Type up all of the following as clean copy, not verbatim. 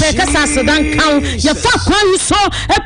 Yɛkasa aseda nka wo. Yɛfa kwan yi so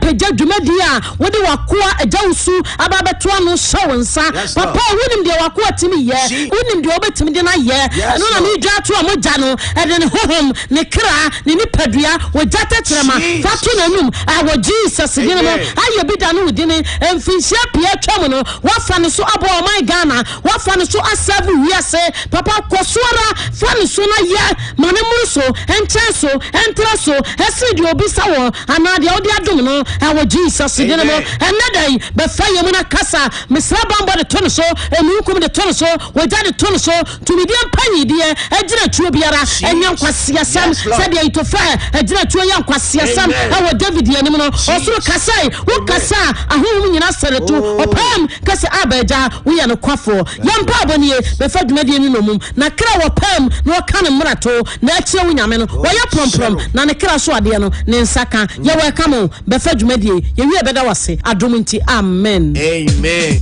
pagya dwumadie a wode w'akoa Agya Wusu aba abɛto ano hyɛ wo nsa. Papa, wonim deɛ w'akoa tumi yɛ. Wonim deɛ wobɛtumi de no ayɛ. Ɛno na medwa ato a mogya no, ɛde ne honhom, ne kra, ne nipadua, ogya tɛkyerɛma, fa to n'anum, wɔ Jesus din mu. Ayɛ bi da ne wo dini. Mfinhyia pii atwam no, woafa ne so aboa ɔman Ghana. Woafa ne so asɛve wiase. Papa, kɔ so ara fa ne so na yɛ ma no mmoro so, nkyɛn so, ntra so, ɛsene deɛ ɔbisa wɔ anaa deɛ wode adom no, wɔ Jesus din mu. Ɛnnɛ da yi, bɛfa yɛn mu na kasa. Mesrɛ banbɔ de to ne so, amununkum de to ne so, ogya de to ne so, tumidie mpanyideɛ, agyinatuo biara ɛnyɛ nkwaseasɛm, sɛdeɛ Ahitofel agyinatuo yɛ nkwaseasɛm wɔ David anim no. Ɔsoro kasae, wo kasa a, ahonhom nyina sere to, ɔpaam ka sɛ, Abba Agya, woyɛ nokwafoɔ. Yɛn mpaebɔ nie, bɛfa dwumadie no nnommum, na kra wɔ paam na ɔka ne mmarato, na akyire wo Nyame no, wɔyɛ prɔmprɔm, na ne kra so adeɛ no, ne nsa ka. Yɛwɔ ɛka mo, bɛfa dwumadie, yɛwie bɛda wo ase, adom nti, amen. Amen.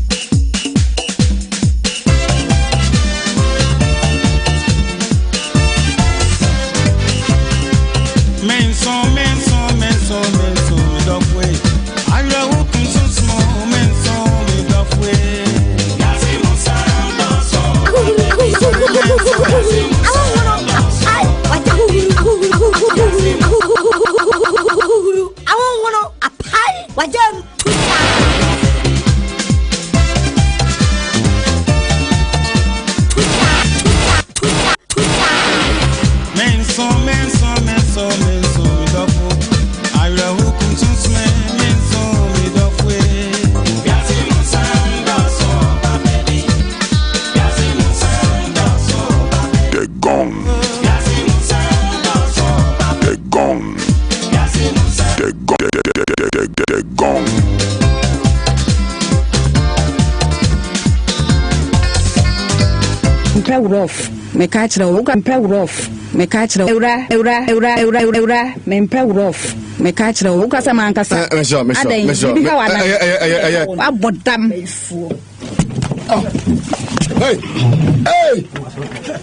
The gong. The gong. The gong. The gong. Mpɛ rough, meka kyerɛ wo. Mpɛ rough, meka kyerɛ wo. Ewura, ewura, ewura, ewura, ewura, mempɛ rough, meka kyerɛ wo. Wokasa mankasa. Adɛn, biribi ha wo ana? Wabɔ dam. Hey, hey,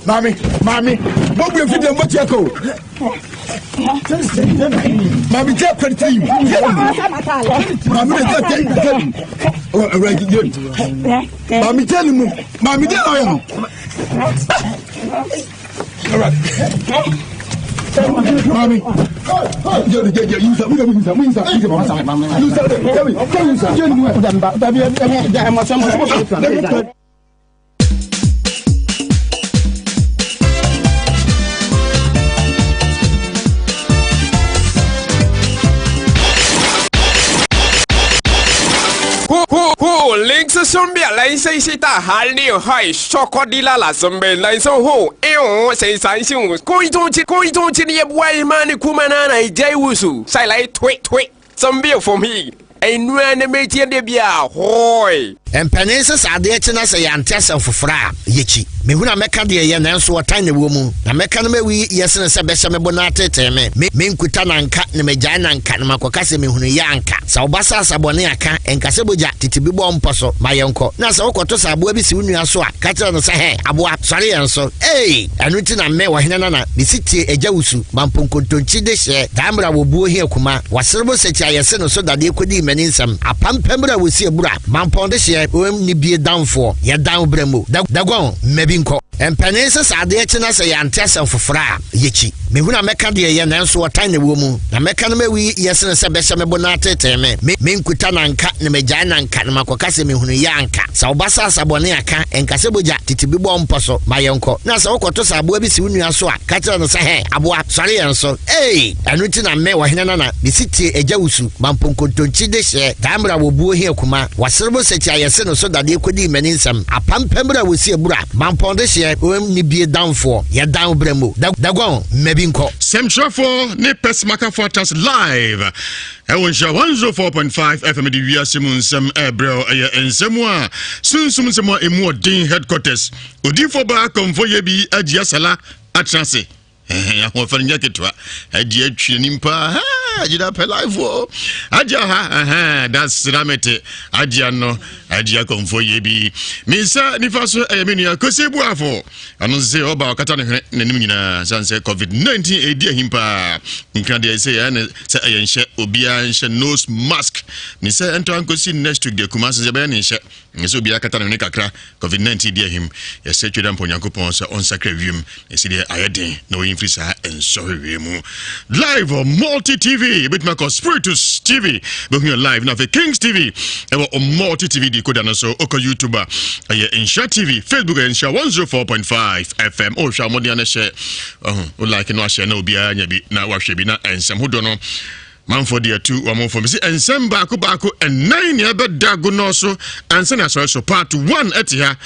maame, maame, bɔbu efi dɛm bɔti ɛkɔ o. Maame jẹ́ kwari ti yi. Maame de jẹ́ jẹ́ jẹ́ mu. Ɛwura jẹ́ mu. Maame jẹ́ ni mu. Maame jẹ́ na ɔyɛ no. Ɛwura. Maame. Jẹ́ jẹ́ jẹ́ yusa mu yusa mu yusa yusa yusa jẹ́ mi jẹ́ yusa jẹ́ ni mu. 呼呼，临时顺便来西西大韩流海，小可迪拉拉顺便来送货，哎呦，谁三星，贵州去贵州去，你也不爱嘛？你哭嘛那来摘乌数，再来推推，准备蜂蜜，哎，女的没见的比会。 Mpanin sɛ sɛ adeɛ kye na sɛ yɛante asɛm foforɔ a, yɛkyi. Mehunu a mɛka deɛ ɛyɛ, nanso ɔtan na ɛwɔ mu. Na mɛka no mawi yɛ sene sɛ bɛhyɛ me bo na ateetee me. Me, menkuta na anka, na magyae na anka, na makɔka sɛ mehunu yɛ anka. Sɛ wo ba sɛ asa bɔne a, ka, nka sɛ bogya, tete bi bɔ mpɔ so, ma yɛnkɔ. Na sɛ wokɔto sɛ aboa bi si wo nua so a, ka kyerɛ no sɛ, Hɛ, aboa, sɔre yɛn so. Ei! Ɛno nti na me, ɔhene nana, mesi tie agya wusu, mampo nkontonkyi dehyeɛ, daa mmerɛ a wɔbuo hia kuma, wɔserebo sɛkyi a yɛse no so dadeɛ kɔdii m'ani nsɛm, apampam berɛ a wɔsi abura, mampɔn dehyeɛ, oem ne bie damfoɔ, yɛdan wo berɛ mu, da, daguan, mma bi nkɔ. Mpanin sɛ sɛ adeɛ kye na sɛ yɛante asɛm foforɔ a, yɛkyi. Mehunu a mɛka deɛ ɛyɛ, nanso ɔtan na ɛwɔ mu. Na mɛka no mawi yɛ sene sɛ bɛhyɛ me bo na ateetee me. Me, menkuta na anka, na magyae na anka, na makɔka sɛ mehunu yɛ anka. Sɛ wo ba sɛ asa bɔne a, ka, nka sɛ bogya, tete bi bɔ mpɔ so, ma yɛnkɔ. Na sɛ wokɔto sɛ aboa bi si wo nua so a, ka kyerɛ no sɛ, Hɛ, aboa, sɔre yɛn so. Ei! Ɛno nti na me, ɔhene nana, mesi tie agya wusu, mampo nkontonkyi dehyeɛ, daa mmerɛ a wɔbuo hia kuma, wɔserebo sɛkyi a yɛse no so dadeɛ kɔdii m'ani nsɛm, apampam berɛ a wɔsi abura, mampɔn dehyeɛ, oem ne bie damfoɔ, yɛdan wo berɛ mu, da, daguan, mma bi nkɔ. Sɛmtwerɛfoɔ ne Pɛsmakafoɔ Atas live ɛwɔ nhyira 104.5 FM de wiase mu nsɛm ɛrebrɛ wo. Ɛyɛ nsɛm a sunsum nsɛm a emu ɔden headquarters. Odiyifoɔ baa kɔmfɔ yɛ bi agye asala atena ase. Ahoɔfɛ no nyɛ ketewa. Agye atwi n'anim paa. Agyina pɛ life o. Agya ha, ɛhɛn, dasra mete. Agya no, agya kɔmfo yɛ bi. Me nsa nifa so ɛyɛ me nua Kosi Buafo. Ɛno nso sɛ ɔba ɔkata ne hwene n'anim nyinaa sane sɛ COVID-19 ɛdi ahim paa. Nkra deɛ sɛ yɛn ne sɛ ɛyɛ nhyɛ obiara nhyɛ nose mask. Ne sɛ ɛntɔ ankɔsi next week deɛ Kumasi sɛ ɛbɛyɛ ne nhyɛ. Ɛsɛ sɛ obiara kata ne hwene kakra. Covid-19 di ahim. Yɛsrɛ Tweda mpa Onyankopɔn sɛ ɔnsakra wiem na ɛsi deɛ ayɛ den na ɔyi mfiri saa nsɔhwehwɛ mu. Live on Multi TV, ebɛtumi akɔ Spiritus TV, bɛhu yɛ live na afei Kings TV ɛwɔ Multi TV decoder no so. Okɔ YouTube a ɛyɛ Nhyira TV, Facebook ɛyɛ Nhyira 104.5 FM. Ɔhwɛ a mmɔden ano hyɛ, ɔho, o like no ahyɛ na obiara nya bi na wahwɛ bi na nsɛm hodoɔ no Manfoɔ de atu wɔn fam sɛ nsɛm baako baako ɛnan nea ɛbɛda agonɔ so ansa na asɔre so. Part 1 ɛte ha.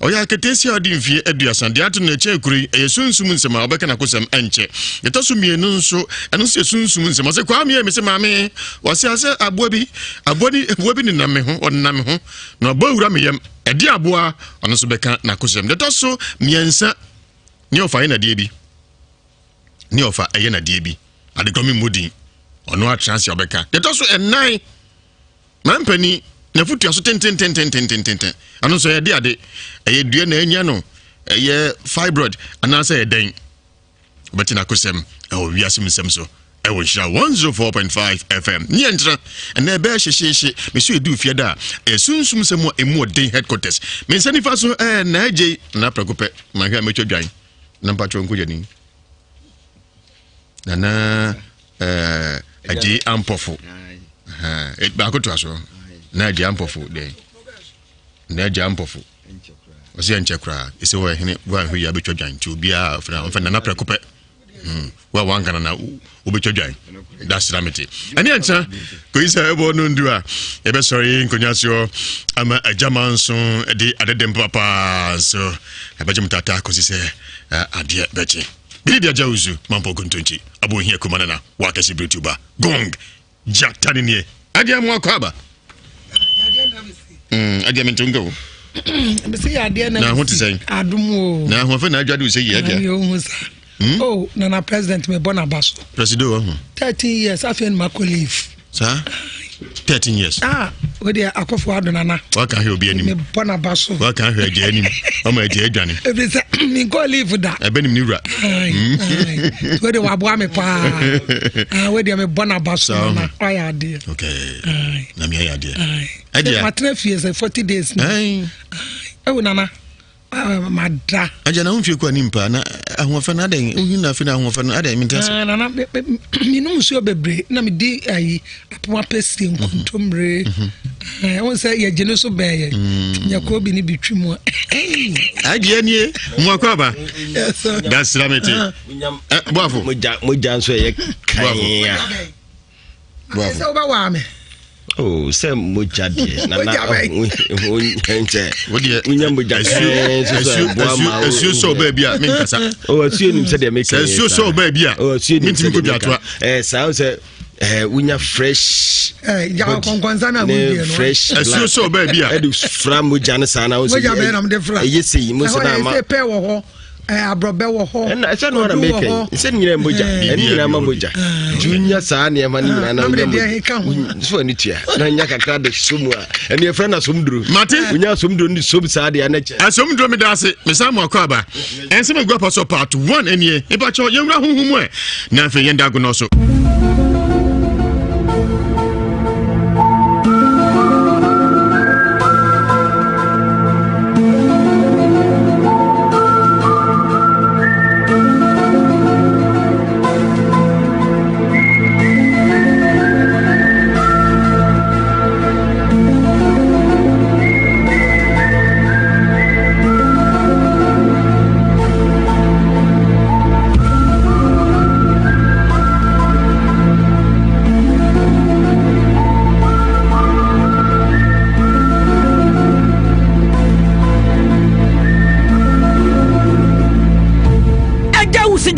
Ɔyɛ aketesia a ɔde mfie 30 deɛ ato no ɛkyɛn kuro yi ɛyɛ sunsum nsɛm a ɔbɛka n'akosɛm ɛnkyɛ. Ɛtɔ so mmienu nso ɛno nso yɛ sunsum nsɛm. Ɔsɛ Kwame yɛ me sɛ maame wɔse asɛ aboa bi aboa ni aboa bi nenam me ho ɔnenam me ho na ɔbɔ awura me yam ɛde aboa ɔno nso bɛka n'akosɛm. Deɛ ɛtɔ so mmiɛnsa ne ɔfa yɛ nadeɛ bi ne ɔfa ɛyɛ nadeɛ bi adekɔ me mmɔ din ɔno atena ase ɔbɛka deɛ ɛtɔ so ɛnan mampani n'afotua so tententententententen ɛno nso ɛyɛ de ade ɛyɛ dua na anya no ɛyɛ fibroid anaasɛ ɛyɛ dɛn wobɛte n'akosɛm ɛwɔ wiase mu nsɛm so ɛwɔ nhyira 104.5 fm ne yɛntena ɛnɛ ɛbɛyɛ hyehyeehye meso ɛdu fie da a ɛyɛ sunsum sɛ mu a ɛmu ɔden headquarters me nsa nifa so ɛɛ na agye na prɛko pɛ mahwɛ a mɛtwa dwan na mpatwɛ nkɔgyani nana ɛɛ agye ampɔfo eh, baako toa so na agye ampɔfo dɛn na agye ampɔfo ɔsɛ ɛnkyɛ koraa ɛsɛ wɔ ɛhene woanhwɛ yi abɛtwa dwan nti obiara fena ɔmfɛ nana prɛko pɛ hmm. wo a wanka nana wobɛtwa dwan dasra mete ɛne ɛnkyena kɔyi sɛ ɛbɔ no ndu a yɛbɛsɔre nkonnwa soɔ ama agyama nso de adedem papaa nso ɛbɛgye m tata kɔsi sɛ adeɛ bɛkye Bere bi agya ozu mampɔ kontonkyi abo ohia kuma nana wakɛse bere tuba gong gyata ne nie adeɛ mo akɔ aba mm adeɛ mente nka o mese yɛ adeɛ na na ho te sɛn adom o na ho afɛ na adwade wo sɛ yie adeɛ na ho sa hmm? oh nana president me bɔ na ba so presido wɔ ho 13 years afei na makɔ leave saa 13 years ah wo deɛ akɔfo ado nana waka ahwɛ obi anim mebɔ n'aba so waka ahwɛ agya anim ɔma agya adwane ɛfiri sɛ menkɔ leave da ɛbɛnim ne wura wo deɛ waboa me paa ah, wo deɛ mebɔ n'aba so nana wayɛ adeɛ okay na meayɛ adeɛ ɛdeɛ matena fie sɛ 40 days ɛwo nana Ah, mada. Agya na womfie kɔ anim paa na ahoɔfɛ no adɛn wohu na afei na ahoɔfɛ no adɛn mente ase. Ah, nana menom nsuo bebree na medi ayi apom apɛsie mhm. nkontommire mhm. ah, wo sɛ yɛgye no so bɛn yɛ mm. nyɛkɔɔ bi ne bi twi mu a adeɛ nie mmoakɔ aba dasra mete ah. eh, boafo mogya nso ɛyɛ kan a sɛ wobɛwaa me Oh, sɛ mogya deɛ nana nkyɛ wonya mogya asuo sɛ ɔbaa bi a menkasa oh, asuo nim sɛdeɛ meka sɛ asuo sɛ ɔbaa bi a oh, mentimi kɔdwa atoa eh, saa sɛ eh, wonya fresh ne fresh asuo sɛ ɔbaa bi a ɛde fra mogya no saa na wo sɛ ɛyɛ sei mo sɛ na ama pɛ wɔ hɔ aborɔbɛ wɔ hɔ ɛna ɛsɛ no ara meka yi sɛ ne nyinaa mogya ɛne nyinaa ma mogya nti wonya saa nneɛma no nyinaa na wonya mogya so ani tua na nya kakra de so mu a ɛne ɛfrɛ no asomduro mate wonya asomduro no de som saa deɛ na kyɛ asomduro meda ase mesan mu akɔ aba ɛnsɛm agu apa so part 1 ɛnie mepakyɛw yɛnwura honhom mu ɛ na afei yɛnda agonɔ so.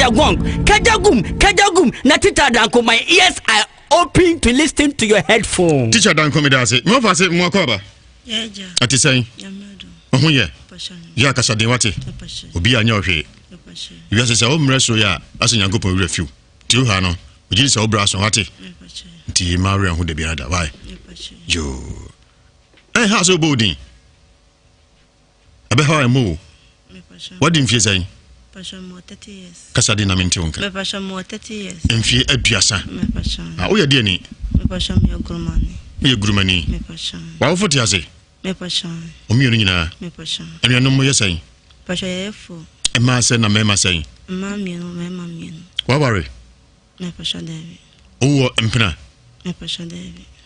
the gong. Kajagum, kajagum. Na teacher Danko, my ears are open to listen to your headphone. Teacher Danko, me da ase. Mo fa se mo akɔ aba. Ɛte sɛn? Ɔho yɛ? Yɛ akasaden wate? Obi anyɛ ɔhwee. Wiase sɛ wo mmerɛ so yɛ a asɛ Nyankopɔn werɛ fiw. Nti wo ha no. Megye di sɛ wo berɛ aso, wate? Nti ma werɛ ho da biara da, wae? Yoo. Ɛnha sɛ wobɔ wo din. Ɛbɛhaw a ɛmmɔ o. Wadi mfie sɛn? Kasa di na mente wo nka. Mfie 30. Ah, woyɛ deɛ ni? Woyɛ gurumani. W'awofo te ase? Wɔn mmienu nyinaa? Anuanom mo yɛ sɛn? Mmaa sɛn na mmarima sɛn? Waware? Wowɔ mpena?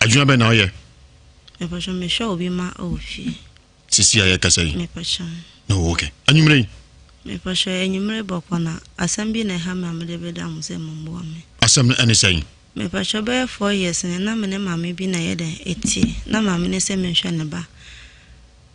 Adwuma bɛn na woyɛ? Mehwɛ obi ma wɔ fie. Sisi a yɛkasa yi. Oh, okay. Anwummere yi. Mepɔhwɛ anwummere bɔkɔ na asɛm bi na ɛha me a mede bɛda mo sɛ momboa me. Asɛm no ɛne sɛn? Mepɔhwɛ bɛyɛ 4 years ne na me ne maame bi na ɛyɛ dɛn ɛtie na maame ne sɛ menhwɛ ne ba.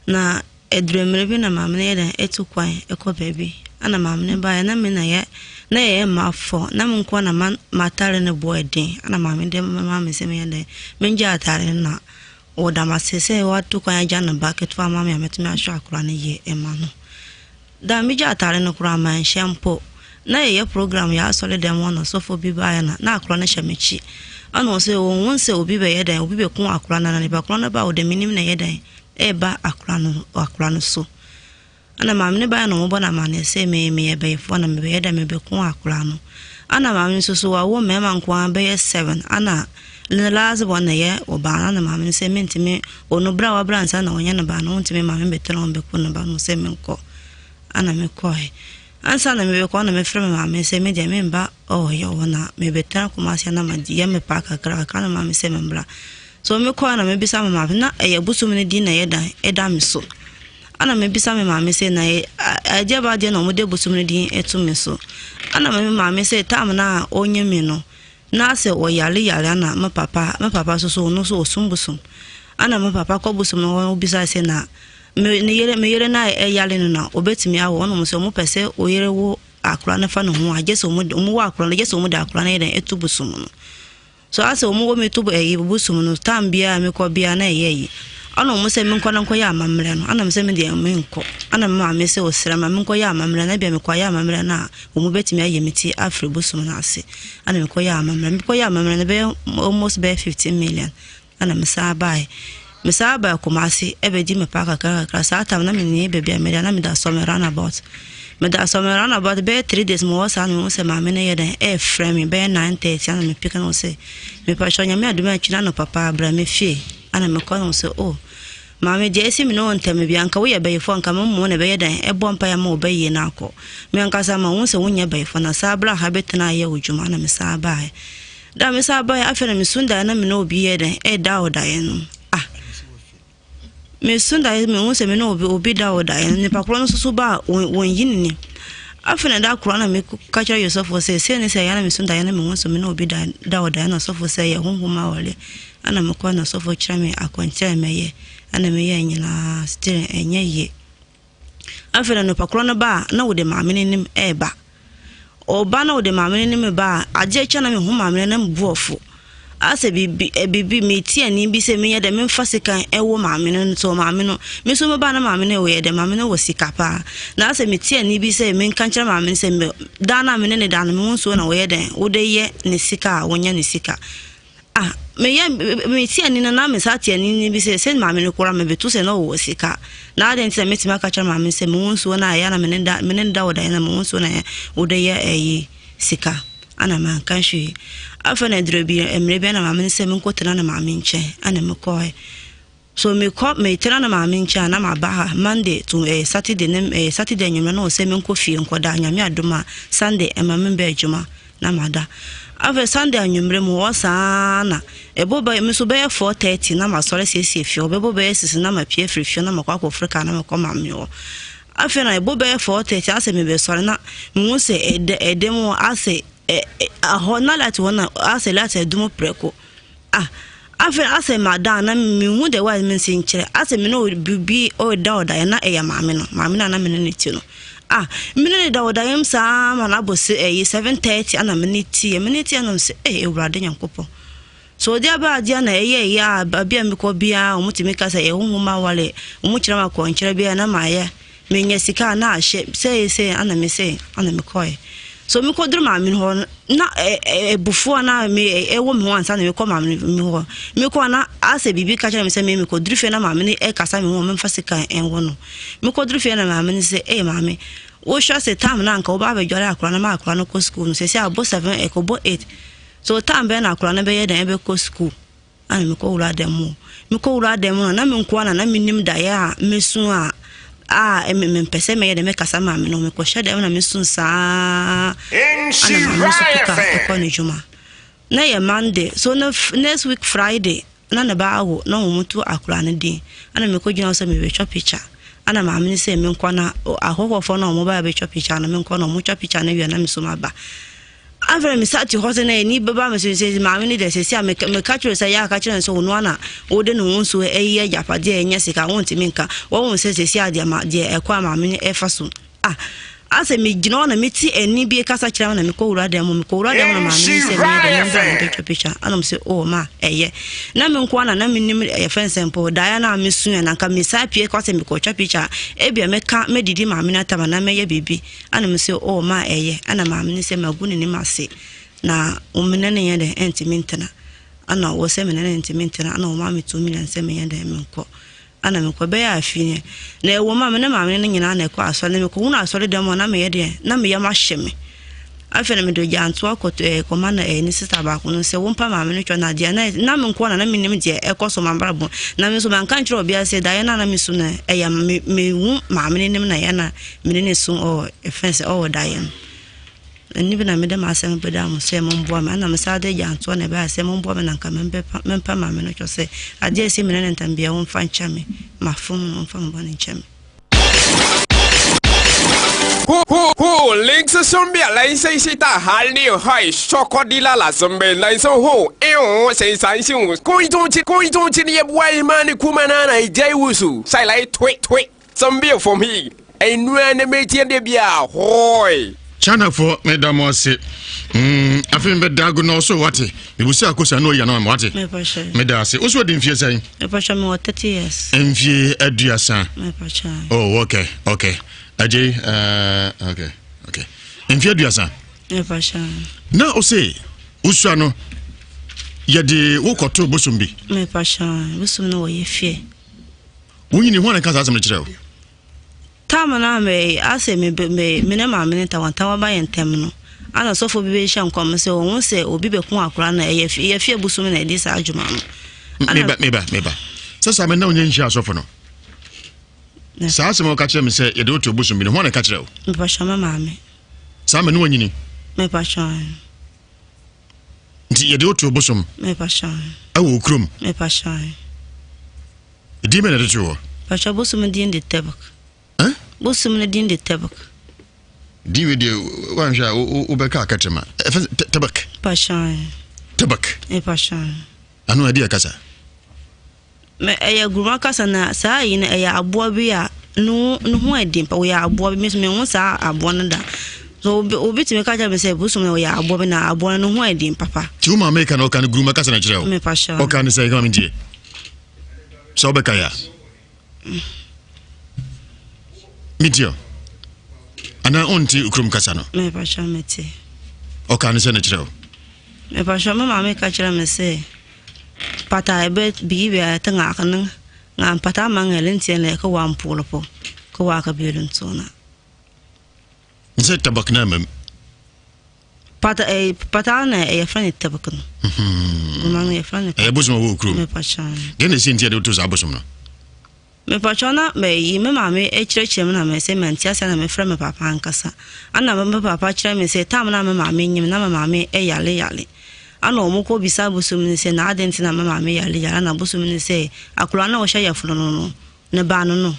Na ɛduru mmerɛ bi na maame no yɛ dɛn ɛtu kwan ɛkɔ baabi ana maame no baeɛ na me na yɛ na yɛyɛ mma fɔ na me nkoa na ma m'atare no boɔ ɛden ana maame de ma me sɛ menyɛ dɛn mengye atare no na ɔda m'ase sɛ watu kwan agya ne ba ketewa ama me a mɛtumi ahwɛ akora no yie ɛma no. Da megye atare no koraa manhyɛ mpo. Na yɛyɛ program yɛ asɔre dɛm hɔ na sɔfo bi baeɛ na na akora no hyɛ m'akyi. Ɛna ɔsɛ ɔhu sɛ obi bɛyɛ dɛn obi bɛku akora no na nipa korɔ no ba ɔde menim na ɛyɛ dɛn ɛreba akora no so. Ɛna maame no baeɛ na ɔmobɔ no amanneɛ sɛ me meyɛ bɛyifoɔ na mebɛyɛ dɛn mebɛku akora no. Ɛna maame nso so wawo mmarima nko ara bɛyɛ seven ɛna ne last born na ɛyɛ ɔbaa no ɛna maame no sɛ mentumi ɔno berɛ a wabra ansa na ɔnyɛ ne ba no wontumi ma me mbɛtena hɔ mbɛku ne ba no sɛ menkɔ ɛna mekɔɛ. Ansa na mebɛkɔ na mefrɛ me maame sɛ me deɛ memba ɔyɛ hɔ na mebɛtena Kumasi na mayɛ me paa kakra kakra na maame sɛ membra. So mekɔɛ na mebisa me maame na ɛyɛ bosom no din na ɛyɛ dan ɛda me so. Ɛna mebisa me maame sɛ na ɛdeɛ ba deɛ na ɔmode bosom no din ɛto me so. Ɛna me maame sɛ time na ɔnyɛ me no na sɛ ɔyare yare ana me papa so so ɔno so ɔsom bosom. Ɛna me papa kɔ bosom no hɔ obisa sɛ na me ne yere me yere na ɛyare no na obetumi awo ɔno sɛ ɔmo pɛ sɛ ɔyere wo akora no fa ne ho a gye sɛ ɔmo wɔ akora no gye sɛ ɔmo de akora no yɛ dɛn ɛto bosom no. So asɛ ɔmo wɔ me to ɛyi bosom no time biara mekɔ biara na ɛyɛ yi. Ɛna ɔmo sɛ menkɔ na nkɔyɛ amammerɛ no ɛna me sɛ me deɛ menkɔ. Ɛna me maame sɛ ɔsrɛ ma menkɔyɛ amammerɛ na ebia mekɔyɛ amammerɛ no a ɔmo bɛtumi ayɛ me ti afiri bosom no ase. Ɛna mekɔyɛ amammerɛ mekɔyɛ amammerɛ no bɛyɛ almost bɛyɛ 15 million ɛna mesan baeɛ. Mesan baa Kumasi ɛbɛdi me paa kakra kakra saa time na menni baabi a meda na meda Sɔme roundabout. Meda Sɔme roundabout bɛyɛ 3 days mewɔ saa na mehu sɛ maame no yɛ dɛn ɛɛfrɛ me bɛyɛ 9:30 ɛna me pick na ɔsɛ mepakyɛw Nyame adom akyi na anɔpa paa bra me fie ɛna mekɔ na ɔsɛ oh maame deɛ ɛsi me ne wo ntam bi anka woyɛ bɛyifoɔ anka me mmom na ɛbɛyɛ dɛn ɛbɔ mpaeɛ ama wo bɛyie no akɔ me ankasa ma wohu sɛ wonyɛ bɛyifoɔ na saa berɛ a ha bɛtena ayɛ wo dwuma na mesan baeɛ da mesan baeɛ afei na mesu daeɛ na me ne obi yɛ dɛn ɛda wɔ daeɛ no ah mesu daeɛ mehu sɛ me ne obi da wɔ daeɛ no nipa korɔ no nso so ba a wɔnyi ne ni afei na da korɔ na meka kyerɛ Yosɔfoɔ sɛ sei ne sɛ ɛyɛ na mesu daeɛ na mehu sɛ me ne obi da wɔ daeɛ na ɔsɔfoɔ sɛ ɛyɛ honhom awareɛ ɛna mekɔ na ɔsɔfoɔ kyerɛ me akwankyerɛ mɛyɛ ɛna meyɛ nyinaa still ɛnyɛ yie. Afei na nipa korɔ no ba a na wɔde maame no anim ɛɛba ɔba na wɔde maame no anim ba a agye kyɛ na mehu maame no na mebu ɔfo asɛ biribi biribi meti ani bi sɛ menyɛ dɛ memfa sika ɛwɔ maame no so maame no me nso meba na maame no yɛ dɛ maame no wɔ sika paa na asɛ meti ani bi sɛ menka nkyerɛ maame no sɛ me daa na me ne ne da no mehu nsuo na wɔyɛ dɛn wode yɛ ne sika a wɔnya ne sika. Ah, meyɛ meti ani no na me sa te ani no bi sɛ sɛ maame no koraa mebɛto sɛ na ɔwɔ sika na adɛn nti na mɛtumi aka kyerɛ maame sɛ mewo nsuo no a ɛyɛ na me ne da wɔ daeɛ na mewo nsuo na wode yɛ ɛyi sika ana manka hwee. Afei na duro bi mmerɛ bi na maame no sɛ menkɔtena ne maame nkyɛn ana mekɔɛ so mekɔ metena ne maame nkyɛn a na maba ha Monday to Saturday ne Saturday anwummerɛ na ɔsɛ menkɔ fie nkɔda Nyame adom a Sunday ɛma membɛ adwuma na mada. Afei Sunday anwummerɛ mu hɔ saa na ɛbɔ bɛ me nso bɛyɛ 4:30 na masɔre siesie fie hɔ bɛbɔ bɛyɛ 6 na mapie afiri fie na makɔ akɔforo kaa na mekɔ maame hɔ. Afei na ɛbɔ bɛyɛ 4:30 asɛ mebɛsɔre na mehu sɛ ɛdɛ ɛdɛ mu asɛ ɛ ahɔ na light hɔ na asɛ light adum prɛko. Ah, afei asɛ mada na mehu the way me nsi nkyerɛ asɛ me ne obi ɔda ɔdaeɛ na ɛyɛ maame no maame no a na me ne ne ti no. Ah, me ne ne da ɔdaeɛ mu saa ma na abɔ se ɛyi 7:30 ana me ne ti me ne ti ana sɛ ɛyɛ Awurade Nyankopɔn. So ɔde aba adeɛ na ɛyɛ ɛyɛ a baabi a mekɔ biara wɔn tumi ka sɛ ɛyɛ honhom awale wɔn kyerɛ me akɔnkyerɛ biara na mayɛ menya sika na ahyɛ sɛ sɛ ana me sɛ ana mekɔɛ. So mekɔduru maame no hɔ no, na abufuo a na me ɛwɔ me ho ansa na mekɔ maame no hɔ. Mekɔ a na asɛ biribi ka kyerɛ me sɛ me mekɔduru fie na maame no ɛkasa me ho a memfa sika ɛnwɔ no. Mekɔduru fie na maame no sɛ, ee maame, wohwɛ sɛ time no anka woba abɛdware akora no ma akora no kɔ sukuu no, sɛsɛ abɔ 7 ɛkɔbɔ 8. So time bɛn na akora no bɛyɛ dɛn ɛbɛkɔ sukuu? Ana mekɔ wura dan mu. Mekɔ wura dan mu no, na me nkoa na na menim daeɛ a mesu a a me mempɛ sɛ mɛyɛ dɛ mɛkasa maame no. Mekɔhyɛ dɛm na mesu saa. Ana maame no nso to kaa ɛkɔ ne dwuma. Na yɛ Monday, so na next week Friday na ne ba awo na wɔn to akora no din. Ana mekɔ gyina hɔ sɛ mebɛtwa picture. Ana maame no sɛ menkɔ na ahɔhoɔfoɔ no a wɔn ba bɛtwa picture no menkɔ na wɔn twa picture no wie na me so maba. Afei me sa te hɔ sɛ na ani bɛba me so sɛ maame no deɛ sɛsi a meka kyerɛ sɛ yɛ aka kyerɛ no sɛ ɔno ana wode ne ho nso ayi agyapadeɛ a ɛnyɛ sika wontumi nka wɔhu sɛ sɛsi a deɛ ma deɛ ɛkɔ a maame no ɛfa so ah asɛ megyina hɔ na mete ani bi kasa kyerɛ me na mekɔ wura dan mu mekɔ wura dan mu na maame no sɛ meyɛ dɛ membra na bɛtwa picture ana m sɛ oh ma ɛyɛ na me nko na na menim yɛfrɛ nsɛ mpo daeɛ no a mesuɛ na nka mesan pie kɔ sɛ mekɔtwa picture ebia mɛka mɛdidi maame no atam anaa mɛyɛ biribi Ɛna me se, Oh, ma ɛyɛ. Ɛna maame no se, Magu n'anim ase, na wo mene no nyɛ dɛn ɛntumi ntena. Ɛna wɔ sɛ mene no ntumi ntena, ɛna wɔma me tumi na sɛ menyɛ dɛn menkɔ. Ɛna mekɔ, ɛbɛyɛ afe nie. Na ɛwɔ mu a, me ne maame no nyinaa na ɛkɔ asɔre, na mekɔhunu asɔre dɛm hɔ, na meyɛ deɛ, na me yam ahye me. Afei na mede ogyantoa kɔto ɛɛ kɔma na ɛɛ ne sista baako no sɛ wɔmpa maame no twɛ na deɛ na na me nkoa na na menim deɛ ɛkɔ so m'abrabɔ na me nso manka nkyerɛ obiara sɛ daeɛ no a na mesu no ɛyɛ me mehu maame no anim na ɛyɛ na Me ne no su ɔwɔ yɛfrɛ no sɛ ɔwɔ daeɛ no. Ɛno bi na mede m'asɛm bɛda mo sɛ momboa me. Ɛna mesan de gyantoɔ na ɛbɛyɛ sɛ momboa me na nka mempa maame no kyɛw sɛ adeɛ a ɛsi me ne ne ntam biara wɔmfa nkyɛ me. Mafom no, wɔmfa me bɔne nkyɛ me. Hu hu hu links sunbia laisei-sita hallyu hai shoko-dila la zumbe laiso hu iu sei sai siu kui tu chi kui tu chi nie buai mani kuma na na jai wusu sai lai tui tui Zombie for me. Enua ne metie de bia hoi. China fo me da mo ase. Mm, afi me da go no so wate. Me busi akosa no ya no ma wate. Me da ase. Wo so di mfie sɛn? Me pa me wɔ 30 years. Mfie aduasa. Me pa Oh, okay, okay. Aje, uh, okay, okay. Mfie aduasa. Me pa Na o se usua no yɛde wo kɔto bosom bi. Me pa bosom no wɔ yɛ fie. Wonyini, hwan na ɛka saa asɛm no kyerɛ wo? Tam no a me asɛ me me me ne maame no ntawantawa ba yɛn ntam no, ana sɔfo bi bɛhyɛ nkɔm sɛ ɔhu sɛ obi bɛko akora no ɛyɛ fi yɛ fi abosom na ɛdi saa adwuma no. Meba meba meba. Sɛ saa mɛ na onye nhyia asɔfo no. Saa asɛm a ɔka kyerɛ me sɛ yɛde woto bosom bi no, hwan na ɛka kyerɛ wo? Mepakyɛ me maame. Saa mɛ ne wanyini? Mepakyɛ. Nti yɛde woto bosom? Mepakyɛ. Ɛwɔ wo kurom? Mepakyɛ. Din bɛn na ɛde too hɔ? Pakyɛ bosom din de Tebek. Eh? Bosom no din de Tebek. Din wei deɛ woanhwɛ a wobɛka akɛtrɛma. Ɛfɛ Tebek. Pakyɛ. Tebek. Pakyɛ. Ano ɛde yɛ kasa. Mɛ ɛyɛ guruma kasa na saa yi no ɛyɛ aboa bi a ne ne ho ɛden pa wɔyɛ aboa bi me nso mehu saa aboa no da. So obi obi tumi ka kyerɛ me sɛ bosom no ɔyɛ aboa bi na aboa no ne ho ɛden papa. Ti wo maame ka na ɔka no guruma kasa na kyerɛ wo. Mepakyɛ. Ɔka ne sɛ ɛka ma mentie. Sɛ wobɛka yɛ a. Metie o. Anaa ɔnte kurom kasa no. Mepakyɛ mete. Ɔka ne sɛ ne kyerɛ wo. Mepakyɛ me maame ka kyerɛ me sɛ pata ɛbɛ biyi bɛ te ŋa ka niŋ ŋa pata ma ŋa lin tiɛ lɛ ka wa n puɣili po ka wa ka bɛ lin tuuna. Nsɛ tabak na mam. Pata eh, pata na ɛyɛ fɛ ne tabak no. Guma no yɛ fɛ ne. Ɛyɛ bosom wɔ kurom. Mepakyɛ. Deɛ na ɛsi nti yɛde woto saa bosom no. Mepakyɛ na mɛyi me maame kyerɛkyerɛ mu na mɛ sɛ mɛnte ase na mɛfrɛ me papa ankasa. Ana me papa kyerɛ me sɛ tam na me maame nyim na me maame yale yale. Ana wɔn kɔ bisa bosom no sɛ na adɛn nti na me maame yale yale ana bosom no sɛ akwadaa na ɔhyɛ yafunu no no Ne ba no no.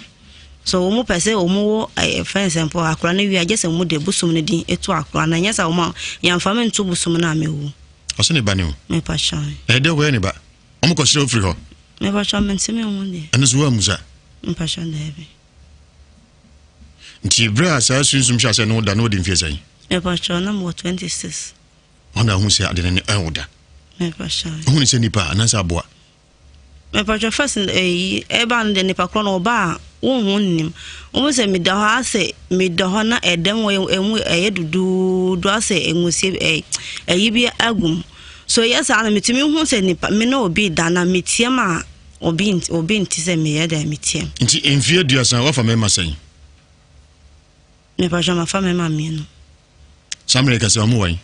So wɔn pɛ sɛ wɔn wo ɛyɛ fɛn sɛ mpo akora no wie a gye sɛ wɔn de bosom no din to akora no ɛnyɛ sɛ wɔn a yɛnfa me nto bosom no a mewu. Ɔsɛ ne ba ne o. Mepa kyɛw. Ɛyɛ dɛ ɔkɔyɛ ne ba. Wɔn kɔ srɛ ofiri hɔ. Mepa kyɛw mente me ho deɛ. Ɛno so wɔamusa. Mepa kyɛw daabi. Nti berɛ a saa sunsum hyɛ asɛ ne wo da na wadi mfeɛ sɛn? Mepa kyɛw na mewɔ 26. Ɔna ahu sɛ ade no ne ɛwo da. Mepa kyɛw. Wohu ne sɛ nipa anaasɛ aboa? Mepatwɔ first no eyi ɛba no deɛ nipa korɔ no ɔba a Wonhu nnim. Wohu sɛ meda hɔ asɛ meda hɔ na ɛdɛm wɔ emu ɛyɛ duduudu asɛ nwusie ɛ ɛyi bi agu mu. So ɛyɛ saa no metumi hu sɛ nipa me ne obi da na meteam a obi obi nte sɛ meyɛ dɛn meteam. Nti mfeɛ aduasa woafa mmarima sɛn? Mepatwɔ mafa mmarima mmienu. Saa mmerɛ kɛsɛ wɔn wɔ he?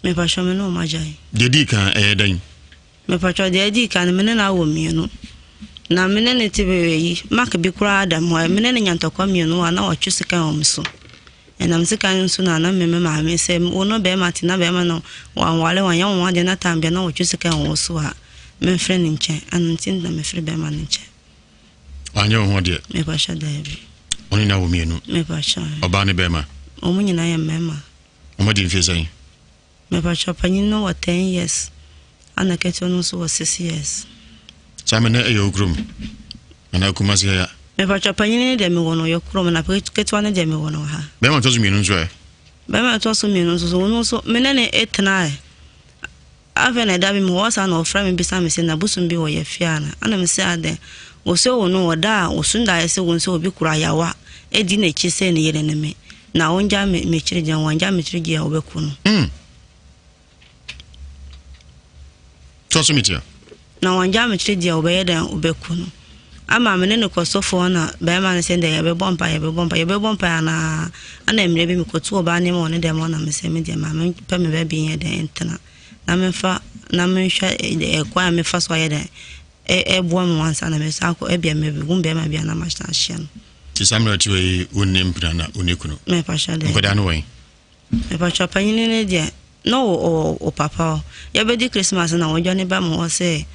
Mepatwɔ me ne wɔn agyae. Deɛ ɛdii kan ɛyɛ dɛn? Mepatwɔ deɛ ɛdii kan no me ne no awo mmienu. Na me ne no te bɛyɛ yi mark bi koraa da mu hɔ me ne no nya ntɔkwa mmienu a na ɔtwe sekan wɔ me so. Ɛnam sekan no so na na me me maame sɛ wo no bɛrima te na bɛrima no wanware wanyɛ wo ho adeɛ na time bia na ɔtwe sekan wɔ wo so a memfiri ne nkyɛn. Ɛno nti na mefiri bɛrima no nkyɛn. Wanyɛ wo ho adeɛ? Mepatwɔ daabi. Ɔne no awo mmienu? Mepatwɔ. Ɔbaa ne bɛrima? Wɔn nyinaa yɛ mmarima. Wɔn adi mfeɛ sɛn? Mepakyɛw, panyin no wɔ ten years ɛna ketewa no nso wɔ six years. Saa mɛ na ɛyɛ wo kurom anaa Kumasi ha ya? Mepakyɛw, panyin no deɛ mewɔ no ɔyɛ kurom na ketewa no deɛ mewɔ no wɔ ha. Bɛrima ɛtɔ so mmienu nso ɛ? Bɛrima ɛtɔ so mmienu nso so ɔno nso me ne no tenae. Afei na da bi mewɔ hɔ saa na ɔfrɛ me bisa me se na bosom bi wɔ yɛ fie ana? Ɛna me se adɛn? Ɔse o no ɔda a ɔsu daeɛ se wohu sɛ obi kura ayawa di n'akyi sɛ ne yere ne me na ɔngya me m'akyiri gya wangya m'akyiri gye a ɔbɛku no. Mm. Toa so metia. Na wangya m'akyiri gye a ɔbɛyɛ dɛn ɔbɛku no. Ama me ne no kɔ sɔfo hɔ na bɛrima no sɛ ndɛ yɛbɛbɔ mpa yɛbɛbɔ mpa yɛbɛbɔ mpa anaa ɛna mmerɛ bi mekɔtu ɔbaa nneɛma wɔ ne dɛm hɔ na me sɛ me deɛ ma mempɛ me baabi nyɛ dɛn ntena na memfa na menhwɛ ɛkwan a mefa so ayɛ dɛn ɛboa me ansa na mesan akɔ ebia mebɛhu bɛrima bi a na masan ahyia no. Nti saa mmerɛ tiwa yi wonni mpena na wonni kunu? Mepakyɛ dɛ. Nkwadaa no wɔ he? Mepakyɛ panyini no deɛ na ɔwɔ ɔpapa hɔ. Yɛbɛdi Christmas na ɔdwane ba me hɔ sɛ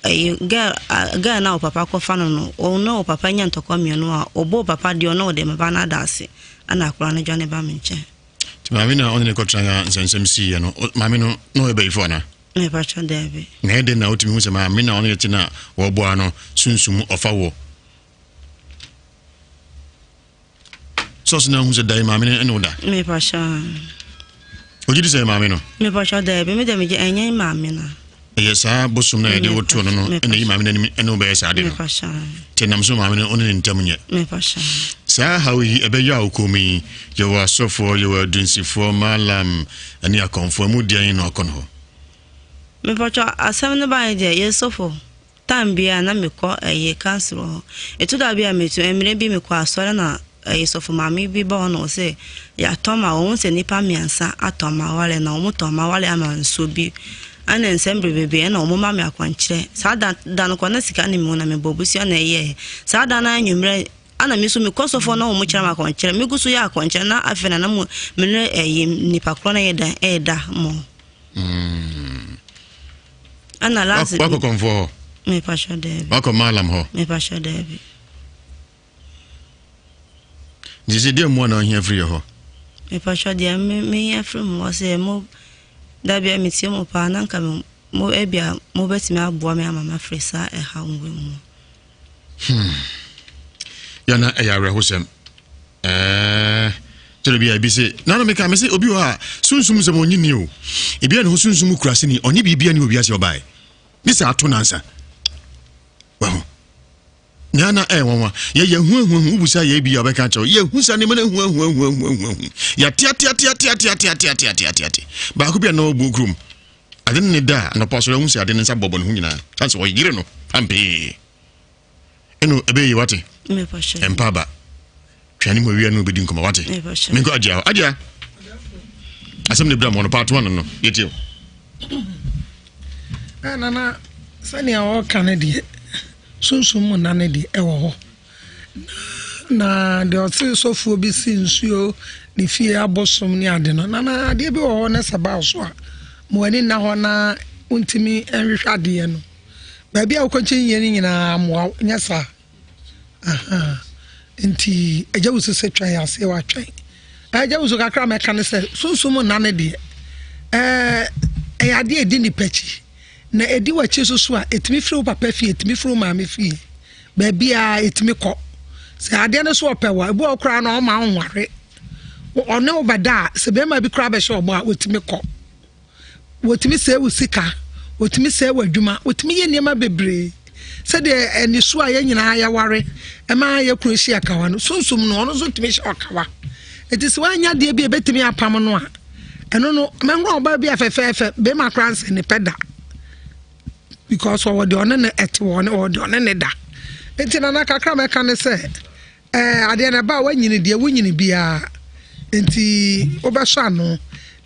ɛyi girl girl na ɔpapa kɔfa no no ɔne ɔpapa nya ntɔkwa mmienu a ɔbɔ ɔpapa deɛ ɔne ɔde me ba no ada ase ɛna akwadaa no dwane ba me nkyɛn. Nti maame na ɔne ne kɔtena ya nsɛnsɛm siiɛ no maame no na ɔyɛ bayifo anaa? Mepakyɛ daabi. Na ɛyɛ dɛn na wotumi hu sɛ maame na ɔne ne te na wɔboa no sunsum ɔfa wɔ sɔs na hu sɛ dae maame no ɛne wo da? Mepakyɛ. Ogye di sɛ maame no? Mepakyɛ daabi me deɛ megye ɛnyɛ maame no. Ɛyɛ saa bosom na yɛde wo too no no ɛna yi maame no anim ɛne wo bɛyɛ saa de no. Nti ɛnam so maame no ɔne ne ntam nyɛ. Saa haw yi ɛbɛyɛ a wokɔ mu yi yɛwɔ asɔfoɔ yɛwɔ adunsifoɔ malam ɛne akɔmfoɔ ɛmu deɛn na ɔkɔ no hɔ? Mepakyɛ asɛm no baeɛ deɛ yɛ sɔfo Time biara na mekɔ ɛyi council hɔ. Ɛtu da bi a metu mmerɛ bi mekɔ asɔre na ɛyi sɔfo maame bi ba hɔ na ɔsɛ yɛatɔ ma wɔn sɛ nipa mmiɛnsa atɔ ma awale na wɔn tɔ ma awale ama nsuo bi ɛna nsɛm bebrebe ɛna wɔn ma me akwankyerɛ saa da da no kɔ na sika ne mu na mebɔ busua na ɛyɛ saa da no anwummerɛ ana me nso mekɔ sɔfo na wɔn kyerɛ me akwankyerɛ megu so yɛ akwankyerɛ na afei na na mo me ne ɛyi nipa korɔ no yɛ da ɛda mo. Mm. Ɛna last bi. Wakɔ kɔnfoɔ hɔ. Mepakyɛ daabi. Wakɔ malam hɔ. Mepakyɛ daabi. Nti sɛ deɛ mmoa na ɔhia firi yɛ hɔ. Mepakyɛ deɛ mehia firi mu hɔ sɛ mo dabi a metie mo paa na nka mo ebia mobɛtumi aboa me ama mafiri saa ɛhaw wei mu. Hmm. Yana ɛyɛ awerɛhosɛm. Ɛɛ tɛrɛ bi a ebi se na na meka me se obi wɔ a sunsum sɛm ɔnye ni o. Ebi a ne ho sunsum kura se ni ɔnye biribi a ne obi ase ɔbae. Ne sɛ ato nansa. Wahu. Nea na ɛyɛ nwanwa. Yɛ yɛ hu hu hu wubusa yɛ bi a ɔbɛka kyerɛ yɛ hu sa ne mene hu hu hu hu hu hu. Yɛ te ate ate ate ate ate ate ate ate ate ate. Baako bi a na ɔbu kurom. Ade ne da a anɔpa sɔrɔ ahu sɛ ade ne nsa bɔbɔ ne ho nyinaa. Sanse ɔyere no ampee. Ɛno ɛbɛyɛ yie wate. Ɛmpa aba. Twɛn ne mu awia no bɛdi nkɔmmɔ wate. Menkɔ agyia hɔ. Agyia. Asɛm ne bra mu no part one no yɛtie o. Eh, nana sɛnea ɔka no deɛ sunsum mu nna no deɛ ɛwɔ hɔ na deɛ ɔte sɔfoɔ bi si nsuo ne fie abosom ne ade no nana adeɛ bi wɔ hɔ na sɛ baa so a mo ani nna hɔ na wontumi nhwehwɛ adeɛ no Baabi a wokɔnkyen yie no nyinaa mmoa wo, nyɛ saa? Ahaa. Nti Agya Wusu sɛ twɛn aseɛ watwɛn. Agya Wusu kakra mɛka ne sɛ sunsum nna no deɛ ɛɛ ɛyɛ adeɛ ɛdi nipa akyi. Na ɛdi w'akyi nso so a ɛtumi firi wo papa fie, ɛtumi firi wo maame fie. Baabiara ɛtumi kɔ. Sɛ adeɛ no so ɔpɛ wɔ, ebi wɔ koraa na ɔma wo nware. Ɔne wo bɛda a, sɛ bɛrima bi koraa bɛhyɛ ɔbɔ a, wɔtumi kɔ. Wɔtumi sɛe wo sika, wɔtumi sɛe w'adwuma, wɔtumi yɛ nneɛma bebree. Sɛdeɛ aniso a yɛn nyinaa yɛware ɛma yɛ kunu hyia kawa no, sunsum no ɔno nso tumi hyɛ ɔkawa. Eti sɛ wanya adeɛ bi a ebetumi apam no a, ɛno no mɛnhunu ɔbaa bi a fɛfɛɛfɛ bɛrima koraa nsɛ ne pɛ da because ɔwɔ deɛ ɔne ne ɛte wɔ ɔwɔ deɛ ɔne ne da. Nti nana kakra mɛka ne sɛ Ɛɛ, adeɛ no ɛba a woanyini deɛ wonyini biara nti wobɛsɔ ano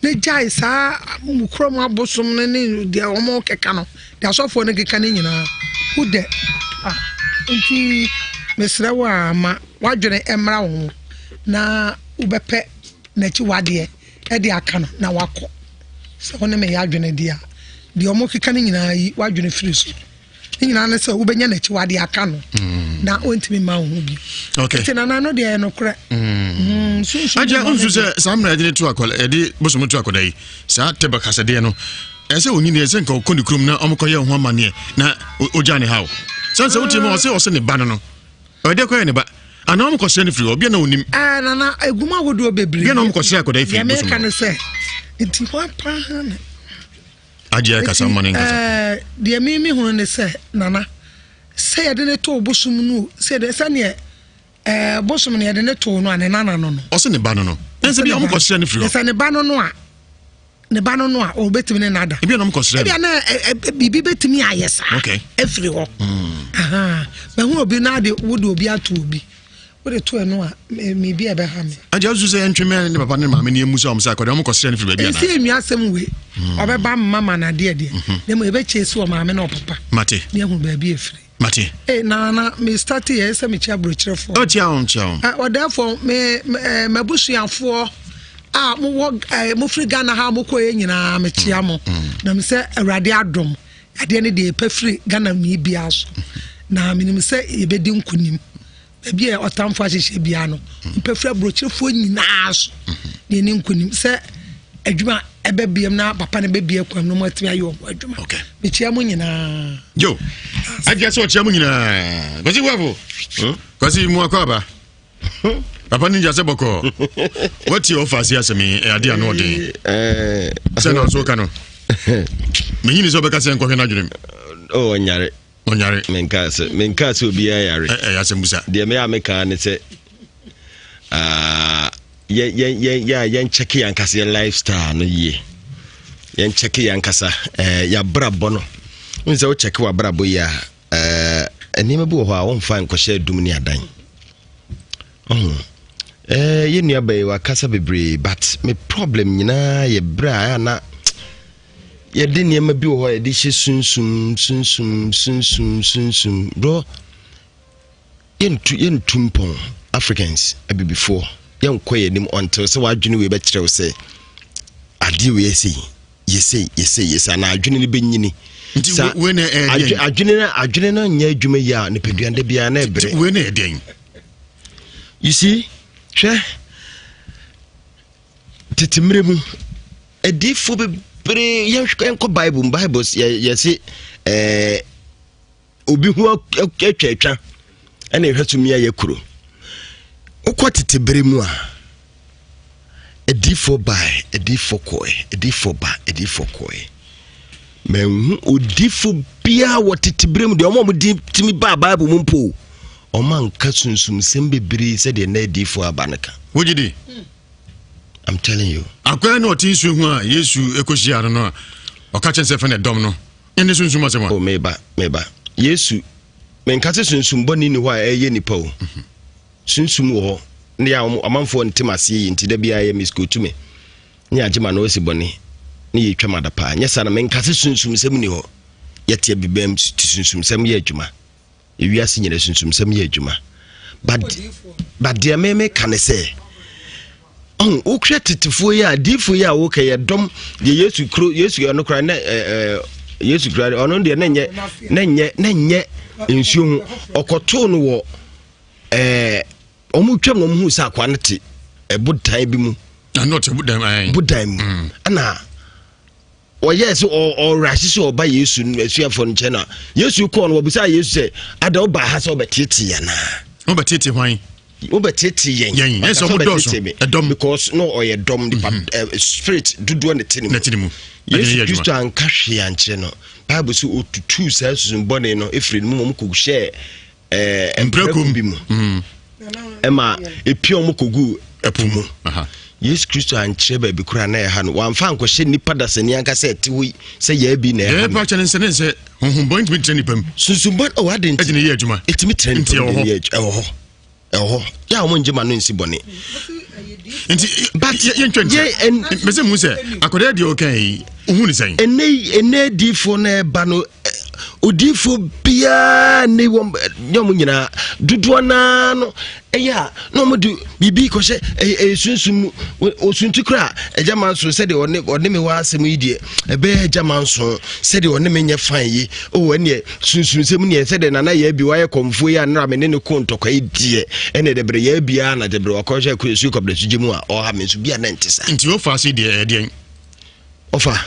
na gyae saa mo kurom abosom no ne deɛ wɔn keka no deɛ asɔfoɔ no keka no nyinaa wo dɛ ah nti mesrɛ wo a ma w'adwene mmra wo ho na wobɛpɛ n'akyi wadeɛ ɛde aka no na wakɔ sɛ wo ne me yɛ adwene deɛ a deɛ wɔn keka no nyinaa yi w'adwene firi so. Ne nyinaa ne sɛ wobɛnya n'akyiwadeɛ aka no mm. na ɔntumi mma wo ho bi nti nana no deɛ ɛyɛ nokorɛ mm. mm, agya nsu sɛ saa mmerɛ yɛde to akɔla yɛde bosom to akɔda yi saa tɛbɛ kasadeɛ no ɛsɛ onyini ɛsɛ nka ɔkɔ ne kurom na ɔmokɔyɛ ho amanneɛ na ɔgya ne haw sɛne sɛ wotie mu ɔsɛ ɔsɛ ne ba no no ɔde kɔyɛ ne ba anaa ɔmokɔsrɛ no firi hɔ bia na ɔnim nana ɛgum ahodoɔ bebree bia na ɔmokɔsrɛ akɔda yi firi bosom no sɛ nti hɔ paa ne Agye kasa mma ne nkasa. Ɛɛ deɛ mi mi hunu ne sɛ nana sɛ yɛde ne too bosom no sɛ yɛde sɛdeɛ ɛɛ bosom no yɛde ne too no a ne nana no no. Ɔsɛ ne ba no no. Ɛnsɛ bi a wɔn kɔ srɛ no firi hɔ. Sɛ ne ba no no a ne ba no no a ɔbɛtumi ne nada. Ebi a na wɔn kɔ srɛ no. Ebi a na ɛ ɛ biribi bɛtumi ayɛ saa. Okay. Efiri hɔ. Mm. Mɛhu obi na de wode obi ato obi. Wode to ɛno a, biribi a ɛbɛha me. Agya nso sɛ yɛntwe mɛ ne papa ne maame ne yɛmmu sɛ ɔm sɛ akɔda ɔm kɔsrɛ no firi baabi anaa? Ɛsɛ nnua asɛm wei. Hmm. Ɔbɛba mma ma no adeɛ deɛ. Mhm. Na mmom yɛbɛkyɛ si wɔ maame ne ɔpapa. Mate. Ne ahu baabi ɛfiri. Mate. Ee na na me start yɛ sɛ mekyia aburokyerɛfoɔ. Ɔkyia wɔn kyia wɔn. Ɔdɛɛfoɔ me m'abusuafoɔ a mowɔ ɛɛ mofiri Ghana ha mokɔ yɛ nyinaa mekyia mo. Hmm. Hmm. Na me sɛ Awurade adom adeɛ no deɛ yɛpɛ firi Ghana ni biara so. Na menim sɛ yɛbɛdi nkonim. Baabi a ɔtamfo ahyehyɛ biara no, mpɛ firi aburokyerefoɔ nyinaa so na ɛni nkonim sɛ adwuma ɛbɛbiam na papa no bɛbia kwan no mu atumi ayɛ ɔmo adwuma. Mekyia mo nyinaa. Yo, agya sɛ ɔkyia mo nyinaa. Kwasi Guafo, hmm? Kwasi mu akɔ aba. Papa ninja sɛ bɔkɔɔ. Watie ɔfa ase asɛm yi, ɛyɛ adeɛ ano ɔden. Eh. Sɛ na ɔso ka no. Menyini sɛ ɔbɛka sɛ nkɔhwɛ no adwenem. Oh, ɔnyare. Ɔnyare. Menkaa sɛ menkaa sɛ obiara yare. Ɛyɛ asɛm busa. Deɛ meyɛ a mekaa ne sɛ yɛn yɛn yɛn yɛ a yɛn kyɛke yɛn ankasa yɛn lifestyle no yie. Yɛn kyɛke yɛn ankasa ɛɛ yɛabrabɔ no. N sɛ wokyɛke w'abrabɔ yie a ɛɛ nneɛma bi wɔ hɔ a wɔmfa nkɔhyɛ adum ne adan. Ɔho ɛɛ yɛn nua bɛyi wakasa bebree but me problem nyinaa yɛ berɛ a na Yɛde nneɛma bi wɔ hɔ a yɛde hyɛ sunsum sunsum sunsum sunsum bro yɛntu yɛntu mpɔn Africans abibifoɔ yɛnkɔ yɛn anim until sɛ w'adwene wei bɛkyerɛ wo sɛ adeɛ wei yɛ sei yɛ sei yɛ sei yɛ sei anaa adwene no bɛnyini nti wei na ɛyɛ deɛn adwene no adwene no nyɛ adwuma yi a nipadua da biara na ɛbrɛ wei na ɛyɛ deɛn you see hwɛ tete mmerɛ mu Adiyifoɔ bebree yɛnkɔ bible mu bible yɛse ɛɛ obi ho atwa atwa ɛna ɛhwɛ so mia yɛ kuro wokɔ tete bere mu a adiyifoɔ bae adiyifoɔ kɔɛ adiyifoɔ ba adiyifoɔ kɔɛ manhu odiyifoɔ biara wɔ tete bere mu deɛ ɔmo a ɔmo tumi baa bible mu mpo ɔmo anka sunsumsɛm bebree sɛdeɛ na adiyifoɔ aba no ka wogye di I'm telling you. Akwaa na ɔte nsuo ho a Yesu kɔhyia no no a ɔka kyɛn sɛ fɛ na ɛdɔm no ɛne sunsum asɛm a. O meba meba Yesu menka sɛ sunsum bɔne ni hɔ a ɛyɛ nipa o. Mhm. Sunsum wɔ hɔ ne a amanfoɔ ntem aseɛ yi nti da biara yɛ miskotu me ne agye ma no asi bɔne ne yɛtwa ma da paa nyɛ saa na menka sɛ sunsum sɛm ni hɔ yɛte abibam te sunsum sɛm yɛ adwuma. Ewiase nyina sunsumsɛm yɛ adwuma. But but deɛ me me ka ne sɛ ɔn wohwɛ tetefoɔ yi a diifoɔ yi a woka yɛ dɔm deɛ Yesu kuro Yesu ɔno kora ne ɛɛ Yesu kura ɔno deɛ ne nyɛ ne nyɛ ne nyɛ nsuo ho ɔkɔtoo no wɔ ɛɛ wɔn twam na wɔn hu sɛ akoa no te ɛbodan bi mu. Ɛna ɔte bodan mu. Bodan mu ɛna. Ɔyɛɛ sɛ ɔwerɛ sɛ ɔba Yesu asuafoɔ no nkyɛn na Yesu kɔɔ no wɔbisaa Yesu sɛ ada wobaa ha sɛ wobɛteetee anaa? Wobɛteetee hwan? Wobɛtete yɛn. Yɛn, yɛn sɛ ɔmo dɔɔso, ɛdɔm. Because no ɔyɛ dɔm nipa mm -hmm. spirit dodoɔ ne te ne mu. Ne mu. Yesu Kristo anka hwee ankyerɛ no. Bible sɛ otutuu saa susun bɔne no efiri ne mu wɔn kɔ hyɛɛ ɛɛ mprako bi mu. Mm. Ɛma epia wɔn kɔgu ɛpo mu. Yesu Kristo ankyerɛ baabi koraa na ɛha no. Wamfa ankɔhyɛ nipa dasani ankasa ɛte hɔ yi sɛ yɛɛ bi na ɛha no. Ɛyɛ pa kyɛ ne nsɛ ne nsɛ honhom bɔne ntumi tena nipa mu. Sunsum bɔne ɔwɔ adi nti. Ɛgyina yɛ adwuma. Ɛtumi tena nipa mu de yɛ ɛwɔ hɔ. Ɛwɔ hɔ. Yɛ a wɔn ngye ma no nsi bɔne. Nti but yɛntwa nkyɛn. Mɛsɛ mu sɛ akɔdɛ deɛ ɔka yi ohun ne sɛn. Ɛnɛ ɛnɛ adiifoɔ na ɛba no odiifoɔ biara ne wɔn nyɛ wɔn nyinaa dodoɔ naa no ɛyɛ a na wɔn de biribi kɔhyɛ ɛyɛ ɛyɛ sunsun mu osunti kora ɛgya manso sɛdeɛ ɔne ɔne me wɔ asɛm yi deɛ ɛbɛyɛ ɛgya manso sɛdeɛ ɔne me nyɛ fan yi o ɛneɛ sunsunsɛm neɛ sɛdeɛ nana yɛ bi wayɛ kɔmfoɔ yi a nra me ne ne ko ntɔkwa yi deɛ ɛne de bere yɛ biara na de bere wakɔhyɛ kɔ esu kɔbrɛ so gye mu a ɔha me nso bi a na nte saa. Nti ɔfa ase deɛ ɛdeɛn. Ɔfa.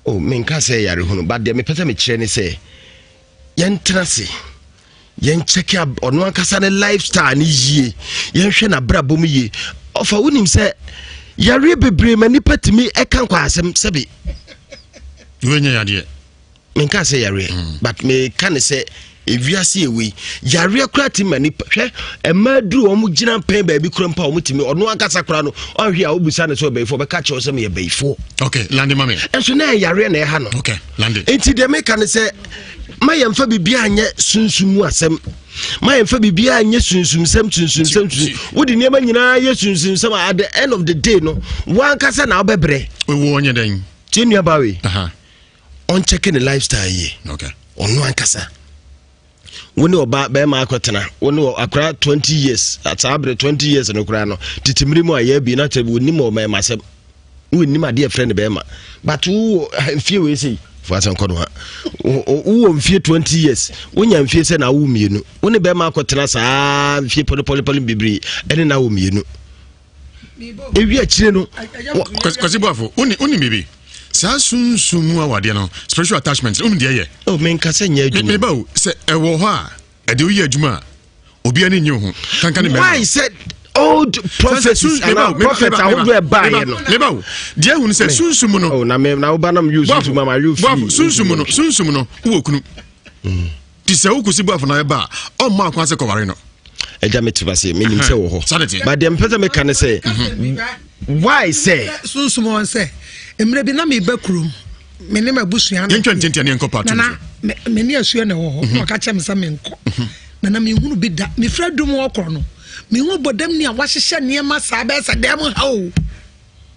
O menka sɛ yare hunu but deɛ mepɛ sɛ mekyerɛ ne sɛ yɛntena ase yɛnkyɛke ɔno ankasa ne lifestyle ne yie yɛnhwɛ n'abrabɔ mu yie ɔfa wonim sɛ yareɛ bebree ma nipa tumi ɛka nkwaasɛm sɛbi wonyɛ yadeɛ menka sɛ yareɛ mm. but meka ne sɛ ewiase ewei yareɛ koraa ti ma nipa hwɛ mmaa duru wɔn gyina pɛn baabi kura mpa wɔn tumi ɔno ankasa koraa no ɔnhwɛ a obusa ne sɛ ɔbɛyifoɔ ɔbɛka kyerɛw sɛ meyɛ bɛyifoɔ. ok lande ma mi. ɛnso na yareɛ na ɛha no. ok lande. nti deɛ meka ne sɛ ma yɛn fa biribi anyɛ sunsun mu asɛm ma yɛn fa biribi anyɛ sunsumsɛm sunsumsɛm sunsum wode nneɛma nyinaa yɛ sunsumsɛm at the end of the day no wankasa na wobɛbrɛ. ewu ɔnyɛ dɛn. tie nua baa wei. Ɔnkyɛke ne lifestyle yie. Okay. Ɔno ankasa. Wo ne ɔba bɛrima akɔtena wo ne akora 20 years saa bere 20 years no koraa no tete mmere mu a yɛ bi na kyerɛ wɔnim ɔmɛɛma asɛm wɔnim adeɛ frɛ ne bɛrima but wowɔ mfie wei sei fo asɛm kɔ no ha wowɔ mfie 20 years wonya mfie sɛ na awo mmienu wo ne bɛrima akɔtena saa mfie pɔlepɔlepɔle bebree ɛne na awo mmienu ewi akyire no. Kwasi Boafo, woni woni biribi saa sunsun mu awadeɛ no spiritual attachment woni deɛ yɛ. o menka sɛ nyɛ adwuma. meba o sɛ ɛwɔ hɔ a ɛde woyɛ adwuma a obiara ne nye ho kankan ne mmarima. why sɛ old prophecies ana prophet ahodoɔ ɛbaeɛ no. meba o deɛ ehun sɛ sunsun mu no. o na me na wo ba nam yu sunsun mu ama yu fi. Boafo sunsun mu no sunsun mu no wowɔ kunu. Ti sɛ wo Kwesi Boafo na ɛba a, ɔmma akwan sɛ kɔware no. Agya me te ase menim sɛ wɔ hɔ. But deɛ mepɛ sɛ meka ne sɛ mhm. why sɛ. Sunsum wɔn sɛ mmerɛ bi na meba kurom me ne m'abusua no. Yɛntwa ntiantia ne yɛnkɔ pato nana me ne asua na ɛwɔ hɔ mhm. na ɔka kyerɛ me sɛ menkɔ mhm. nana menhunu bi da mefiri adum hɔ korɔ no mehu bɔdam ni a wahyehyɛ nneɛma saa bɛyɛ sɛ dɛm ha o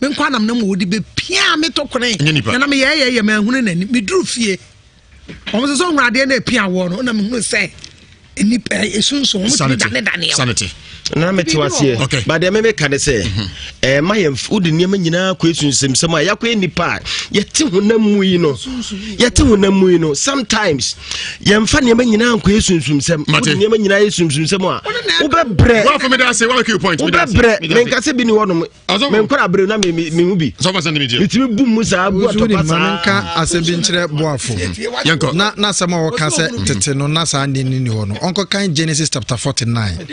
me nkɔ anam na mu wɔde bɛpia me to kone nana meyɛyɛyɛ manhunu n'ani meduru fie Wɔn nso sɛ ohun adeɛ na epia wɔ no na mehunu sɛ nipa esunsun wɔn tumi dane dane ɛwɔ. Sanity. na mete waseɛ ba deɛ memeka ne sɛ ɛma yɛn wode nneɛma nyinaa kɔ esunsɛmsɛm a yɛakɔyɛ nnipa a yɛte honam mu yi no yɛte honam mu yi no sometimes yɛmfa nneɛma nyinaa nkɔ esunsumsɛm wode nneɛma nyinaa yɛ sunsumsɛm a wobɛbrɛ wobɛbrɛ menka sɛ bi ne hɔnom menkɔra bere na mehu bi metumi bu mu saa bu atɔpa saa menka asɛm bi nkyerɛ boafo na na asɛm a wɔka sɛ mhm. tete no na saa nne no ni hɔ no ɔnkɔkan genesis chapter 49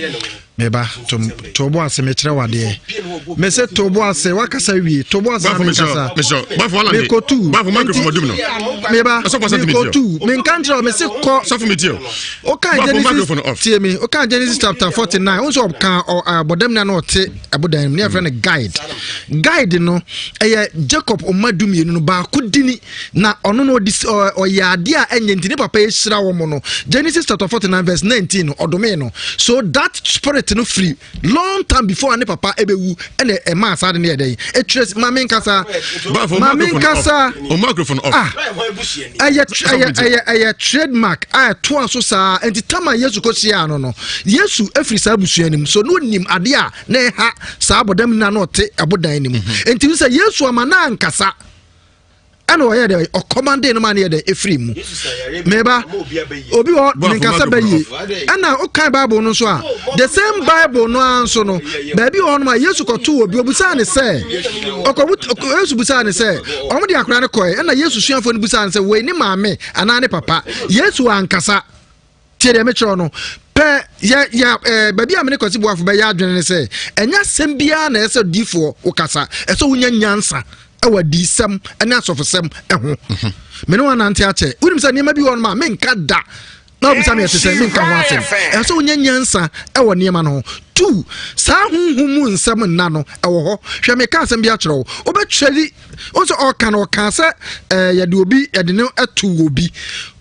meba tobo ase mekyerɛ wadeɛ mese tobo ase wakasa wie tobo ase na menkasa mekotu meba mekotu menka nkyerɛ mese kɔ wokan genesis tie me wokan genesis chapter 49 wo nso ɔka bɔdam na na ɔte ɛbodan mu ne yɛfrɛ no guide guide no ɛyɛ jacob ɔma du mmienu no baako dini na ɔno no ɔdi ɔyɛ adeɛ a ɛnyɛ nti ne papa ahyira wɔn no genesis chapter 49 verse 19 no ɔdomee no so that spirit no firi long time before ne papa ɛbɛwu ɛna ɛma saa de no yɛ dɛn ɛtwerɛ maame nkasa maame nkasa ah ɛyɛ ɛyɛ ɛyɛ ɛyɛ trademark a ɛtoa so saa nti tama yesu kɔ hyia no no yesu efiri saa abusua no mu so no nim adeɛ a na ɛha saa abɔdam na na ɔte ɛbodan no mu mhm. nti sɛ yesu ama na ankasa ɛna ɔyɛ dɛ ɔkɔmande no ma no yɛ dɛ efiri mu mɛba obi wɔ ne nkasa bɛyie ɛna ɔkan bible no nso a the same bible no ara nso no baabi wɔ hɔnom a yesu kɔto obi obusaa ne sɛ ɔkɔbu yesu busaa ne sɛ wɔn de akora no kɔɛ ɛna yesu suafoɔ no busaa ne sɛ wei ne maame anaa ne papa yesu ankasa tie deɛ mekyerɛ no pɛ. Yɛ yɛ ɛɛ baabi a me ne Kwasi Boafo bɛyɛ adwene ne sɛ ɛnyɛ asɛm biara na ɛsɛ diifoɔ wokasa ɛsɛ wonya nyansa ɛwɔ adiisɛm ne asɔfosɛm ɛho. Mhm. Me ne wɔn anante akyɛ. Wonim sɛ nneɛma bi wɔ nom a menka da na wobisa me ɛte sɛ menka ho asɛm. Ɛsɛ wonya nyansa ɛwɔ nneɛma no ho. Tu saa honhom mu nsɛm nna no ɛwɔ hɔ. Hwɛ meka asɛm bi akyerɛ wo. Wobɛtwɛri wo sɛ ɔka no ɔka sɛ ɛɛ yɛde obi yɛde no to obi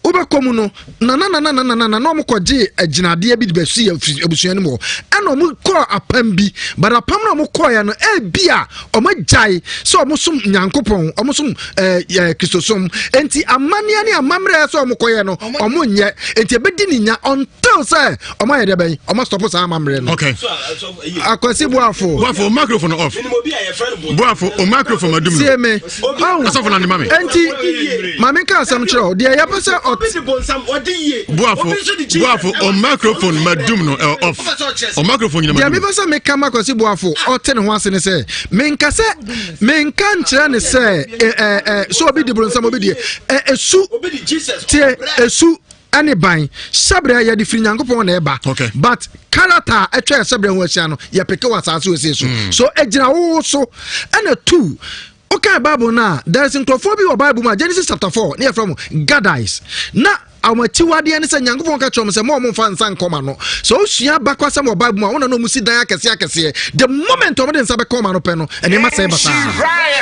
wobɛkɔ mu no nana nana nana nana na wɔn kɔgye agyinadeɛ bi de bɛsi abusua no mu hɔ ɛna wɔn kɔɔ apam bi but apam na wɔn kɔɔɛ no ebi a wɔn agyae sɛ wɔn som nyankopɔn wɔn som ɛɛ ɛɛ kristosom nti amanneɛ ne amammerɛ sɛ wɔn kɔyɛ no wɔn nyɛ nti ebedi ne nya until sɛ wɔn ayɛ dɛ bɛn wɔn asɔpo saa amammerɛ no. Okay. Akwasi Boafo. Boafo o microphone off. Boafo o microphone madum. Sie me. Asafo na ne ma me. Enti maame nka asɛm kyerɛ o. Deɛ yɛpɛ sɛ ɔt. Boafo Boafo o microphone madum no eh, off. O microphone nyina Deɛ madum. mepɛ sɛ meka ma Akwasi Boafo ɔte ne ho ase ne sɛ menka sɛ menka nkyerɛ ne sɛ ɛ ɛ ɛ sɛ obi di bronsam obi deɛ ɛ esu tie esu ɛne ban hyɛbrɛ yɛde firi nyankopɔn na ɛba okay. but character a ɛtwa yɛ hyɛbrɛ ho ahyia no yɛpeke wɔ asase wɔ sie so mm. so ɛgyina wowo so ɛna two wokae bible no a there is nkurɔfoɔ bi wɔ bible mu a genesis chapter 4 ne yɛfrɛ mo gadites na wɔn akyiwadeɛ ne sɛ nyankopɔn ka kyerɛ wɔn sɛ mo a wɔmfa nsa nkɔma no sɛ wosua abakwasɛm wɔ bible mu a wona na wɔn si dan akɛseɛ akɛseɛ the moment wɔn de nsa bɛka wɔn ano pɛ no nneɛma sɛe basaa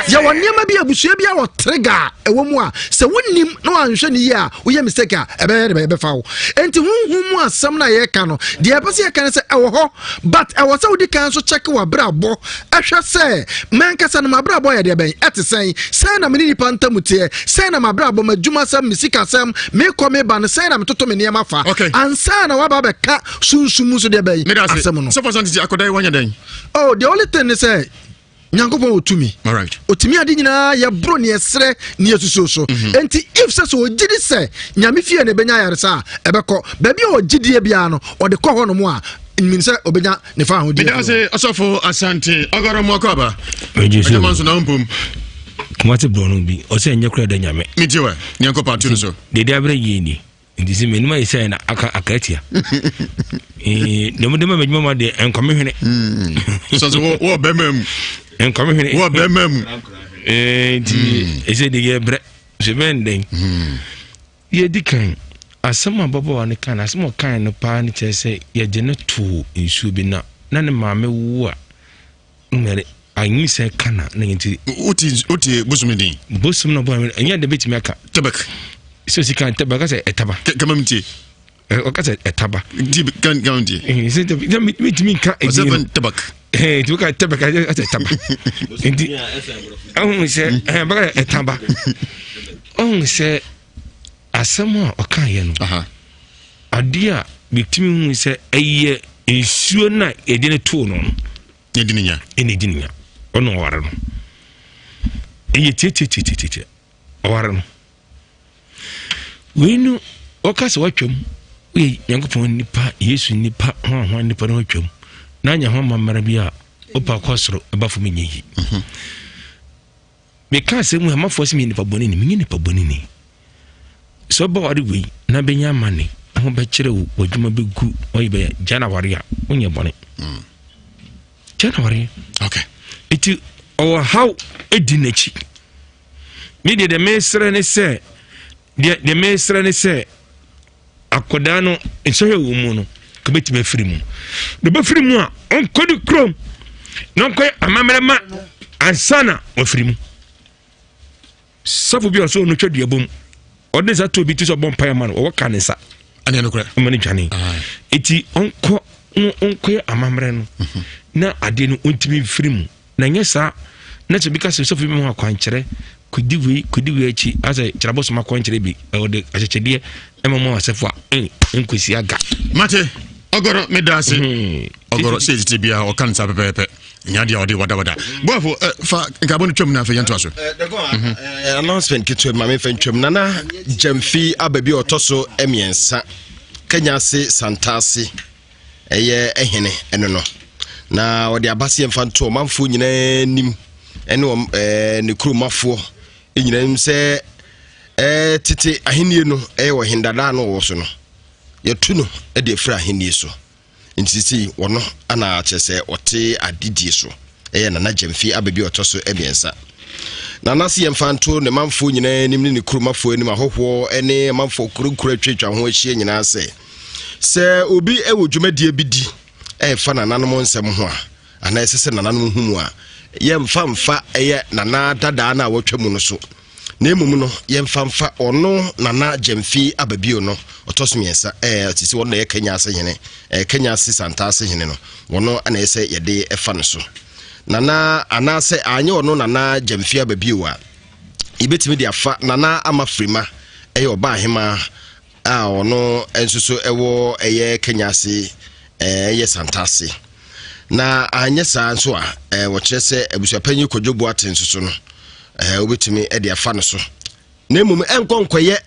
yɛwɔ nneɛma bi abusua bi a wɔ trigger a ɛwɔ mu a sɛ wonim na wɔanhwɛ ne yie a woyɛ mistake a ɛbɛyɛ de ɛbɛfa wo enti honhom mu asɛm no a yɛka no deɛ ɛpɛ sɛ yɛka no sɛ ɛwɔ hɔ but ɛwɔ sɛ wodi kan nso kyɛke w'abrabɔ ɛhwɛ sɛ mankasa no m'abrabɔ yɛ deɛ bɛn ɛte sɛn sɛn na me ne nipa ntam teɛ sɛn na m'abrabɔ m'adwumasɛm me sikasɛm mekɔ meba no sɛn na metoto me nneɛma fa okay. ansa na waba bɛka sunsum mu nso deɛ bɛn asɛm no sɛ fɔ akɔda yi wanyɛ dɛn oh the only thing ne sɛ nyankopɔn wɔ tumi ɔtumi ade nyinaa yɛboro ne ɛserɛ ne yɛsusuo so mhm. enti if sɛ sɛ ɔgye di sɛ nyame fie na ɛbɛnya ayaresa a ɛbɛkɔ baabi a ɔgye die biara no ɔde kɔ hɔ nom a menim sɛ ɔbɛnya ne fa ahodie meda ase ɔsɔfo asante ɔgɔrɔ mu akɔ aba ɛgyama nso na wompom kumase borɔ no bi ɔsɛ ɛnyɛ kora da nyame metie wɛ nyankopɔn ato no so dede aberɛ yie ni nti sɛ m'anim ayɛ sɛ na aka aka atia deɛ mode ma m'adwuma ma deɛ ɛnkɔme hwene hmm. sɛ sɛ wɔ bɛma mu ɛnkɔme hwene wɔ bɛma mu nti hmm. ɛsɛ de yɛbrɛ sɛ bɛn dɛn hmm. yɛdi kan asɛm a bɔbɔwa no kan asɛm a ɔkan no paa no kyerɛ sɛ yɛgye no too nsuo bi na na ne maame wo a Mmɛre anyinsɛn ka na na nti. Wote wote bosom din. Bosom na bɔ ɛnyɛ de betumi aka. Tɛbɛk. Sɛ osi kan tɛbɛk ɔka sɛ ɛtaba. Kama mi tie. Ɔka sɛ ɛtaba. Ti kan kama mi tie. Sɛ sɛ mi tumi nka edin. Ɔsɛ fɛn tɛbɛk. Ɛɛ ti ka tɛbɛk ɔka sɛ ɛtaba. Nti ɔhun sɛ ɛɛ bɛka sɛ ɛtaba. Ɔhun sɛ asɛm a ɔka yɛ no. Adeɛ a metumi hu sɛ ɛyɛ nsuo no a yɛde no too no no ɛdi ne nya ɛna ɛdi ne nya ɔno ɔware no ɛyɛ tiatiatiatiatia ɔware no wei no ɔka sɛ watwam woyɛ nyankopɔn nipa yesu nipa ho ahoa nipa no watwam na anya ho amammerɛ bi a wopa kɔ soro ɛba fam nyɛ yi mhm. Meka asɛm mu amafoɔ sɛ meyɛ nipa bɔne ni menyɛ nipa bɔne ni sɛ ɔba ware wei na bɛnya amane ho bɛkyerɛ wo w'adwuma bɛgu ɔyɛ bɛyɛ gya na ware a wonyɛ bɔne mm. gya na ware okay. nti ɔwɔ haw di n'akyi me deɛ deɛ mesrɛ ne sɛ deɛ deɛ mesrɛ ne sɛ akwadaa no nsɔhwɛ wɔ mu no ka bɛtumi afiri mu na ɔbɛfiri mu a ɔnkɔ ne kurom na ɔnkɔyɛ amammerɛ ma ansa na wafiri mu sɔfo bi a ɔsɛ ɔno twa duabɔ mu ɔde nsa to obi ti sɛ ɔbɔ mpaeɛ ma no ɔwɔ ka ne nsa ɔma no dwane eti ɔnkɔ ɔnkɔyɛ amammerɛ no mhm. na adeɛ no ɔntumi mfiri mu Na ɛnyɛ saa na sɛ obi ka sɛ sɔfo bi ma ho akwankyerɛ kɔdi wei kɔdi wei akyi asɛ kyerɛ abosom akwankyerɛ bi ɔde ahyehyɛdeɛ ɛma mu asɛfo a ɛnkɔsi aga. Mate ɔgɔrɔ meda ase hmm. ɔgɔrɔ sɛ ɛtete biara ɔka no saa pɛpɛɛpɛ nya deɛ ɔde wadawada boafo eh, fa nkabɔ no twam no afei yɛntoa so eh, mhm. eh, announcement ketewa ma memfa ntwam nana gyamfi aba bi ɔtɔ so mmiɛnsa kanya ase santase ɛyɛ hene ɛno no na ɔde aba sɛ yɛmfa nto ɔmanfoɔ nyinaa anim ɛne wɔn ɛɛ ne kuromafoɔ nyinaa anim sɛ ɛɛ tete ahennie no ɛyɛ ɔhen dada no wɔ so no yɛtu no ɛde afiri ahennie so. Nti sesei wɔno ana kyerɛ sɛ ɔte adedie so. Ɛyɛ Nana Gyamfi Ababi a ɔtɔ so mmiɛnsa. Nana se yɛmfa nto ne manfoɔ nyinaa anim ne ne kuromafoɔ anim, ahɔhoɔ ne amanfoɔ kuronkuro atwatwa ho ahyia nyinaa sɛ, sɛ obi wɔ dwumadie bi di ɛfa nananom nsɛm ho a, anaa ɛsɛ sɛ nananom hu mu a, yɛmfa mfa ɛyɛ nana dadaa no a wɔatwa mu no so, na mmom no yɛmfa mfa ɔno Nana Gyamfi Ababio no ɔtɔ so mmiɛnsa, ɛɛ te sɛ ɔno na ɛyɛ Kenya ase hene, ɛɛ Kenya ase Santa ase hene no, wɔno na ɛyɛ sɛ yɛde ɛfa no so. Nana anaasɛ anyɛ ɔno Nana Gyamfi Ababio a, yɛbɛtumi de afa Nana Ama Frima, ɛyɛ ɔbaa hemaa a ɔno nso so ɛwɔ ɛyɛ Kenya ase ɛyɛ Santa ase. Na anyɛ saa nso a, wɔkyerɛ sɛ abusuapanyin Kwadwo Boateng nso so no, wobɛtumi de afa no so. Na mmom ɛnkɔ nkɔyɛ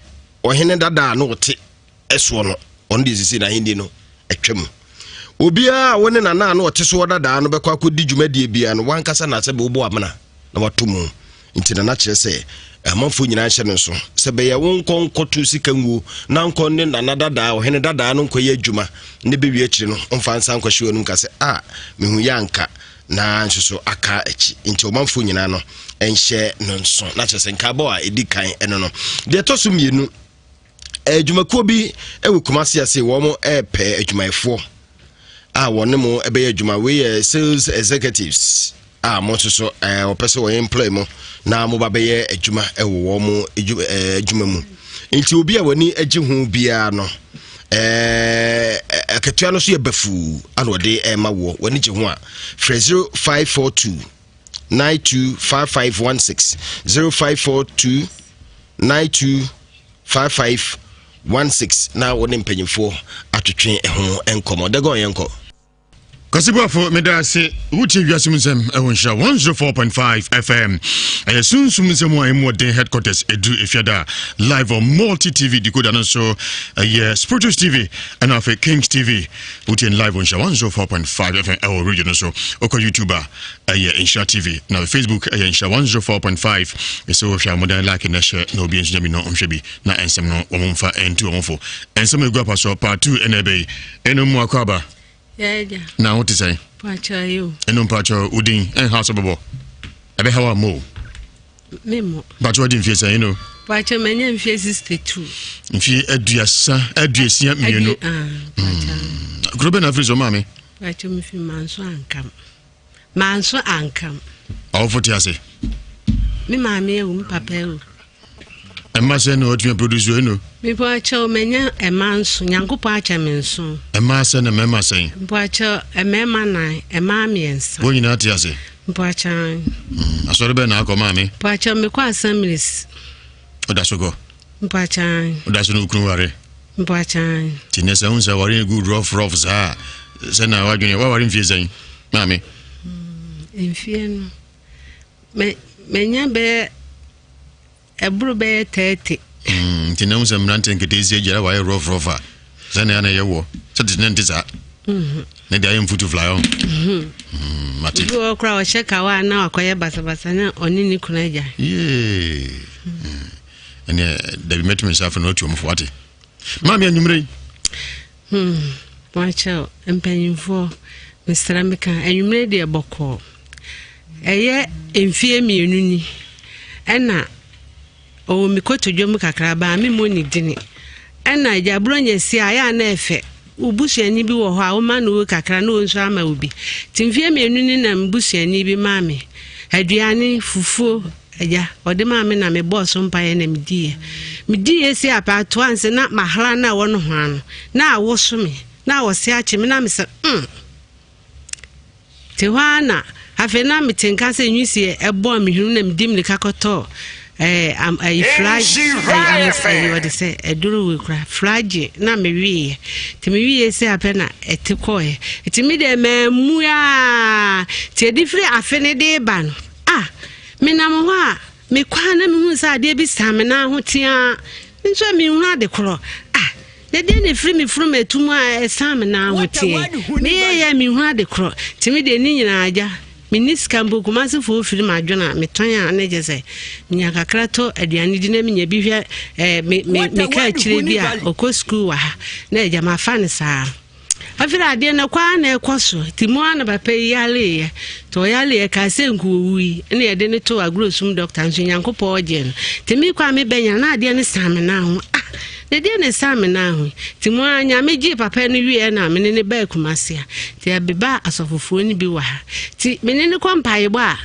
ɔhene dada a na ɔte soɔ no, ɔno deɛ sisi n'ahenni no atwa mu. Obiara a wo ne nana a na ɔte soɔ dadaa no bɛkɔ akɔdi dwumadie biara no, wankasa na sɛ bɛwobɔ amena na wato mu. Nti Nana kyerɛ sɛ amanfoɔ nyinaa nhyɛ no nso sɛ bɛyɛ wo nkɔ nkɔto sika nguo na nkɔ ne nana dadaa ɔhene dadaa no nkɔyɛ adwuma ne bɛwie akyire no ɔmfa nsa nkɔhyɛ w'anum ka sɛ a mehu yɛ anka na nso so aka akyi. Nti ɔmanfoɔ nyinaa no nhyɛ no nso na kyerɛ sɛ nkaebɔ a ɛdi kan ɛno no. Deɛ ɛtɔ so mmienu, adwumakuo bi wɔ Kumasi ase wɔn repɛ adwumayɛfoɔ a wɔne mo bɛyɛ adwuma. Wei yɛ sales executives a mo nso so wɔpɛ sɛ wɔyɛ employ mo na mo ba bɛyɛ adwuma wɔ wɔn mo adwuma mu. Nti obi a w'ani gye ho biara no, akatua no so yɛ bafuu ana wɔde ɛma woɔ. W'ani gye ho a, frɛ 0542 925516, 0542 925516 na wo ne mpanyimfoɔ atwetwe ho nkɔmmɔ. Dɛgɔn yɛnkɔ. Kwasibuafo meda ase wotie wiase mu nsɛm ɛwɔ nhyira 104.5 FM ɛyɛ sunsum nsɛm a ɛmu ɔden headquarters ɛduru efiada live on multi TV decoder no nso ɛyɛ Spiritus TV ɛna afei Kings TV wotie live on nhyira 104.5 FM ɛwɔ radio no so wokɔ YouTube a ɛyɛ nhyira TV na Facebook ɛyɛ nhyira 104.5 ɛsɛ wohwɛ a modan like na hyɛ na obi nso nya bi no ɔnhwɛ bi na nsɛm no wɔn mfa ɛntu wɔn fo nsɛm egu apa so part 2 ɛna ɛbɛyi ɛno mu akɔ aba. Na wo te sɛn? Ɛno mpakyɛ wo din ɛnha so bɛbɔ ɛbɛha wa mo mpakyɛ wadi mfie sɛn ɛno? Mpakyɛ manya mfie 62. Mfie 62. Ah, kuro bɛ na afiri so maame? Mpakyɛ mefi Manso Ankam. Manso ankam. Awofo te ase? Me maame awu, me papa awu. Ɛma sɛ na watumi aproduce ɛno? Mepɔ akyɛw manya ɛma nso, Nyankopɔn akyɛ me nso. Ɛma sɛ na mmarima sɛn? Mepɔ akyɛw mmarima nan, ɛmaa mmiɛnsa. Wɔn nyinaa te ase? Mepɔ akyɛw. Asɔre bɛn na akɔ maame? Mepɔ akyɛw mekɔ assemblies. Ɔda so kɔ? Mepɔ akyɛw. Ɔda so ne okunu ware? Mpakyɛw. Nti nɛ sɛ wohu sɛ aware gu rough rough saa a, sɛ na wadwene waware mfie sɛn maame? Mfie no me menya bɛyɛ ɛboro bɛyɛ 30. Nti na wohu sɛ mmerante nketeesia gyina wayɛ rough rough a sɛ na ɛyɛ wɔ sɛ tete ne nte saa. Mm-hmm. Ne deɛ ayɛ mfutu fly ɔn. Mm-hmm. Mate. Obi wɔ koraa ɔhyɛ kawa na wakɔyɛ basabasa na ɔne ne kunu agya. Yee. Ɛneɛ dabi mɛtumi nsa afei na watu ɔmofo wate maame anwummerɛ yi. Hmm, wakyɛw mpanyimfoɔ mesrɛ meka anwummerɛ deɛ bɔkɔɔ ɛyɛ mfie mmienu ni ɛna ɔwɔ me kotodwe mu kakra baa me mmɔ ne dini ɛna agya buronya si a ɛyɛ a na ɛfɛ Wo busuani bi wɔ hɔ a, woma no wei kakra na ɔnso ama wo bi. Nti mfeɛ mmienu ni na me busuani bi maa me aduane, fufuo, agya, ɔde maa me na mebɔɔ so mpaeɛ na mediiɛ. Mediiɛ si apaatoa nse na mahra no a ɛwɔ nohoa no, na awoso me, na awɔse akye me na mesɛ mm. Te hɔ ara na afei na mete nka sɛ nwusie ɛbɔɔ me hwene na medi mmirika kɔtɔɔ ɛɛ am ɛyi flagye ɛyi amas ɛyi ɔde sɛ ɛduru wei kora flagye na meweeɛ te meweeɛ sɛ apɛ na ɛte kɔɔɛ te me deɛ mɛmu aa te ɛde firi afe ne de ba no ah menam hɔ a mekɔ a na mehu sɛ adeɛ bi san me nan ho teaa nso menhunu ade korɔ ah Na deɛ na ɛfiri me furum atu mu a ɛsan me nan ho teɛ. Meyɛeɛ a menhunu ade korɔ. Nti me deɛ ne nyinaa agya. Menni sika mpo, Kumasefoɔ firi m'adwene a metɔn a na kyerɛ sɛ menya kakra tɔ aduane di na menya bi hwɛ eh, me, me, me ka akyire bi a ɔkɔ sukuu wɔ ha na agya mafa no saa. Afei adeɛ no kɔ ara na ɛkɔ so nti mu ara na papa yi yareeɛ nti ɔyareeɛ kaa sɛ nka ɔwui ɛna yɛde no too agorɔsum dɔkta nso Nyankopɔn ɔgyee no nti mekɔ a mebɛnya na adeɛ no san me nan ho ah na deɛ na ɛsan me nan ho nti mu ara Nyame gyee papa no wieɛ na mene ne baa Kumasi a nti ɛbeba asɔfofoɔ no bi wɔ ha nti mene ne kɔ mpaebɔ a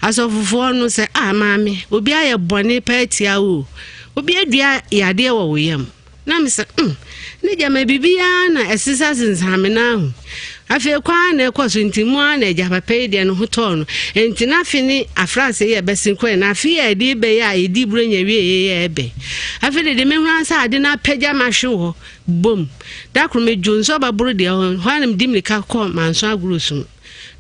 asɔfofoɔ no sɛ ah maame obi ayɛ bɔne paa tia wo obi adua yadeɛ wɔ wo yam Na me sɛ, mm, ne gyama biribiara na ɛsesa sensan me nan ho. Afei kɔ ara na ɛkɔ so nti mu ara na agya papa yi deɛ ne ho tɔɔ no. Nti n'afe ne afrase yɛ bɛsen kɔɛ na afe yɛ ɛde bɛyɛ a yɛdi buronya wie yɛ yɛ ɛbɛ. Afei de de me hura sɛ ade no apagya mahwe hɔ bom. Da koro medwo nso ɔbɛboro deɛ hɔ hɔ ara na medi mirika kɔ manso agorɔ sum.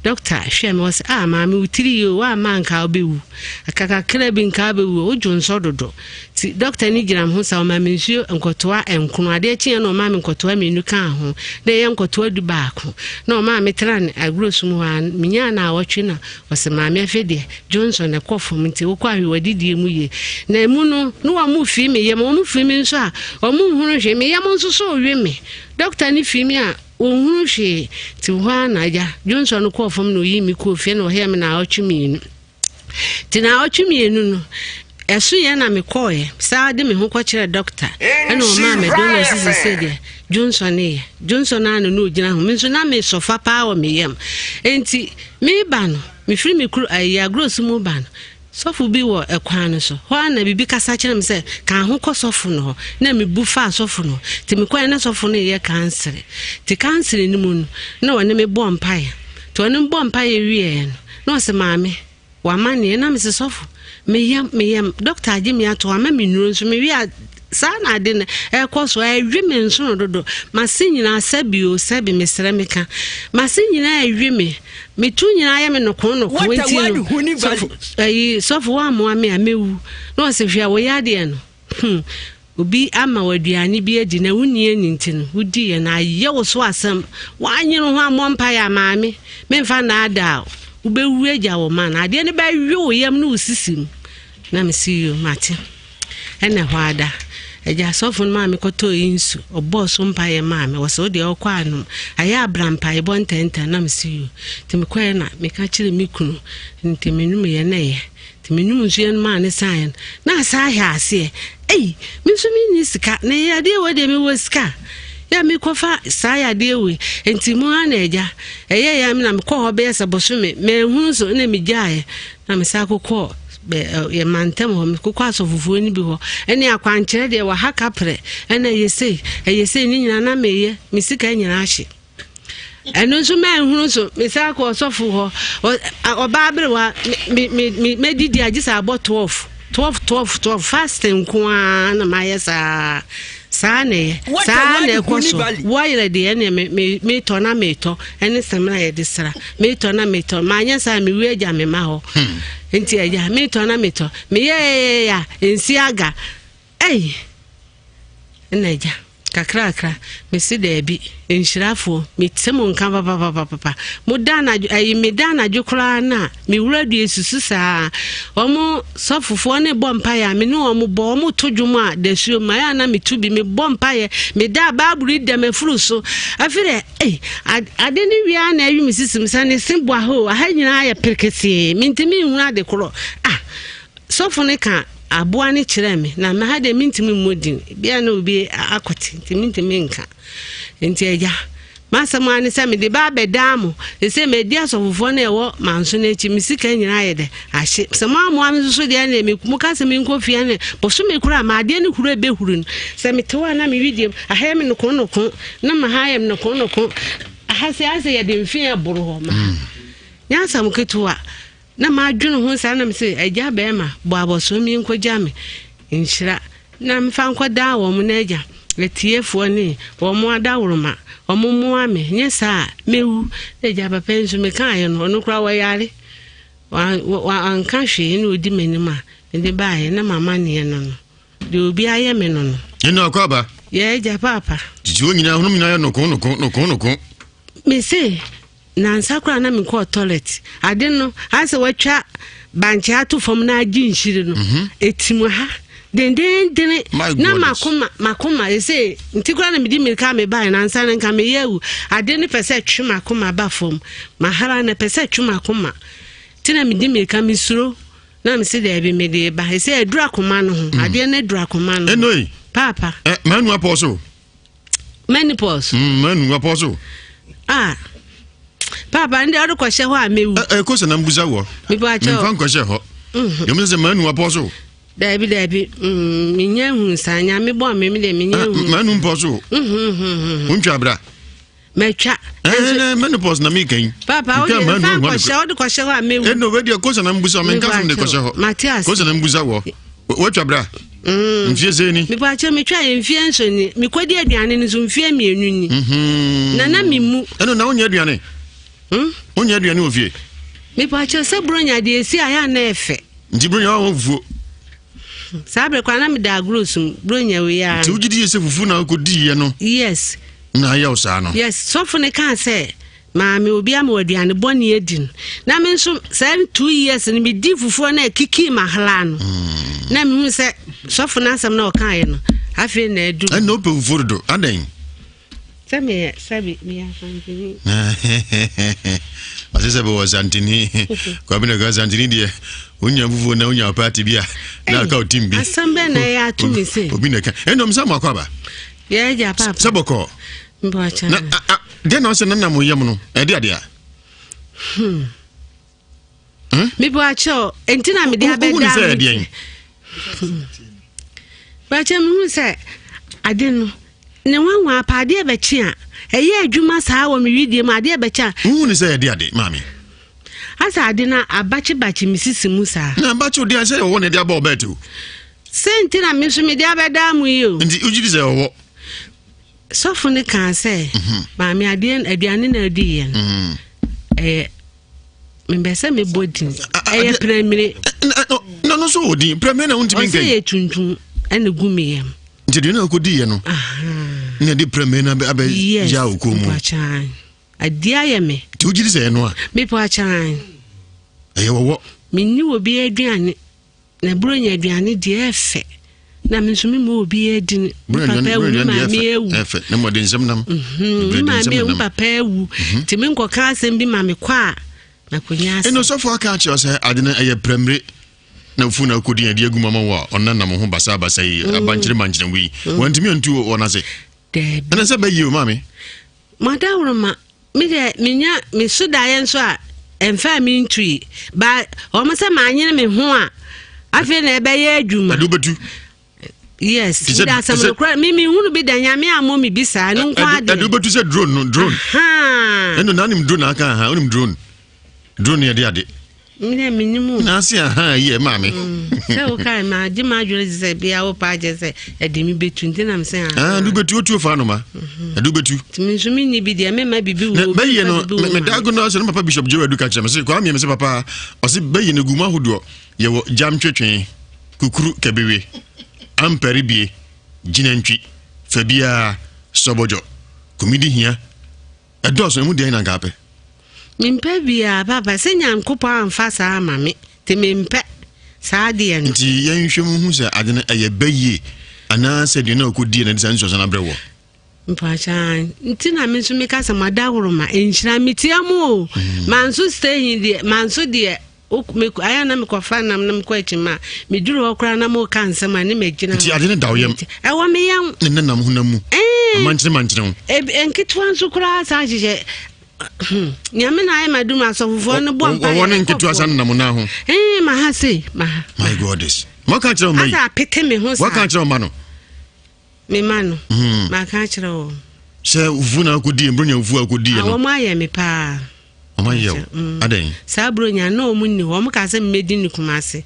Doctor hwɛɛ me ɔse ah maame wo tiri ye o woamma a nka wobɛwu aka kakra bi nka wobɛwu o wodwo nsɔ dodo nti doctor ni gyina me ho sa ɔma me nsuo nkɔtoa nkono adeɛ kyeɛ na ɔma me nkɔtoa mmienu kaa ho na ɛyɛ nkɔtoa du baako na ɔma me tra ne agorɔ sum hɔ a menyaa na awɔtwe na ɔse maame afei deɛ Johnson ɛkɔ fam nti wokɔ ahwe wadidie mu yie na emu no na wɔn fi me yam wɔn fi me nso a wɔn nhunu hwee me yam nso so we me doctor ni fi me a Ɔnhunu hwee. Nti hɔ ara na agya dwonsɔ no kɔɔ fam na ɔyii me kɔɔ fie na ɔhɛɛ me naawɔtwe mmienu. Nti naawɔtwe mmienu no, ɛso yɛ na mekɔɔeɛ saa de me ho kɔkyerɛɛ dɔkta ɛna ɔmaa me aduro na ɔse sesei deɛ dwonsɔ no yɛ dwonsɔ no ano na ɔgyina ho me nso na mesɔfa paa wɔ me yam nti meba no mefiri me kuro ayi agorɔ mu ba no Sɔfo bi wɔ kwan no so. Hɔ ara na biribi kasa kyerɛɛ me sɛ, Ka ho kɔ sɔfo no hɔ. Na mibu faa sɔfo no hɔ. Nti mekɔe na sɔfo no reyɛ kansere. Nti kansere no mu no, na ɔne me bɔɔ mpaeɛ. Nti ɔne me bɔɔ mpaeɛ wieeɛ no, na ɔse, Maame, w'amanneɛ? Na mese, Sɔfo, me yam, me yam. Dɔkta agye me ato, wama me nnuro nso mewie a, saa na ade no ɛrekɔ so, ɛrewe me nsono dodo. M'ase nyinaa, sɛbi o, sɛbi, mesrɛ meka. M'ase nyinaa ɛrewe me. Me tu nyinaa yɛ me noko noko nti no sɔfo ayi sɔfo wammoa me a mewu na ɔsɛ hwɛ a wɔyɛ adeɛ no hmm obi ama wɔ aduane bi adi na wonni ani nti no wodi yɛ na ayɛ wo so asɛm wanyere ho ammɔ mpaeɛ a maame memfa naadaa wobɛwu agya wɔ ma no adeɛ no bɛwe wo yam ne wo sisi mu na mesi yo mate Ɛna ɛhɔ ara da, agya sɔfo no maa me kɔtɔɔ nsu, ɔbɔɔ so mpaeɛ maa me, ɔsɛ wo deɛ ɔkɔ anom, ayɛ abra mpaebɔ ntɛntɛm, na mese yoo. Nti mekɔɛ na meka kyerɛ me kunu, nti menom yɛ na ɛyɛ. Nti menom nsuo no maa ne saeɛ no, na asa ahɛ aseɛ. Ei, me nso menni sika, na yadeɛ wei deɛ mewɔ sika. Yɛ mekɔfa saa yadeɛ wei, nti mo ara na agya, ɛyɛ yɛ na mekɔ hɔ bɛyɛ sɛ bosome, manhunu so na megyaeɛ, na mesan kokɔɔ yɛ mantam hɔ mekokɔ asɔfofoɔ no bi hɔ ɛne akwankyerɛ deɛ wɔ ha kaprɛ ɛna ɛyɛ sei ɛyɛ sei ne nyinaa na meyɛ me sika nyinaa ahye ɛno nso manhunu so mesan kɔ ɔsɔfo hɔ ɔbaa berewa mɛdidi agye sɛ abɔ 12 12 12 12 fasting nko ara na mayɛ saa saa na ɛyɛ saa na ɛkɔ so wɔyerɛ deɛ ɛne metɔ na metɔ ɛne samina yɛde sra metɔ na metɔ manyɛ saa mewu agya me ma hɔ hmm. nti agya metɔ na metɔ meyɛɛyɛ a nsi aga ei ɛna agya kakrakra mesi daabi nhyirafoɔ mete mo nka papapapapa moda anadwo ayi meda anadwo koraa no a mewura dua susu saa wɔn sɔfofoɔ ne bɔ mpaeɛ a me ne wɔn bɔ wɔn to dwom a dasuo mu ayɛ a na metu bi mebɔ mpaeɛ meda baaburi da mafuru so afei dɛ Ei, ade no wie ara na awi me sisim sɛ ne se bɔ aha o, aha nyinaa yɛ perekesee, mentumi nhunu ade korɔ. Ah, sɔfo no ka aboa no kyerɛɛ me, na me ha deɛ mentumi mmɔ din, bia na obi akɔte, nti mentumi nka. Nti agya, m'asɛm ara ne sɛ mede ba abɛdaa mo, sɛ madi asɔfofoɔ no ɛwɔ manso no akyi, me sika nyinaa yɛ dɛ, ahye. Sɛ moammoa me nso so deɛ ne moka sɛ menkɔ fie ne bosome koraa ma adeɛ no huru ɛbɛhuru no, sɛ mete hɔ a na mewi deɛ aha yɛ me noko noko. Na ma ha yɛ noko noko. Aha sɛ asɛ yɛde mfe ɛboro hɔ ma. Hmm. Nyɛ asɛm ketewa. Na madwene ho saa na mesɛ agya bɛrima bɔ abɔsoɔ mi nkɔgya me nhyira na mfa nkɔdaa wɔn na agya atiefoɔ ne wɔn adaworoma wɔn mmoa me nyɛ saa a mɛwu na agya papa yi nso mekaeɛ no ɔno koraa wɔyare wanka hwee na ɔdi m'anim a mede baeɛ na mama neɛ no no Deɛ obi ayɛ me no no. Yɛn akɔ aba. Yɛ agya paapa. Titi wɔn nyinaa honam nyinaa yɛ noko noko noko noko. Me se nansa koraa na mekɔɔ toilet ade no ayɛ sɛ watwa bankye ato fam na agye nhyiri no mhm. ɛtim ha. Dendendene na makoma makoma ɛsɛ nti koraa na medi mmirika mebaeɛ na ansa no nka meyɛ awu. Adeɛ no pɛ sɛ twe makoma ba fam. Mahara no pɛ sɛ twe makoma. Nti na medi mmirika mesuro na mese daabi mede ba. Ɛsɛ aduru akoma no ho. Mm. Adeɛ no aduru akoma no ho. Ɛnoi. Paapa. Eh, manu apɔ so. Menopause. Mm, manu apɔ so. Ah. Paapa ndi ɔde kɔhyɛ hɔ a mewu. Ɛ ɛ kɔsɛ na mbusa wɔ. Mipa akyɛw. Mfa nkɔhyɛ hɔ. Mhm. Yɛmu sɛ manu apɔ so. Daabi daabi mm, menya hu saa nyame bɔ me me deɛ menya ah, hu. Manu mpɔ so. Mhm, mhm, Wontwa abira. Matwa. Ɛɛ menopause na meka yi. Papa wo deɛ mfa nkɔhyɛ wode kɔhyɛ hɔ a mewu. Ɛnna wei deɛ kɔsɛ na mbusa menka so de kɔhyɛ hɔ. Mate ase. Kɔsɛ na mbusa wɔ. Watwa bra. Mm. Mfie sɛ ni. Mepɛ akyɛ metwa yɛ mfie nso ni. Mekɔdi aduane no nso mfie mmienu ni. Mhm. Na na memu. Ɛno na wonyɛ aduane. Hmm? Wonyɛ aduane wɔ fie. Mepɛ akyɛ sɛ buronya deɛ ɛsi ayɛ a na ɛfɛ. Nti buronya wɔ fufuo. Saa bere koraa na meda agorɔ sum buronya wei ara. Nti wogye di sɛ fufuo na wokɔdiiɛ no. Yes. Na ayɛ wo saa no. Yes, sɔfo no kaa sɛ maame obi ama aduane bɔne adi no na me nso saa 2 years no medi fufuo no a ɛkikii mahla no mm. na mehu sɛ sɔfo no asɛm na ɔkaeɛ no afei na adu. Ɛna wopɛ fufuo dodo adɛn? Sɛ meyɛ sɛbi meyɛ asanteni. Ɔsɛ sɛ bɛwɔ asanteni. Kwame na asanteni deɛ wonya fufuo na wonya party bi a na aka otim bi. Asɛm bɛn na ɛyɛ ato me se. Obi na ɛka. Ɛnna ɔmo sɛ mo akɔ aba. Yɛ agya papa. Sɛ bɔkɔ. Mbɔkyɛ. Na deɛ na ɔsɛ nanam yam no ɛde adeɛ a. Hmm. Hmm? Mebɔ akyɛw nti na mede abɛda. Wohu sɛ ɛdeɛn? Bɛkyɛ mehu sɛ ade no ne nwanwa apa adeɛ bɛkye a ɛyɛ adwuma saa wɔ me widie mu adeɛ bɛkye a. Wohu ne sɛ ɛde ade maame. Asa ade no abakyebakye me sisi mu saa. Na abakye odi sɛ ɛwɔ na ɛde abɔ ɔbɛɛte o. Sɛ nti na me nso mede abɛda mu yi o. Nti wogye di sɛ ɔwɔ. Sɔfo no kaa sɛ mhm. maame adeɛ aduane na adi yɛ no mhm. ɛyɛ mebɛ sɛ mebɔ din ɛyɛ prɛmire na no nso wɔ din prɛmire na wontumi nka ɔsɛ yɛ tuntum ɛna gu me yam nti deɛ na wokɔdiiɛ no na ɛde prɛmire no abɛgya wo kɔn mu adeɛ ayɛ me nti wogye di sɛ ɛno a mepɔ akyan ɛyɛ wɔwɔ menni wɔ bi aduane Na Buronya aduane deɛ ɛfɛ. Na me nso mema obiara di no. Me papa awu, me maame awu. Ɛfɛ na mmɔde nsɛm nam. Mhm, me maame awu, papa awu. Mhm. Nti me nkɔka asɛm bi ma me kɔ a, makonya asɛm. Ɛna ɔsɔfo aka akyerɛ sɛ ade no ɛyɛ prɛmire na ofu na akɔdi ade agu mama wɔ a ɔnam nam ho basabasa yi mm. abankyere mankyere wei. Mm. Wantumi antu wɔn ase. Daabi. Ɛna sɛ bɛyie o maame. Madaworoma, me deɛ menya me so daeɛ nso a ɛmfa me ntui ba wɔn sɛ manyene me ho a afei na ɛbɛyɛ adwuma. Ɛde wobɛtu. Yes, mede asɛm no kora me mehunu bi da nyame ammɔ me bi saa no nko adeɛ. Ɛde wobɛtu sɛ drone no drone. Ɛno na anim drone aka ha wonim drone. Drone yɛde ade. Mene menim o. Na ase aha yi ɛ maame. Mm, sɛ wo kae ma agye ma adwene sɛ bia wo pa agye sɛ ɛde me bɛtu nti nam sɛ ah. Ah, de wobɛtu otuo fa anoma. Mhm. Ɛde wobɛtu. Nti me nso menni bi deɛ mema bibi wo. Bɛyɛ no me da ago no sɛ no papa Bishop Joe Adu ka kyerɛ me sɛ kwa me sɛ papa ɔse bɛyɛ no gu mu ahodoɔ yɛwɔ gyam twetwe kukuru kɛbewe ampɛre bie gyinantwi fa biara sɔbɔdwɔ komidi hia Ɛdɔɔso, emu deɛn na anka wopɛ? Mempɛ biaa papa, sɛ Nyankopɔn amfa saa ama me, nti mempɛ saa adeɛ no. Nti yɛnhwɛ mu hu sɛ ade no ɛyɛ bɛ yie anaa sɛ deɛ na ɔkɔdie na ɛde saa nsuansuo no abrɛ wɔ. Mpakyɛ nti na me nso meka sɛ madahoroma nhyira metia mu o mm. manso stay deɛ manso deɛ ayɛ na mekɔfa nam na mekɔ akyi ma meduru hɔ koraa na moka nsɛm a ne magyina nti ade no da wo yam ɛwɔ me yam ne ne nam honam mu amankyene mankyene ho nketewa nso koraa saa hyehyɛ hmm, nyame na ayɛ madum asɔfofoɔ no bɔ mpa wɔwɔ ne nketewa sa nenam no ho maha sei maha my god this maka kyerɛ wo ma yi asa apete me ho saa waka kyerɛ wo ma no Me ma no. Hmm. Maka akyerɛ wɔn. Sɛ fufu na akɔdi yɛ buronya fufu akɔdi yɛ no. Ah, wɔn ayɛ me paa. Wɔn ayɛ wo. Mm. Adɛn? Saa buronya na wɔn nni hɔ. Wɔn kaa sɛ mmɛdi ne kuma ase.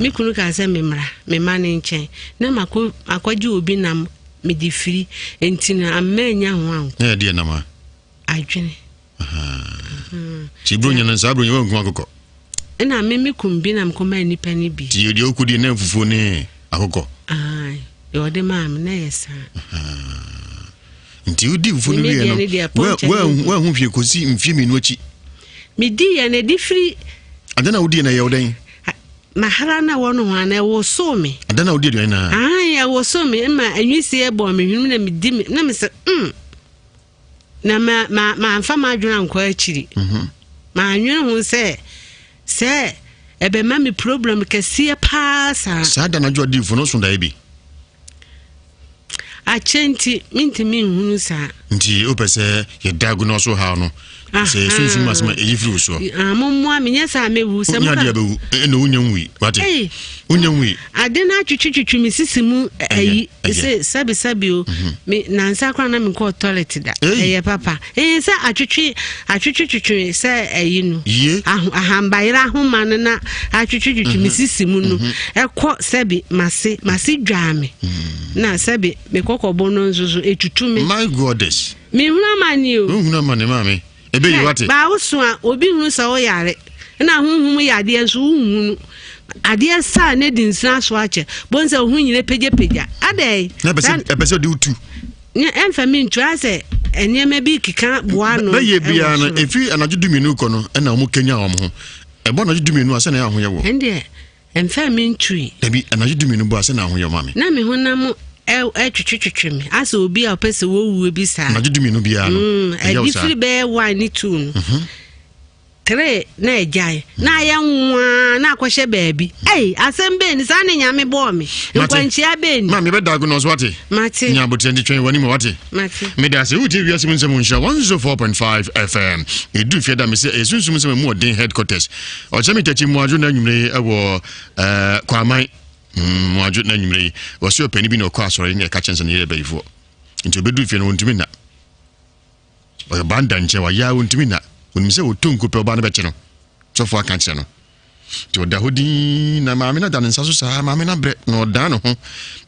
Me kunu kaa sɛ memmra, mema ne nkyɛn. Na makɔ akɔgye obi nam mede firi. Nti na amma anya ho ankɔ. Na yɛ deɛ nam a? Adwene. Ti buronya no saa buronya wɔn nkuma akokɔ. Ɛna me me kum bi na mekɔmaa nnipa no bi. Ti deɛ wokɔdi na fufuo ne akokɔ. Deɛ ɔde maa me na ɛyɛ saa. Nti wodi fufuo no wieɛ no woanhu hwee kɔsi mfie mmienu akyi. Medi yɛ na ɛde firi. Ade na wodi na ɛyɛ wo dɛn? Mahara na ɛwɔ nohoa no, ɛwosoo me. Ada na wodi aduane na? Ae, ɛwosoo me ma nwisie bɔɔ me hwenem na medi me na mesɛ mm. Na ma ma mamfa m'adwene ankɔ akyiri. Mhm. Mannwene ho sɛ sɛ ɛbɛma me problem kɛseɛ paa saa. Saa da no adwo adiifo no so daeɛ bi. Akyɛ nti mentumi nhunu saa. Nti wopɛ sɛ yɛ diagnose wo haw no sɛ sunsum asɛm a ɛyi firi wo soɔ. Ah, mommoa me nyɛ saa mɛwu. Sɛ wonya adeɛ bɛwu ɛna wonya nwui wate wonya nwui. Ade no atwetwetwetwe me sisi mu ayi sɛ sɛbi sɛbi o mhm. me nansa koraa na menkɔɔ toilet da ɛyɛ papa ɛyɛ sɛ atwetwe atwetwetwetwe sɛ ayi no ahambayerɛ ahoma no na atwetwetwetwe me mhm. sisi mu no mhm. ɛkɔ sɛbi mase mase dwaa me mm. na sɛbi me kɔkɔbo no nso so ɛtutu me. My goddess. Mehunu amane o. Wohunu amane maame. Ebe yi wate. Baa woso a obi hunu sɛ woyare na honhom yɛ adeɛ nso wonhunu adeɛ saa ne di nsena so akyɛ bon sɛ wo ho nyina pagyapagya adɛn. Na ɛpɛ sɛ ɔde wotu. Ɛmfa me ntu ayɛ sɛ nneɛma bi keka boa ano. Bɛyɛ biara no ɛfiri anadwo dumienu kɔ no ɛna wɔn kanya wɔn ho ɛbɔ anadwo dumienu a sɛ na ɛyɛ ahoyɛ wɔ. Ɛndeɛ Ɛmfaa me ntui. Dabi, anadwo dumienu bɔ a, sɛ na ahoyɛ ma me. Na me honam twetwetwetwe me asɛ obi a ɔpɛ sɛ wɔwuo bi saa. Anadwo dumienu biara no, mm, ɛyɛ wo saa. Ɛdi firi bɛyɛ one ne two no. Mhm. Three na ɛgyae na ayɛ nwaa na akɔhyɛ baabi. Ei, asɛm bɛn ni saa ne nyame bɔɔ me. Nkwankyia bɛn ni. Maame bɛda ago so wate. Mate. Nya abotrɛ nti twɛn w'anim wate. Mate. Meda ase wotie wiase mu nsɛm nhyira 104.5 FM. Ɛdu fie da me sɛ ɛyɛ sunsum nsɛm mu ɔden headquarters. Ɔkyɛ me takyi mmoadwo na anwummerɛ yi ɛwɔ ɛɛ Kwaman mm, mmoadwo na anwummerɛ yi. Wɔsi ɔpanin bi na ɔkɔ asɔre na ɛka kyɛn sɛ ne yere bɛyifoɔ. Nti ɔbɛduru fie no wɔntumi nna. Ɔyɛ banda nkyɛn wayɛ a wɔntumi nna. Onim sɛ ɔtɔ nko pɛ ɔbaa no bɛkye no. Sɔfo aka kyerɛ no. Nti ɔda hɔ dinn na maame no da ne nsa so saa maame no abrɛ na ɔdan ne ho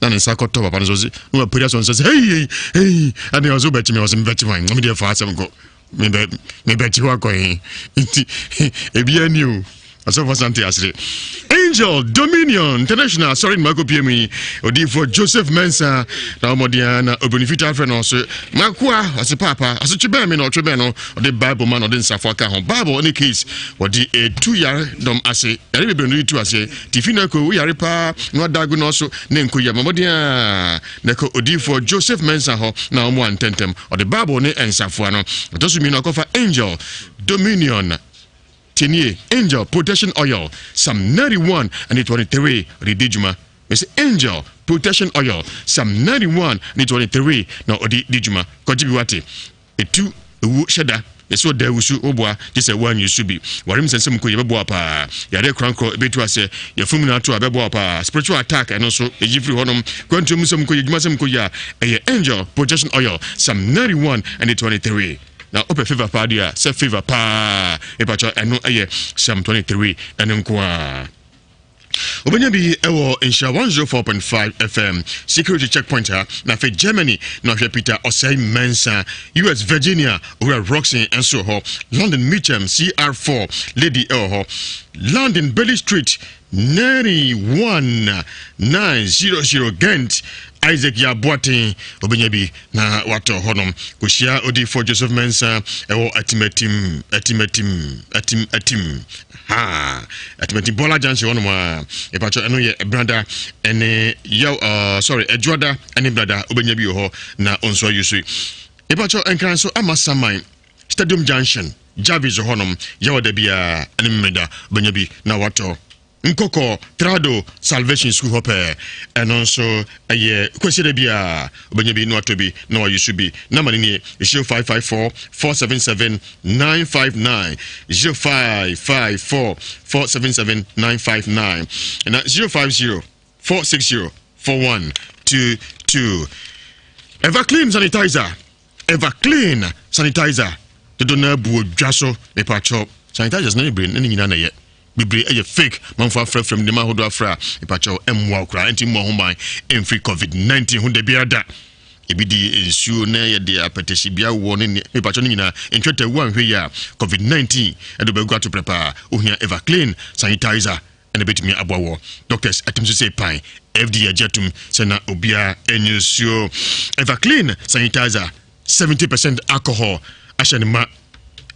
na ne nsa kɔtɔ papa no so na wapiri asɔ nsa sɛ hei hei hei ɛne ɔsɛ wobɛkye me ɔsɛ mebɛkye hwan na medeɛ fa asɛm kɔ mebɛ mebɛkye hɔ akɔ he nti ebia ni o asɔfo asante asere angel dominion international asɔre ne makɔpie mu yi odiyifoɔ joseph mensa na ɔmmɔden ara na obroni fitaa frɛ no so makoa ɔse paapa asotwe bɛn me na ɔtwe bɛn no ɔde bible ma na ɔde nsafo aka ho bible ne case wɔde etu yare dɔm ase yare bebree no de tu aseɛ tifi na ɛkɔ wo yare paa na wadago na ɔso ne nko yɛ mmɔden a na ɛkɔ odiyifoɔ joseph mensa hɔ na ɔmo antɛntɛm ɔde bible ne nsafoa no ɔtɔ so mmienu akɔfa angel dominion tinie angel protection oil psalm 91 ne 23 ɔde di dwuma Mese Angel protection oil Psalm 91 ne 23 na ɔde di dwuma. Kɔgye bi wate. Etu ewu hyɛ da. Yɛsɛ ɔda awusu woboa gye sɛ woanyi so bi. Ware nsɛnsɛm nko yɛ bɛboa paa. Yareɛ korankorɔ ebetu asɛ. Yɛfunu mu na ato a bɛboa paa. Spiritual attack ɛno nso eyi firi hɔnom. Kwantuo mu nsɛm nko yɛ adwuma sɛm nko yɛ a ɛyɛ Angel protection oil Psalm 91 ne 23. Na wopɛ favour paa deɛ a sɛ favour paa mepakyɛ ɛno ɛyɛ Psalm 23 ɛno nko ara. Wobɛnya bi wɔ Nhyira 104.5 FM, Security Checkpoint ha, na afei Germany na ɔhwɛ Peter Osei Mensah, US Virginia, Owura Roxon nso wɔ hɔ, London Mitcham CR4 Lady wɔ hɔ, London Bailey Street 91900 Ghent, Isaac Yaboaten, wobɛnya bi na watɔ hɔnom. Kɔhyia odiyifoɔ Joseph Mensah ɛwɔ Atimatim, Atimatim, Atim Atim. Ha! Atimatim Bɔla Junction hɔnom a. Ɛpakyɛ ɛno yɛ Brada ɛne yaw uh, sorry Ɛdwoada ɛne Brada wobɛnya bi wɔ hɔ na ɔnso ayi so. Ɛpakyɛ Nkran so ama Saman Stadium Junction Jarvis hɔnom yaw da biara ɛne Memeda wobɛnya bi na watɔ. Nkɔkɔ Trado Salvation School hɔ pɛɛ. Ɛno nso ɛyɛ Kwasiada biara wobɛnya bi na watɔ bi na wayi so bi. Namba no nie, 0554 477 959, 0554 477 959 na 050 460 4122. Everclean sanitizer, Everclean sanitizer dodo na abu odwa so mepatwɔ sanitizers na bebree ne nyinaa na ɛyɛ. Bebree ɛyɛ fake manfo afrɛfrɛ mu nneɛma ahodoɔ afrɛ a mepakyɛw ɛmmoa wo koraa ɛnti mmɔ ho ban ɛmfiri covid 19 ho da biara da ebi di nsuo na yɛde apɛtɛhyibea wɔ ne ne mepakyɛw no nyinaa ntwɛtɛ wo anhwɛ yi a covid 19 ɛde wobɛgu ato prɛ paa ohia everclean sanitizer ɛna ɛbɛtumi aboa wɔ doctors atim so sɛ pan FDA agye atum sɛ na obiara ɛnyɛ nsuo everclean sanitizer 70% alcohol ahyɛ ne ma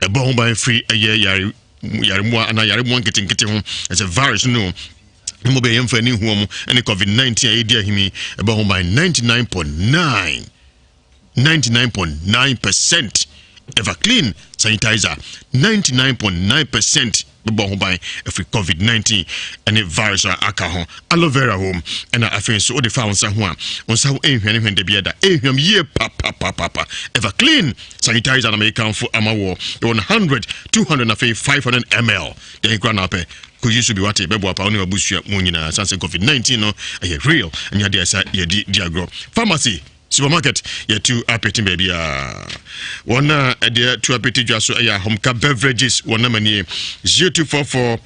ɛbɔ ho ban firi ɛyɛ yare yaremmoa anaa yaremmoa nketenkete ho ɛsɛ virus no. Mmɔ bɛyɛ mfa ani nhu wɔn ne COVID-19 a ɛredi ahim yi ɛbɔ ho ban 99.9 99.9% Everclean sanitizer 99.9% bɛbɔ ho ban afiri COVID-19 ne virus a aka ho. Aloe vera wom ɛna afei nso wode fa wo nsa ho a wo nsa ho ɛnhwane hwane da biara da ɛhwam yie papapapapa. Everclean sanitizer na mekamfo ama wɔ yɛwɔ no 100 200 na afei 500 ml deɛ kora na apɛ kɔyi so bi wate bɛboa pa wo ne wabusua mu nyinaa sane sɛ COVID-19 no ɛyɛ real ɛnyɛ adeɛ sɛ yɛdi di agorɔ. Pharmacy, supermarket, yɛtu apete baabi a wɔn a ɛdeɛ tu apete dwa so ɛyɛ Ahomka Beverages. Wɔn nama nie: 0244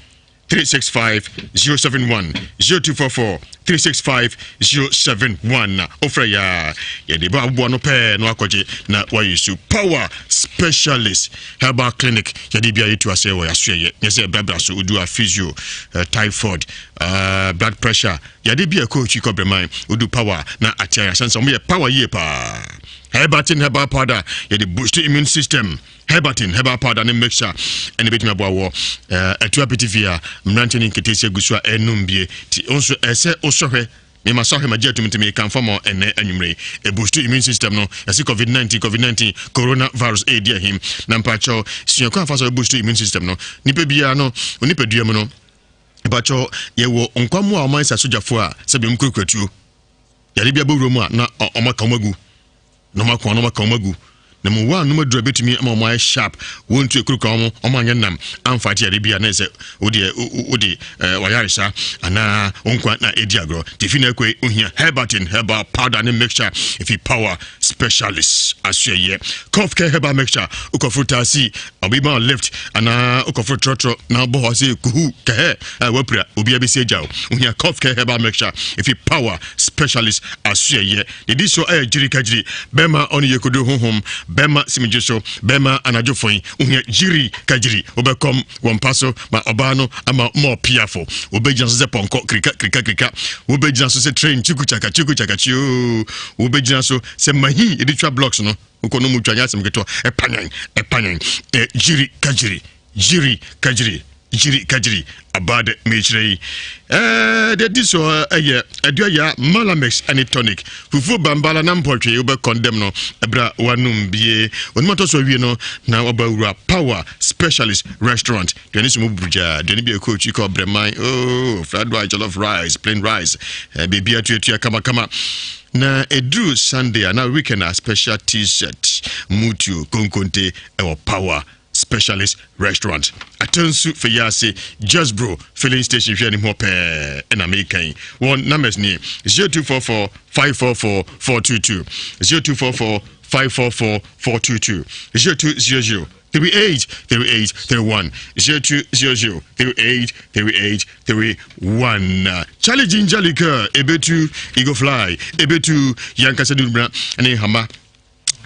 365 071, 0244 365 071. Na wofrɛ yɛ a yɛde ba aboboa no pɛɛ na wakɔgye na wayi so. Power Specialist Herbal Clinic, yɛde bia yɛtu aseɛ wɔ yɛasoɛyɛ nyɛ sɛ ɛbrabra so wodu a physio, typhoid, blood pressure, yɛde bi a ɛkɔ akyi kɔ brɛman wodu power na atea yɛahyɛn sɛ ɔmoyɛ power yie paa. Herbatin herbal powder, yɛde boost immune system. Herbatin herbal powder ne mixture ɛne bɛtumi aboa wɔ ɛtu apete fie a mmerante ne nketesia gu so a ɛnom bie nti wo nso ɛsɛ wosɔhwɛ mema sɔhwɛ magye atum nti mekamfa ma ɛnɛ anwummere ɛboost immune system no. Yɛse COVID-19, COVID-19, coronavirus ɛɛdi ahim na mpakyɛw sua kwan fa so ɛboost immune system no. Nipa biara no onipadua mu no, mpakyɛw, yɛwɔ nkwammoa a ɔman sɛ asogyafoɔ a sɛbi ɔm kurakura tuo yɛde bi abɔwura mu a na ɔmaka ɔm agu na ɔma kɔn na ɔmaka ɔm agu na mu wa anum aduru a bɛtumi ama ɔmo ayɛ sharp wɔntu ekuru kan ɔmo ɔmo anyɛ nam amfa ate yɛde bi a na sɛ wodeɛ wode wayaresa anaa nkwa na edi agorɔ tefi na ekɔ ohia Herbatin herbal powder ne mixture efi Power Specialist asoɛyɛ. Cough Care herbal mixture, wokɔforo taxi, ɔbi ma lift anaa wokɔforo trɔtrɔ na wobɔ hɔ sɛ kuhu kɛhɛ a wapira obiara bɛsi agya wo, ohia Cough Care herbal mixture efi Power Specialist asoɛyɛ. Dedi so ɛyɛ gyiri kagyiri bɛrima ɔne yɛ kodo honhom bɛrima simigye so bɛrima anadwo fɔn, ohia gyiri kagyiri wobɛkɔm wɔ mpa so ma ɔbaa no ama ma ɔpiafo wobɛgyina so sɛ pɔnkɔ kirika kirika kirika, wobɛgyina so sɛ train chiku chaka chiku chaka chioo, wobɛgyina so sɛ mahi yɛde twa blocks no wokɔ no mu twa nyɛ asɛm ketewa. Ɛpanyan ɛpanyan ɛ gyiri kagyiri gyiri kagyiri gyiri kagyiri abaade mekyerɛ yi deɛ di so ɛyɛ Aduaya Malamex ɛne tonic fufuo bambala na mpɔtwe wobɛkɔndɛm no ɛberɛ a wanom bie onim atɔ so awie no na waba wura Power Specialist Restaurant. Aduane so mu burugyaa aduane bi ɛkɔ akyi kɔ brɛman, oh, fried rice, jollof rice, plain rice, biribi atuatua kamakama. Na ɛduru Sunday a na weekend a special T-shirt mutuo konkonte ɛwɔ Power Specialist Restaurant, Atansu Fɛyase Jasbro filling station hwɛ anim hɔ pɛɛ ɛna mekan. Wɔn numbers nie: 0244 544 422, 0244 544 422, 0200 38 38 31, 0200 38 38 31. Charlie Ginger Liquor ebetu Eagle Fly ebetu yankasa durubra ne hama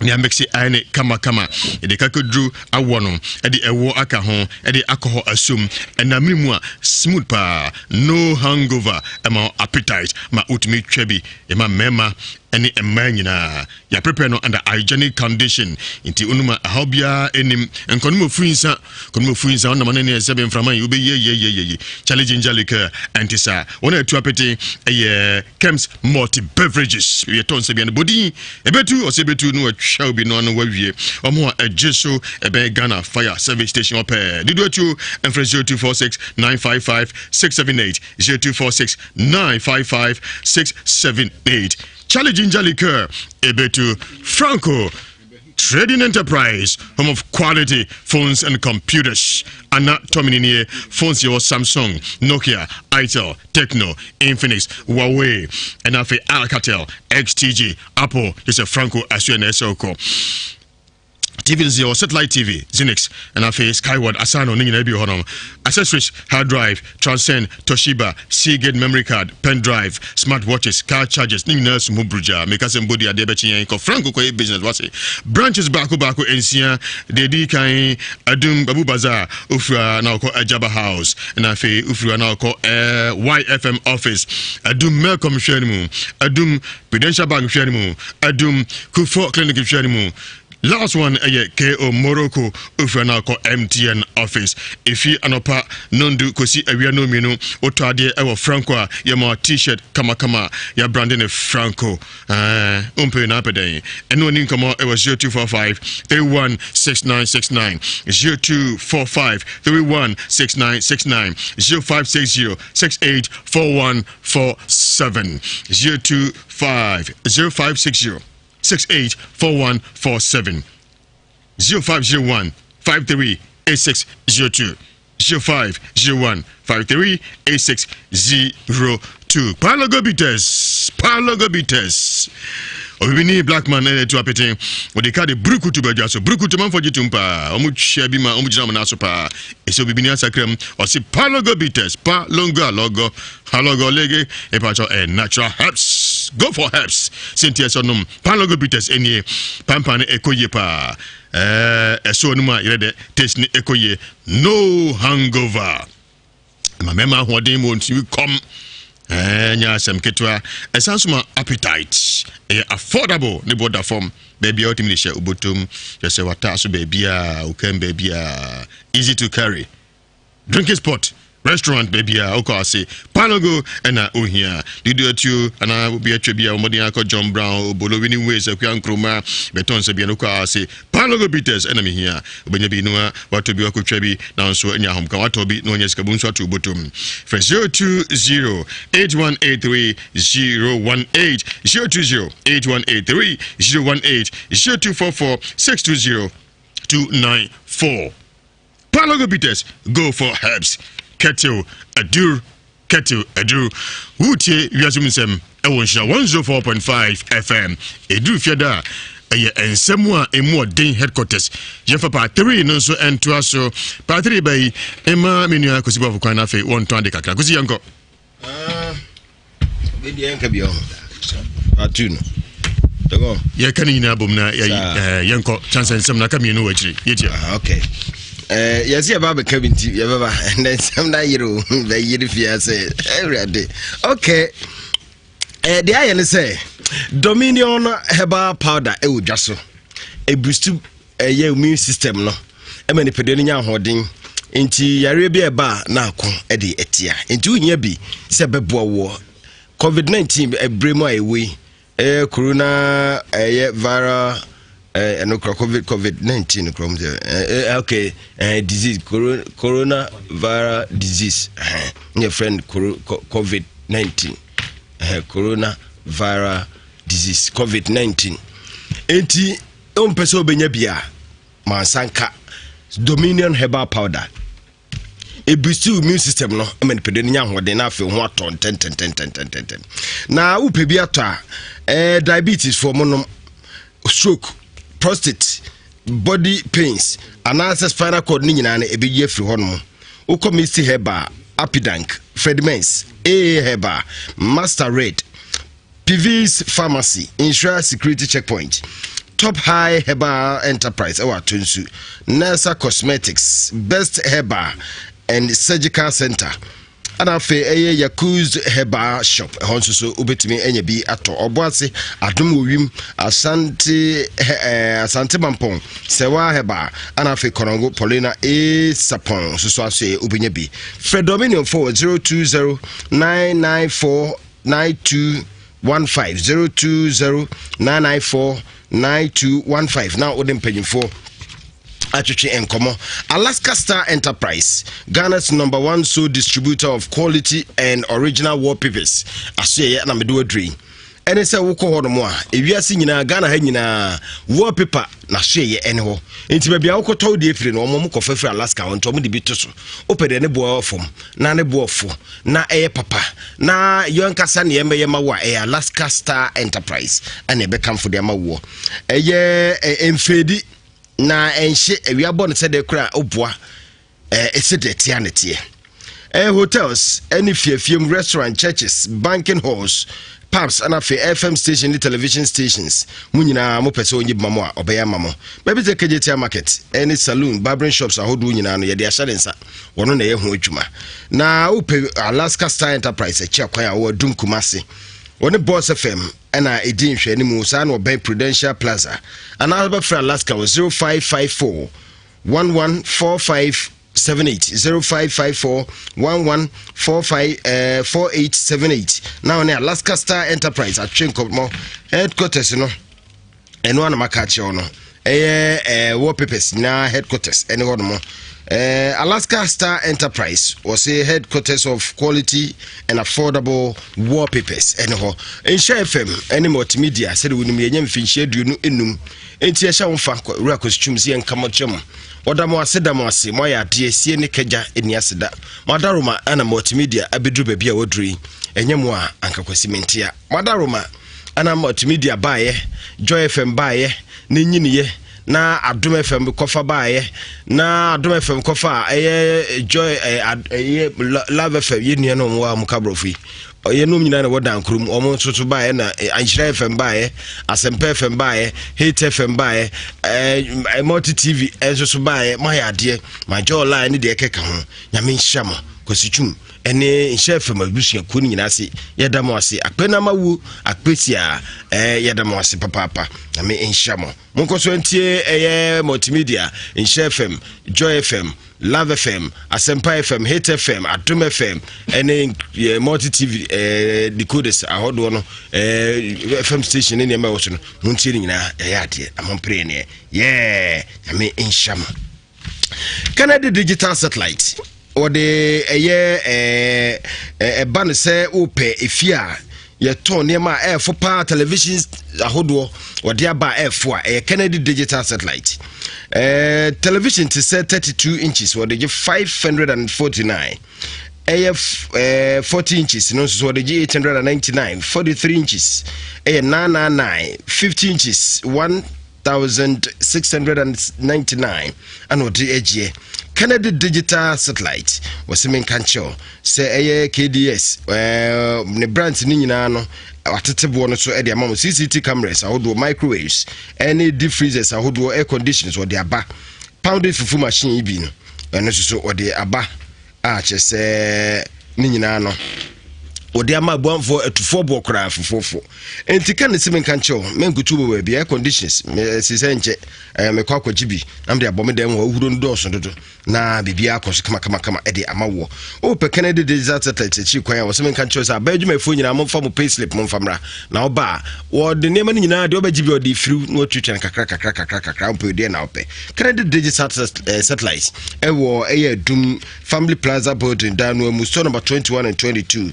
ne amɛkse ayɛ ne kamakama. Yɛde kakoduro awɔ no ɛde ɛwɔ aka ho ɛde alcohol asom ɛnamiri mu a smooth paa, no hangover, ɛma appetite ma wotumi twa bi. Ɛma mmarima ɛne mmaa nyinaa yɛaprepare no under hygienic condition nti onum a ɛhaw biara anim nkɔnom ofiri nsa nkɔnom ofiri nsa ɔnam ne ne ɛsɛ bɛ mframa yi wobɛyie yie yie yie. Charlie Ginger Liquor ɛnte saa. Wɔn a ɛtu apete ɛyɛ Kems Multi Beverages. Yɛtɔ nsa bia no bodin ɛbɛtu ɔsɛ ɛbɛtu no watwa obi no ano wawie. Ɔmo a ɛgye so ɛbɛn Ghana Fire Service Station ɔpɛɛ dodo atuo ɛmfrɛ 0246 955 678, 0246 955 678. Charlie Ginger Liquor ebetu. Franco Trading Enterprise, home of quality phones and computers. Anna Tomini phones your Samsung, Nokia, Itel, Tecno, Infinix, Huawei, and afei Alcatel, XTG, Apple. This is Franco Asuene Soko. TV no yɛwɔ satellite TV, Xenix, ɛna afei Skyward, Asano ne nyinaa bi wɔ hɔnom. Accessories, hard drive, Transcend, Toshiba, Seagate memory card, pen drive, smart watches, car chargers ne nyinaa so mu burugya. Meka sɛ mbɔdi adeɛ bɛkye yɛn kɔ Franco kɔyɛ business wase. Branches baako baako nsia deɛ ɛdi kan Adum Babu Bazaar ofura na ɔkɔ Ajaba House, ɛna afei ofura na ɔkɔ YFM office, Adum Melcom hwɛ no mu, Adum Prudential Bank hwɛ no mu, Adum Kufo Clinic hwɛ no mu. Last one ɛyɛ KO Morocco ofura no akɔ MTN office. Efi anɔpa nondu kosi awia nomienu wotɔ adeɛ ɛwɔ Franco a yɛma t-shirt kamakama yɛabrande ne Franco. Ɛɛ wompɛ na apɛ dɛn? Ɛne oni nkɔmmɔ ɛwɔ 0245 316969 0245 316969 0560 684147 025 0560 684147 0501 538602 0501 538602 Palogo Bitters Palogo Bitters obibini black man ɛna etu apete ɔde ka de burukutu bɛdwa so burukutu manfo gye tum paa ɔmo twia bi ma ɔmo gyina ɔmo nan so paa esi obibini asakra mu ɔsi Palogo Bitters palongo alɔgɔ halɔgɔ lege epatsɔ ɛ natural herbs go for herbs senti ɛsɛ ɔnom Palogo Bitters enie pampan no ɛkɔ yie paa ɛɛ ɛso ɔnom a yɛrɛ dɛ taste ne ɛkɔ yie no hangover ɛma mɛma ahoɔden mu ntumi kɔm ɛɛ nyɛ asɛm ketewa ɛsan so ma appetite ɛyɛ affordable ne bɔ da fam baabi a wotumi de hyɛ wobotom kyerɛ sɛ wataa so baabi a wokam baabi a easy to carry drinking spot restaurant baabi a wokɔ ase panogo ɛna ohia dodo atuo anaa obi atwa bi a wɔmmɔden akɔ John Brown Obolo Winning Ways Akua Nkrumah bɛtɔn sɛ bia no wokɔ ase panogo bitters ɛna mehia wobɛnya bi noa watɔ bi wakɔtwa bi na nso anya ahomka watɔ bi na wanya sika bu nso ato wobotom frɛ 020 8183 018 020 8183 018 0244 620 294 Palogo Bitters go for herbs kettle adur kettle adur wotie wiase mu nsɛm ɛwɔ nhyira 104.5 FM ɛduru fiada a ɛyɛ nsɛm a ɛmu ɔden headquarters yɛmfa part 3 no nso ɛntoa so part 3 ba yi ɛma me nua Kwasi Boafo kwan no afei wɔntɔn ade kakra Kwasi yɛnkɔ. Yɛka no nyinaa bom na yɛnkɔ chance nsɛm no aka mmienu wɔ akyiri yɛtia. Ah, okay. Eh, yɛsɛ yɛba bɛka bi nti yɛbɛba ɛnɛ nsɛm no ayere o bɛyere fie sɛ awurade okay eh, deɛ ayɛ ne sɛ Dominion herbal powder ɛwɔ dwa so ɛbustu ɛyɛ immune system no ɛma nipadua no nya ahoɔden nti yareɛ bi a ɛba a na ako de atia nti wohia bi sɛ bɛboa woɔ covid-19 ɛberɛ mu a ɛwɔ yi ɛyɛ corona ɛyɛ viral ɛno kora covid covid-19 kora mu sɛ ɛɛ okay ɛɛ disease corona viral disease ɛhɛn ne yɛ friend covid-19 ɛhɛn corona viral disease covid-19 nti Wompɛ sɛ wobɛnya bi a, ma nsa nka Dominion Herbal Powder. Ɛbusti immune system no ma nipadua no nya ahoɔden na afei ho atɔ ntɛntɛntɛntɛntɛntɛm. Na wopɛ bi atɔ a, eh, diabetes foɔ mo nom, stroke, prostate, body pains anaasɛ spinal cord no nyinaa no ɛbɛyi afiri hɔ nom. Wokɔ Misty Herbal, Apidank, Fredmens, AA Herbal, Master Red, Pivis Pharmacy, Nhyira Security Checkpoint, Top High Herbal Enterprise ɛwɔ Atonsu, Nursa Cosmetics, Best Herbal and Surgical Center, ɛna afei ɛyɛ Yakuz Herbal Shop ɛhɔ nso so wobɛtumi anya bi atɔ. Ɔbo ase Adom wɔ wim, Asante eh, Asante Mampɔn, Sɛwa Herbal, ɛna afei Kɔnɔngo Paulina A. Sapɔn nso so aso yɛ wobɛnya bi. Frɛ Dominion 4 020 994 9215 020 994 9215 na wode mpanyimfoɔ atwetwe nkɔmmɔ. Alaska Star Enterprise, Ghana's number one sole distributor of quality and original wallpapers. Asoɛyɛ na mede waduru yi ɛne sɛ wokɔ hɔ nom a ewiase nyinaa Ghana ha nyinaa wallpaper na soɛyɛ ɛne hɔ nti baabi a wokɔtɔ wo deɛ firi no wɔn kɔfa firi Alaska hɔ nti wɔn de bi to so wopɛ deɛ ne boɔ fam na ne boɔ fo na ɛyɛ papa na yɛnkasa ne yɛmmɛyɛ ma wo a ɛyɛ Alaska Star Enterprise ɛna ɛbɛkamfo de ama woɔ ɛyɛ mfeedi na ɛnhye awia bɔ no sɛdeɛ kora woboa ɛsɛ deɛ tea ne teɛ ɛyɛ hotels ɛne fiafie mu restaurant churches banking halls pubs ɛna afei fm station ne television stations mu nyinaa mopɛ sɛ ɔnyi bma mo a ɔbɛyɛ ama mo baabi sɛ kgtia market ɛne saloon barbering shops ahodoɔ nyinaa no yɛde ahyɛ ne nsa wɔno na ɛyɛ ho adwuma na wopɛ Alaska Star Enterprise akyi akwan a wɔwɔ Adum Kumase. Wɔne Boss FM ɛna ɛdi nhwɛanimu saa na wɔbɛn Prudential Plaza anaa wobɛfrɛ Alaska wɔ 0554 1145 78 0554 11 45 eh, 4878 na wɔne Alaska Star Enterprise atwe nkɔmmɔ headquarters no ɛno ana maka akyerɛ wo no ɛyɛ eh, wallpapers nyinaa headquarters ɛne hɔ nom eh, Alaska Star Enterprise wɔse headquarters of quality and affordable wallpapers ɛne hɔ nhyɛ fm ɛne multimedia sɛde wonim yɛnya mfinhyia 25 enti ɛhyɛ wo fa wura kɔsitwum sɛ yɛnka mo kyerɛ mo wɔda mo ase da mo ase moayɛ adeɛ sie ne kagya ɛni ase da mo adaroma ana multimedia abɛduru baabi a waduru yi ɛnyɛ mo a anka kwasi mentea mo adaroma ana multimedia baeɛ Joy FM baeɛ ne nyiniyɛ na Adom FM kɔfa baeɛ na Adom FM kɔfa a ɛyɛ Joy ɛyɛ Love FM yɛ nua no wɔn a wɔka borɔfo yi ɔyɛ nom nyinaa na ɛwɔ dankurom wɔn nso so baeɛ na Nhyira FM baeɛ Asɛmpa FM baeɛ Hate FM baeɛ ɛɛ Multi TV nso so baeɛ mo ayɛ adeɛ ma Joy Line ne deɛ ɛkeka ho nyame nhyira mo Kwasi Twum ɛne nhyɛ fam abusuakuo no nyinaa ase yɛda mo ase akpɛ na mawu akpɛ sia ɛɛ yɛda mo ase papaapa na me nhyira mo monkɔ so ntie ɛyɛ multimedia nhyɛ fam joy fm love fm asɛmpa fm hit fm adom fm ɛne yɛ multi tv ɛɛ decoders ahodoɔ no ɛɛ fm station ne nneɛma ɛwɔ so no montie ne nyinaa ɛyɛ adeɛ na mompere neɛ yɛɛ nyame nhyira mo Kennedy Digital Satellite wɔde ɛyɛ ɛɛ ɛba no sɛ wopɛ efie a yɛtɔn nneɛma a ɛɛfo paa television ahodoɔ wɔde aba a ɛɛfo a ɛyɛ Kennedy Digital Satellite ɛɛ television te sɛ 32 inches wɔde gye 549 ɛyɛ ɛɛ 40 inches no nso so wɔde gye 899 43 inches ɛyɛ 999 50 inches 1 1699 ana ɔde agyeɛ Kennedy Digital Satellite wɔsɛ menka nkyerɛw sɛ ɛyɛ KDS eh, ne branch ne nyinaa no atete boɔ no so de ama mo CCT cameras ahodoɔ microwaves ɛne deep freezers ahodoɔ air conditions wɔde aba pounded fufu machine yi bi no ɛno nso so wɔde aba a kyerɛ sɛ ne nyinaa no wɔde ama abuanfoɔ atufoɔ boɔ koraa fofoofo nti ka ne se menka nkyerɛ wo menkutu wɔ baabi air conditions si sɛ nkyɛ eh, mekɔ akɔgye bi na mede abɔ me dan mu hɔ ahuro no dɔɔso dodo na biribiara akɔ so kamakamakama ɛde ama woɔ wopɛ Kennedy Digital Satellite akyiri kwan a wɔ sɛ menka nkyerɛ sɛ abaa adwumayɛfoɔ nyinaa momfa mo pay slip momfa mmra na woba a wɔde nneɛma no nyinaa deɛ wobɛgye bi ɔde firiw na watuatua no kakra kakra kakra kakra wopɛ deɛ na wopɛ Kennedy Digital eh, Satellite ɛwɔ ɛyɛ adum Family Plaza building dan no mu store number 21 and 22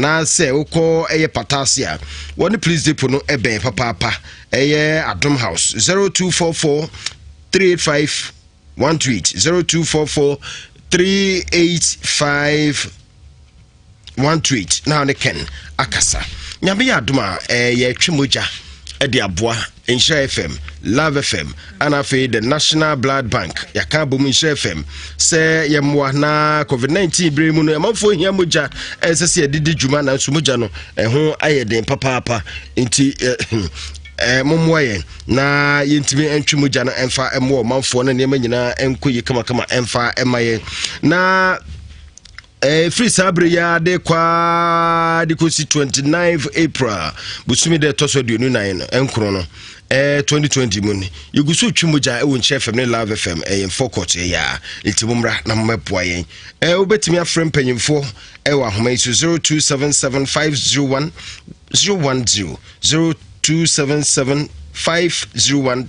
anaasɛ wokɔ ɛyɛ Patase a wɔne police depot no ɛbɛn papaapa ɛyɛ Adom House 0244 385 128 0244 385 128 na ne Ken akasa nyame yɛ adom a eh, yɛtwe mogya de aboa Nhyira FM, Love FM, ana afei the National Blood Bank yɛaka abom Nhyira FM sɛ yɛmmoa na COVID-19 berɛ mu no ɛmanfoɔ hia mogya ɛsɛ sɛ yɛde di dwuma nanso mogya no ɛho ayɛ den papaapa nti eh, mommoa yɛn na yɛntumi ntwe mogya no ɛmfa mmoa ɔmanfoɔ no nneɛma nyinaa ɛnkɔ yi kamakama ɛmfa ɛma yɛn na Ɛfiri saa berɛ yi ara de kɔ ara de kɔsi 29 April bosome dɛ ɛtɔ so 24 no nkron no 2020 mu no yɛgu so twe mogya ɛwɔ Nkyerɛ FM ne Love FM ɛyɛ mfɔkɔt ɛyɛ a nti mommra na mommɛboa yɛn wobɛtumi afrɛ mpanyimfoɔ ɛwɔ ahoma yi so 0277 501 010 0277 501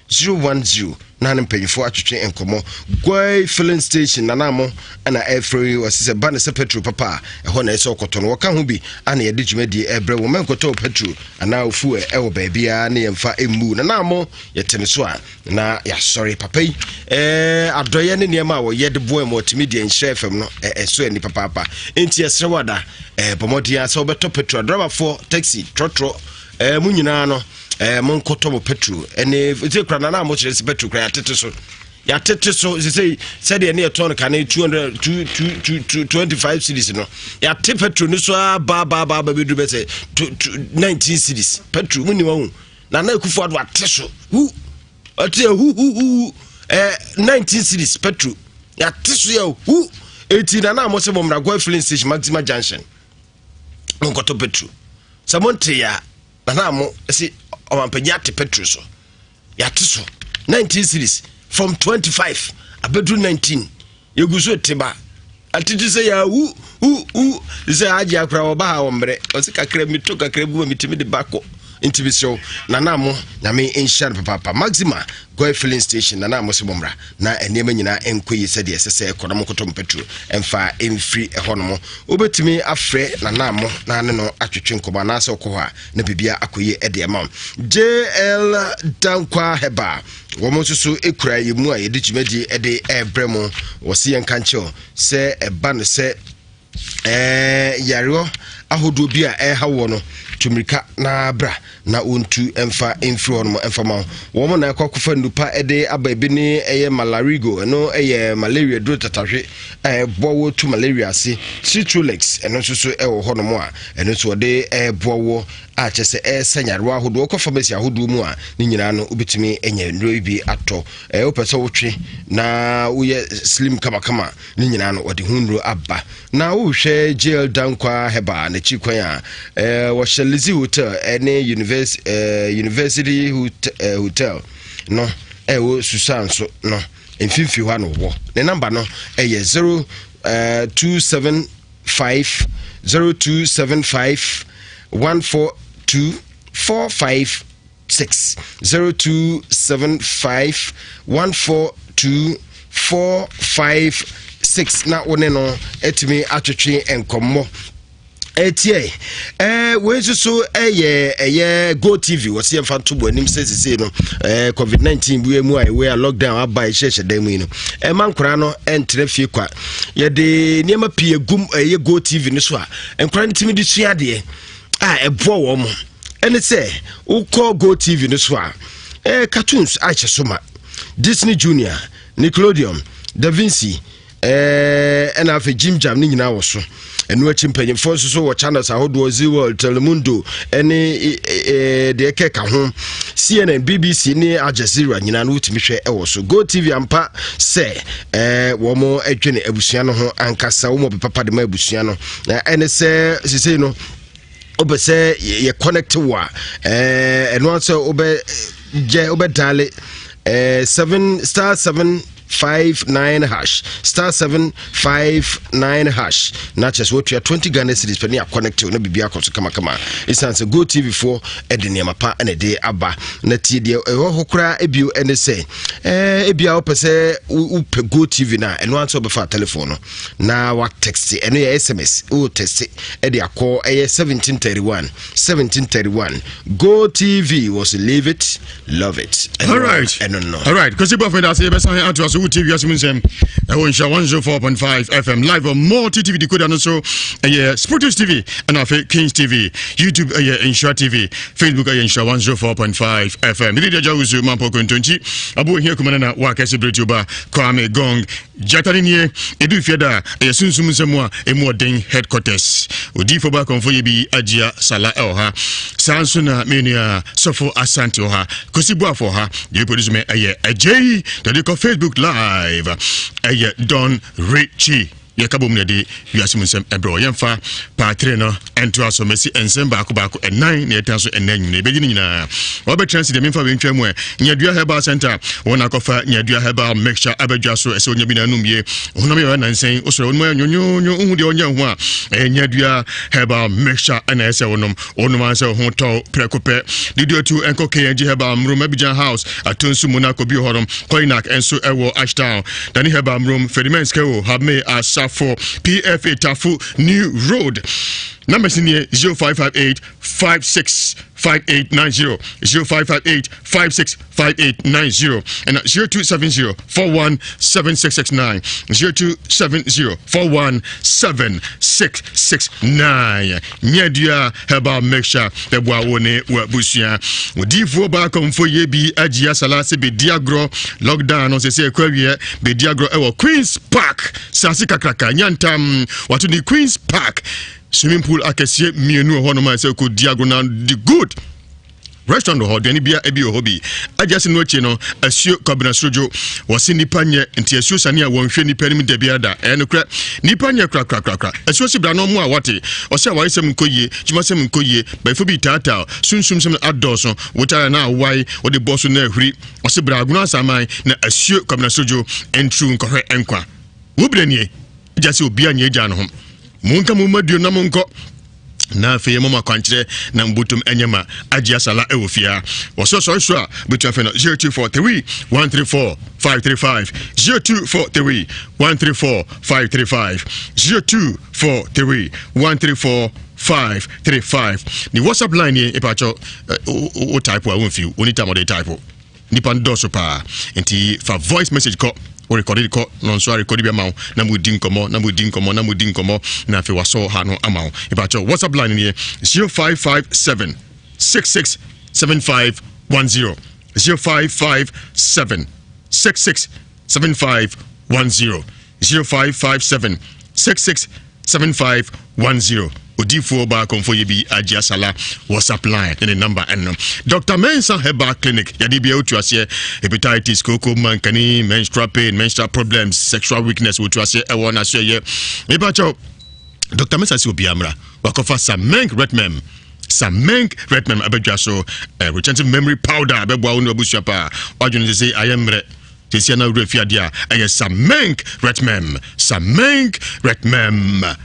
010 na ne mpanyinfoɔ atwetwe nkɔmmɔ Guai filling station nana mo ɛna ɛfrɛ yi ɔsi sɛ ba ne sɛ petrol papa a ɛhɔ na ɛsɛ ɔkɔtɔ no wɔka ho bi ana yɛde dwumadie ɛbrɛ wɔn mɛnkɔtɔ petrol anaa fuel ɛwɔ baabiara ne yɛmfa mmu nana mo yɛte ne so a na yɛasɔre papa yi ɛɛ adɔyɛ ne nneɛma a wɔyɛ de boa mu ɔtumi deɛ nhyerɛ fam no ɛso ani papaapa nti ɛsrɛ wada ɛɛ bɔ mmɔden a sɛ wobɛtɔ petrol adrabafoɔ taxi trɔtrɔ ɛɛ mo nyinaa no ɛɛ mo nkɔtɔ mo petrol ɛne sɛ kura nana a mo kyerɛ sɛ petrol kura yɛatete so yɛatete so sɛ sɛdeɛ ne yɛtɔn no kane 200 2 25 series no yɛate petrol no so aba ba ba ba bɛduru bɛ sɛ 19 series petrol mu ni wɔn nana akufo ado ate so hu ɔte yɛ hu hu hu ɛɛ 19 series petrol yɛate so yɛ hu eti nana a mo sɛ mo mmra goil filling station maxima junction monkɔtɔ petrol. Sɛ monte a, nana mo si ɔmampanyin ate petrol so. Yɛate so 19 series from 25 abɛduru 19 yɛgu so te ba atete sɛ yɛ wu wu wu sɛ agye akora wɔba ha wɔ mmerɛ ɔse kakra meto kakra gu ma metumi de ba kɔ nti mesrɛ wo nana mo nyame nhyira no papaapa maxima goy filling station nana mo se mommra na nneɛma nyinaa ɛnkɔ yi sɛdeɛ ɛsɛ sɛ ɛkɔ na mokɔtɔ mpaturo ɛmfa ɛmfiri ɛhɔ no mo wobɛtumi afrɛ nana mo na ne no atwetwe nkɔmmɔ anaasɛ wokɔ hɔ a na biribia akɔ yie ɛde ɛma wo jl dankwa heba wɔn nso so kura yɛ mu a yɛde dwumadie ɛde ɛrebrɛ mo wɔ se yɛn kankyɛw sɛ ɛba no sɛ ɛɛ yareɛ ahodoɔ bi a ɛreha wɔ no tu mmirika na bra na wɔntu mfa mfiri hɔ nom mfa ma wo wɔn na ɛkɔ akɔfa nnupa de aba ebi ne ɛyɛ malarigo ɛno ɛyɛ malaria duro tatahwe a ɛboa wɔ tu malaria ase citrolex ɛno nso so ɛwɔ hɔ nom a ɛno nso wɔde ɛboa wɔ a kyɛ sɛ ɛresa nyarewa ahodoɔ wokɔ pharmacy ahodoɔ mu a ne nyinaa no wobɛtumi anya nnuro yi bi atɔ ɛɛ wopɛ sɛ wotwe na woyɛ slim kamakama ne nyinaa no wɔde ho nnuro aba na wohwɛ JL Dankwa Herbal n'akyi kwan a ɛɛ wɔhyɛ Lizzy Hotel ɛne University ɛɛ University Hotel no ɛwɔ Susan so no mfimfini hɔ ano wɔ ne namba no ɛyɛ 0 275 0275 142 456 0275 142 456 na wo ne no atumi atwetwe nkɔmmɔ ɛtiɛ ɛɛ wei nso so ɛyɛ ɛyɛ go tv wɔsi yɛn fa nto bɔ anim sɛ sese no ɛɛ covid 19 bi mu a ɛwɔ a lockdown aba ɛhyɛhyɛ dan mu yi no ɛma nkwaraa no ɛntrɛ fie kwa yɛde nneɛma pii egum ɛyɛ go tv no so a nkwaraa no tumi de sua adeɛ a ɛboa wɔn mo ɛne sɛ wokɔ go tv no so a ɛɛ cartoons ahyɛ so ma disney junior nickelodeon da vinci Ɛɛ ɛna afei Jim Jam ne nyinaa wɔ so. Ɛno akyi mpanyinfoɔ nso so wɔ channels ahodoɔ Zee World, Telemundo ɛne ɛɛ deɛ ɛkɛka ho CNN, BBC ne Al Jazeera nyinaa no wotumi hwɛ ɛwɔ so. Go TV ampa sɛ ɛɛ wɔn adwene abusua no ho ankasa wɔn ɔbɛ papa de ma abusua no na ɛne sɛ sisei no wopɛ sɛ yɛ connect wo a ɛno sɛ wobɛ gyɛ wobɛ dial 7 star 7 5 9 hash star 7 5 9 hash na kyerɛ sɛ wotua 20 Ghana cedis pɛ ne akɔnɛkte wo na biribi akɔ so kamakama ɛsiane sɛ Go TV foɔ ɛde nneɛma pa ɛna ɛde aba na tie deɛ ɛwɔ hɔ koraa ebio ɛne sɛ ɛɛ ebia wopɛ sɛ wopɛ Go TV no a ɛno ara nso wobɛfa telephone no na wa text ɛno yɛ sms wo text ɛde akɔ ɛyɛ 1731 1731 go tv was leave it love it all right ɛno no all right kwasi bɔfo da ase yɛbɛsan atoa so wotie wiase mu nsɛm ɛwɔ nhyira 104.5 fm live on multi tv decoder no so ɛyɛ spiritus tv ɛna afei kings tv youtube ɛyɛ nhyira tv facebook ɛyɛ nhyira 104.5 fm mede deɛ agya wusu mampɔ kontonkyi aboɔ hia kuma no na wakɛse berɛ ba kwame gong Gyata no nie, ɛduru fie da a, ɛyɛ sunsum nsɛm a ɛmu ɔden headquarters. Odiyifoɔ ba akɔmfo yɛ bi agyia sala ɛwɔ ha. Saa nso na me nua sɔfo Asante wɔ ha, Kosi Boafo wɔ ha. Deɛ produce me ɛyɛ Agyei, deɛ ɔde kɔ Facebook live ɛyɛ Don Richie. Yɛka bom na yɛde wiase mu nsɛm ɛbrɛ wɔ. Yɛmfa paatere no ɛntoa so. Mɛsi nsɛm baako baako ɛnan na yɛtena so ɛnɛ nwene. Yɛbɛgye ne nyinaa. Wɔbɛtena si deɛ memfa wei ntwa mu ɛ. Nyadua Herbal Center, wɔn akɔfa Nyadua Herbal Mixture abɛdwa so ɛsɛ onya bi na anum yie. Honam yɛ ɔyɛ wosɔre wɔn ayɛ nyonyoonyo, wohu deɛ ɔnyɛ ho a, ɛyɛ Nyadua Herbal Mixture ɛna ɛsɛ wɔnom. Wɔnom ansɛ ho tɔ prɛko pɛ. Didi otu ɛnkɔ KNG Herbal Mrum, Abidjan House, Atonsu Monaco bi hɔ nom. Koinak nso ɛwɔ Ashtown. Dani Herbal Mrum, Ferdinand Skewo, Habme Asafo, PFA Tafo, New Road. Numbers in 0558 56 5890 0558 56 5890 and 0270 417669 0270 417669 Nyadua herbal mixture bɛboa wo ne w'abusua odiyifoɔ baa kɔmfo yɛ bi agye asala sɛ bɛdi agorɔ lockdown no sɛ sɛ ɛkɔ awieɛ bɛdi agorɔ ɛwɔ Queens Park sase kakraka nyantam wato ne Queens Park swimming pool akɛseɛ mmienu wɔ hɔnom a ɛsɛ kɔdi agorɔ na di good. Restaurant wɔ hɔ, aduane bia ebi wɔ hɔ bi. Agya se no akyi no, asuo Kwabena Surodwo. Wɔse nnipa nyɛ, nti asuo sane a wɔnhwɛ nnipa anim da biara da. Ɛyɛ nokorɛ, nnipa nyɛ korakorakorakora. Asuo se bra na ɔmmoa wate. Ɔse awaresɛm nkɔ yie, dwumasɛm nkɔ yie, bayifo bi taataa, sunsumsɛm adɔɔso, wotare a na awae, wode bɔ so na ahuri. Ɔse bra Agona Asaman na asuo Kwabena Surodwo nturu nkɔhwɛ nkwa. Wo berɛ nie, agya se obiara nyɛ agya no ho. Monka mo mma duo na monkɔ. na afei yɛma mo akwankyerɛ na mbotom ɛnyɛ ma agye asala ɛwɔ fie ha wɔsɛ sɔre so a bɛtumi afei no 0243 134 535 0243 134 535 0243 134 535 ne whatsapp line nie ɛpakyɛ wo type a womfi wo ne tam ɔde type Nipa no dɔɔso paa nti fa voice message kɔ wo rekɔde kɔ na ɔnso arekɔde bi ama wo na mo di nkɔmmɔ na mo di nkɔmmɔ na mo di nkɔmmɔ na afei wasɔ ha no ama wo. Ìbàkyɛw WhatsApp line nie 0557 66 7510 0557 66 7510 0557 66 7510 Odiifoɔ baa kɔmfo yɛ bi agye asala WhatsApp line ne ne number ɛno. Dr. Mensah Herbal Clinic yadeɛ biara wotu aseɛ hepatitis, kooko, mankani, menstrual pain, menstrual problems, sexual weakness wotu aseɛ ɛwɔ n'aso ɛyɛ. Mepa kyɛw Dr. Mensah sɛ obiara mmra wakɔfa Sameng Redmem Sameng Redmem abɛdwa so eh, retentive memory powder bɛboa wo ne wabusua paa wadwene sɛ sɛ ayɛ mmerɛ Sesia na wura fi adeɛ a ɛyɛ Samenk Retmem Samenk Retmem.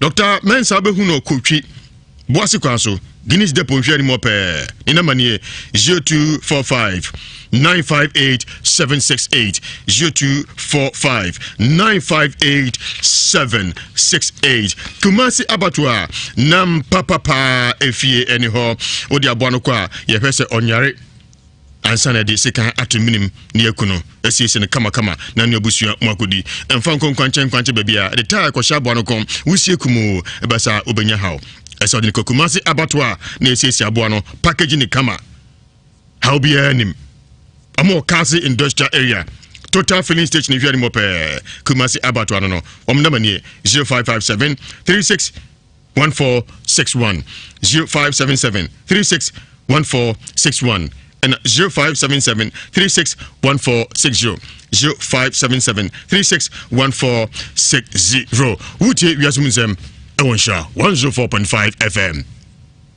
Dr. Mensah bɛhu no Kotwi Boase kwan so Guinness Depot nhwɛ anim hɔ pɛɛ. Ne namba nie 0245 958 768 0245 958 768. Kumasi abatoa nam papapaa efie ɛne hɔ. Wode aboa no kɔ a yɛhwɛ sɛ ɔnyare Ansa na yɛde sekan ato menem na yɛaku no, asiesie no kamakama na ne abusua mu akodi. Mfa nkɔ nkwankyɛn nkwankyɛn baabi a ɛde taa kɔhyɛ aboa no kɔn, wusie kumoo, ɛba saa a wobɛnya haw. Ɛsɛ ɔde no kɔ Kumasi abatoɔ a na yɛsiesie aboa no, package no kama. Haw biara nnim. Wɔn wɔ Kaase Industrial Area, Total Filling Station nhwɛ anim hɔ pɛɛ. Kumasi abatoɔ no no, wɔn namba nie, 0557 36 1461 0577 36 1461 ɛna 0577 36 1460 0577 36 1460 wotie wiase mu nsɛm ɛwɔ nhyira 104.5 fm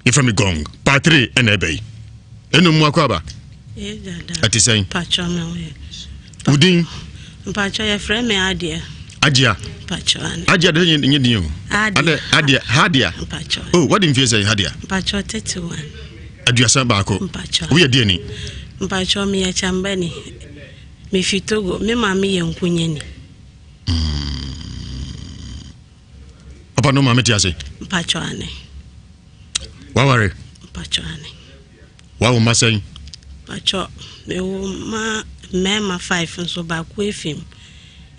yɛfrɛ me gong part 3 ɛna ɛbɛ yi ɛnum mu akɔ aba ɛte sɛn wo din mpakyɛ yɛfrɛ me adeɛ agyea agyea de nyɛ din o adɛ adeɛ hadeɛ o wade mfie sɛn hadeɛ mpakyɛ 31 21 woyɛ deɛ ni mpakyɛ meyɛ kyambani mefi togo me maame yɛ nkunyani Papa no maame te ase. Mpatsɔ ane. Waware. Mpatsɔ ane. Wawo mma sɛn? Mpatsɔ mewo mma mmarima five nso baako efim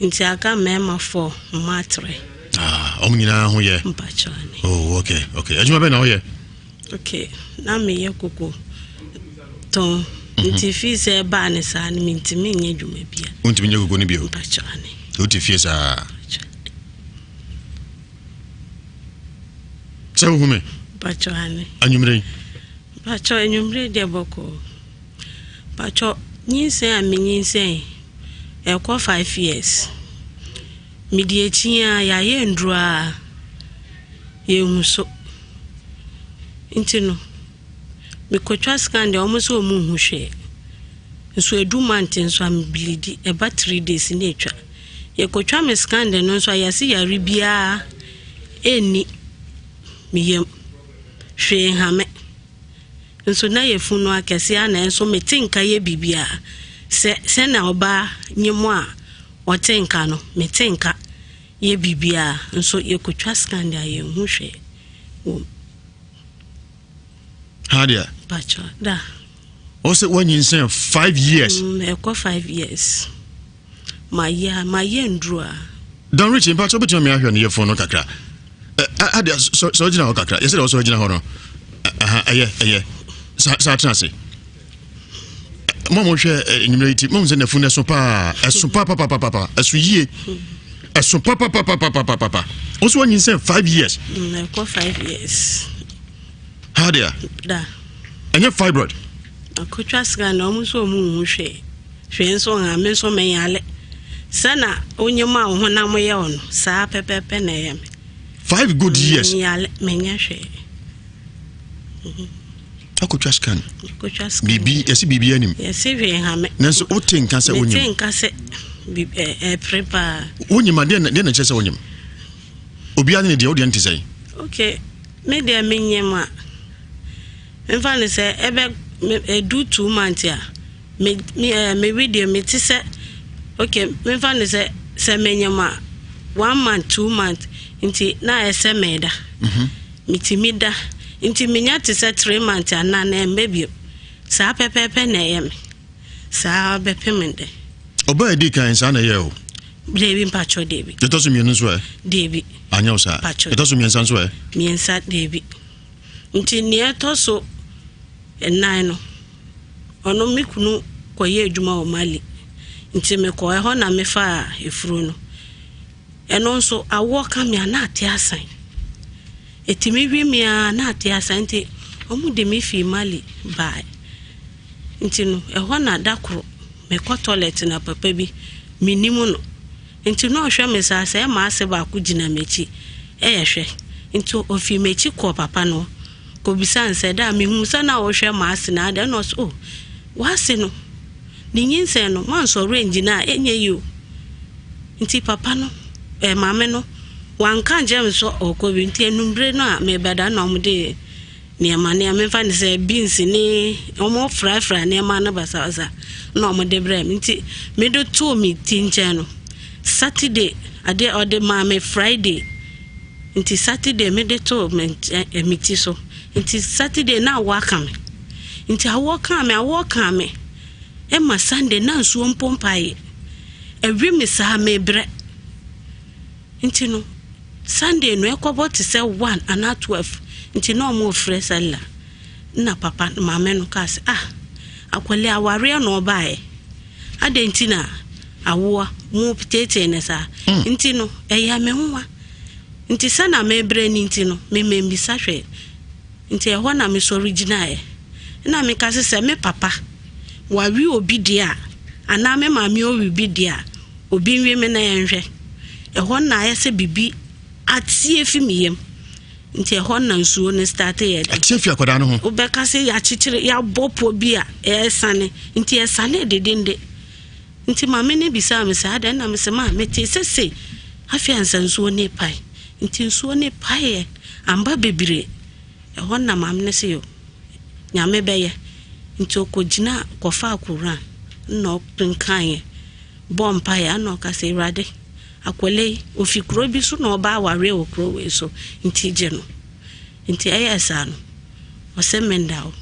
nti aka mmarima four mmaa three. Ah, wɔn nyinaa ho yɛ. Mpatsɔ ane. Oh, okay, okay. Adwuma bɛn na woyɛ? Okay, na meyɛ koko tɔn. Mhm. Nti fii sɛ ɛbaa ne saa no mentumi nyɛ adwuma bia. Wontumi nyɛ koko no bio? Mpatsɔ ane. Wote fie saa? Sɛ wohu me? Mpatsɔ ane. Anwummere yi? Mpatsɔ anwummere deɛ bɔkɔɔ. Mpatsɔ nyinsɛn a menyinsɛn ɛkɔ five years. Mede akyi a yɛayɛ nnuro a yɛnhu so. Nti no mekɔtwa scan deɛ wɔn nso wɔn nhu hwee. Nso edu month nso a me bleedi ɛba three days na etwa. Yɛkɔtwa me scan deɛ no nso a yɛse yare biara ɛnni me yam. Hwee nha me. Nso na yɛfunu akɛseɛ a nanso mete nka yɛ biribiara. Sɛ sɛnea ɔbaa nyem a ɔte nka no mete nka yɛ biribiara nso yɛkɔtwa scan deɛ a yɛnhu hwee wɔ mu. Ha deɛ. Mpakyɛ da. Ɔsɛ wanyinsɛn five years. Mm, ɛkɔ five years. Mayɛ mayɛ nduru a. Don Richie mpakyɛ wobɛtumi ame ahwɛ no yɛ fon no kakra. Adeɛ sɛ ɔgyina hɔ kakra yɛsɛ deɛ ɔsɛ ɔgyina hɔ no ɛyɛ ɛyɛ saa tena ase. Mo a mohwɛ nnwuma yi ti mo sɛ nafu no ɛso paa ɛso papapapapa ɛso yie ɛso papapapapapapa wo so wanyinsɛn five years. Mm, ɛkɔ five years. Ha deɛ. Da. Ɛnyɛ fibroid. Akotwa scan na ɔmo nso ɔmo nhu hwee. Hwee nso nha me nso menyale. Sɛ na wonyem a wo honam yɛ wo no, saa pɛpɛɛpɛ na ɛyɛ me. Five good years. Menyale, menyɛ hwee. Akotwa scan. Akotwa scan. Biribi, yɛsi biribi anim. Yɛsi hwee nha me. Nanso wote nka sɛ wonyem. Mete nka sɛ ɛpere paa. Wonyem a, deɛ na ɛkyerɛ sɛ wonyem? Obiara ne ne deɛ, wo deɛ no te sɛn? Okay, me deɛ menyem a, memfa no sɛ ɛbɛ ɛdu two months a, me me ɛɛ me wi deɛ mete sɛ okay memfa no sɛ sɛ menyem a one month two month nti na ayɛ sɛ meda. Mhm. Metumi da nti menya te sɛ three months anaa na ɛmma bio. Saa pɛpɛɛpɛ na ɛyɛ me. Saa bɛpem ndɛ. Ɔbaa edi kan saa na ɛyɛ o. Deebi mpatsɔ deebi. Ɛtɔ so mmienu nso ɛ. Deebi. Anyɛ wo saa. Mpatsɔ. Ɛtɔ so mmiɛnsa nso ɛ. Mmiɛnsa deebi. Nti nea ɛtɔ so nnan no, ɔno me kunu kɔyɛ adwuma wɔ Mali. Nti mekɔ ɛhɔ na mefaa efuro no. Ɛno nso awoɔ ka me a na ate asan. Ɛtumi wi me ara na ate asan nti wɔn de me fii Mali bae. Nti no, ɛhɔ na da koro mekɔ tɔlɛt na papa bi, mennim no. Nti na ɔhwɛ me saa sɛ ɛma ase baako gyina m'akyi ɛyɛ hwɛ. Nti ɔfii m'akyi kɔɔ papa no hɔ kɔbisaa no sɛ, da mehuu sɛ na wohwɛ m'ase na adɛn? Ɛna ɔse, oh, w'ase no, ne nyinsɛn no, moansɔre angyina a, ɛnyɛ yie o. Nti papa no, eh, maame no, wanka ankyerɛ me sɛ ɔrekɔ bi. Nti anwummere no a merebɛda na wɔde nneɛma nneɛma memfa no sɛ beans ne wɔn frafra nneɛma no basabasa na wɔn de brɛ me nti mede too me ti nkyɛn no Saturday adeɛ ɔde maa me Friday nti Saturday mede too me nkyɛn eh, me ti so nti Saturday na awoɔ aka me nti awoɔ kaa me awoɔ kaa me ɛma Sunday na nsuo mpo mpaeɛ ɛwe me saa mebrɛ. Nti no, Sunday no ɛkɔbɔ te sɛ one anaa 12 nti na ɔmo refrɛ Salla. Nna papa no, maame no kaa sɛ, ah, akwadaa yi awareɛ na ɔbaeɛ. Adɛn nti na awoa mo teetee no saa? Hmm. Nti no, ɛyɛ me nwa. Nti sɛ na mebrɛ no nti no, me memmisa hwee. Nti ɛhɔ na mesɔre gyinaeɛ. Nna meka sɛ sɛ me papa wawe obi deɛ a, anaa me maame ɔwe bi deɛ a, Obi nwe me na yɛnhwɛ. Ɛhɔ na ayɛ sɛ biribi ateɛ fi me yam. Nti ɛhɔ na nsuo no starte yɛ dɛ. Ateɛ fi akwadaa no ho. Wobɛka sɛ yɛakyekyere, yɛabɔ pɔ bi a ɛresane. Nti ɛsane dedende. Nti maame no bisaa me sɛ adɛn na mese maa metee sɛ sei. Afei ansa nsuo no repae. Nti nsuo no paeɛ amba bebree. Ɛhɔ na maame no se yo, Nyame bɛyɛ. Nti ɔkɔgyinaa kɔfaa Koran na ɔkenkaeɛ. bɔɔ mpaeɛ ana ɔka sɛ, Awurade, akwadaa yi, ɔfi kuro bi so na ɔba awareɛ wɔ kuro wei so, nti gye no. Nti ɛyɛɛ saa no, ɔsɛ menda hɔ.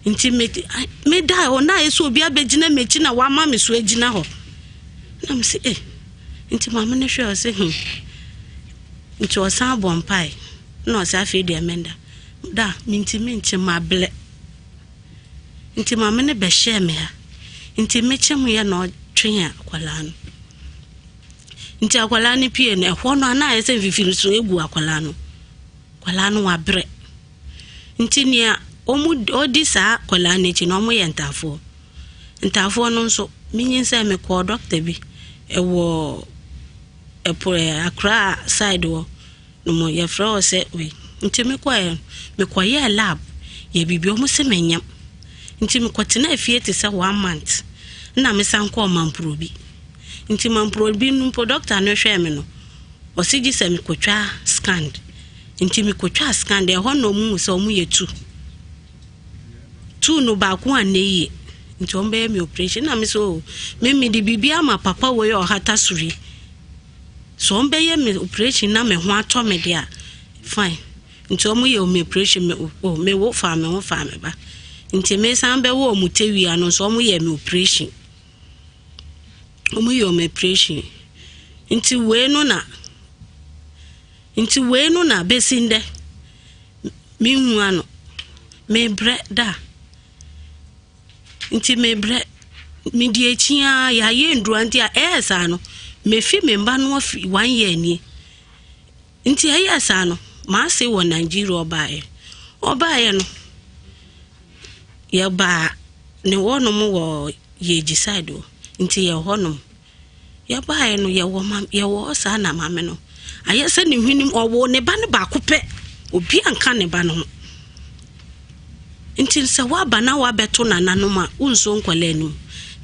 Nti meda hɔ na ayɛ sɛ obi abɛgyina m'akyi na wama me so agyina hɔ. Na me sɛ, eh, nti maame no hwɛ ɔsɛ hmm. Nti ɔsan bɔ mpaeɛ na ɔsɛ afei deɛ menda. Da, mentimi nkye mablɛ. Nti maame no bɛhyɛɛ me ha. Nti mekyemeeɛ na ɔtwee akwadaa no. Nti akwadaa no pie no, ɛhɔ no na ayɛ sɛ mfifiri so egu akwadaa no. Akwadaa no wabrɛ. Nti nea wɔn ɔdi saa akwadaa no akyi no, wɔyɛ ntaafoɔ. Ntaafoɔ no nso, menyinsɛn mekɔɔ dɔkta bi ɛwɔ ɛpo ɛ Accra side hɔ. No mu yɛfrɛ hɔ sɛ wei nti mekɔɛ no mekɔyɛɛ lab yɛ biribi ɔmo se menyam nti mekɔtenaa fie te sɛ one month na mesan kɔɔ Mamprobi nti Mamprobi no mpo doctor no hwɛɛ me no ɔse gye sɛ mekɔtwa scan nti mekɔtwaa scan deɛ ɛhɔ na ɔmo hu sɛ ɔmo yɛ two two no baako anyɛ yie nti ɔmo bɛyɛ me operation na me sɛ o me mede biribi ama papa wei a ɔhata soro yi Sɛ wɔn bɛyɛ me operation na me ho atɔ me deɛ a, fine. Nti wɔn yɛ me operation me oh, me wo faa me ho faa me ba. Nti me san bɛ wɔ wɔn tewia no nso wɔn yɛ me operation. Wɔn yɛ wɔn operation. Nti wei no na nti wei no na besi ndɛ me nhu ano. Me brɛ da. Nti mebrɛ. Medi akyi ara, yɛayɛ nnuru nti a ɛyɛɛ saa no, mefi me mma no afi one year nie. Nti ɛyɛɛ saa no, m'ase wɔ Nigeria ɔbaeɛ. Ɔbaeɛ no, Yɛbaa ne hɔnom wɔ Yeji side hɔ, nti yɛwɔ hɔnom. Yɛbaeɛ no, yɛwɔ ma yɛwɔ hɔ saa na maame no ayɛ sɛ ne hwenem ɔwoo ne ba no baako pɛ, obi anka ne ba no ho. Nti sɛ woaba na woabɛto nananom a, wonsuo nkwadaa anim.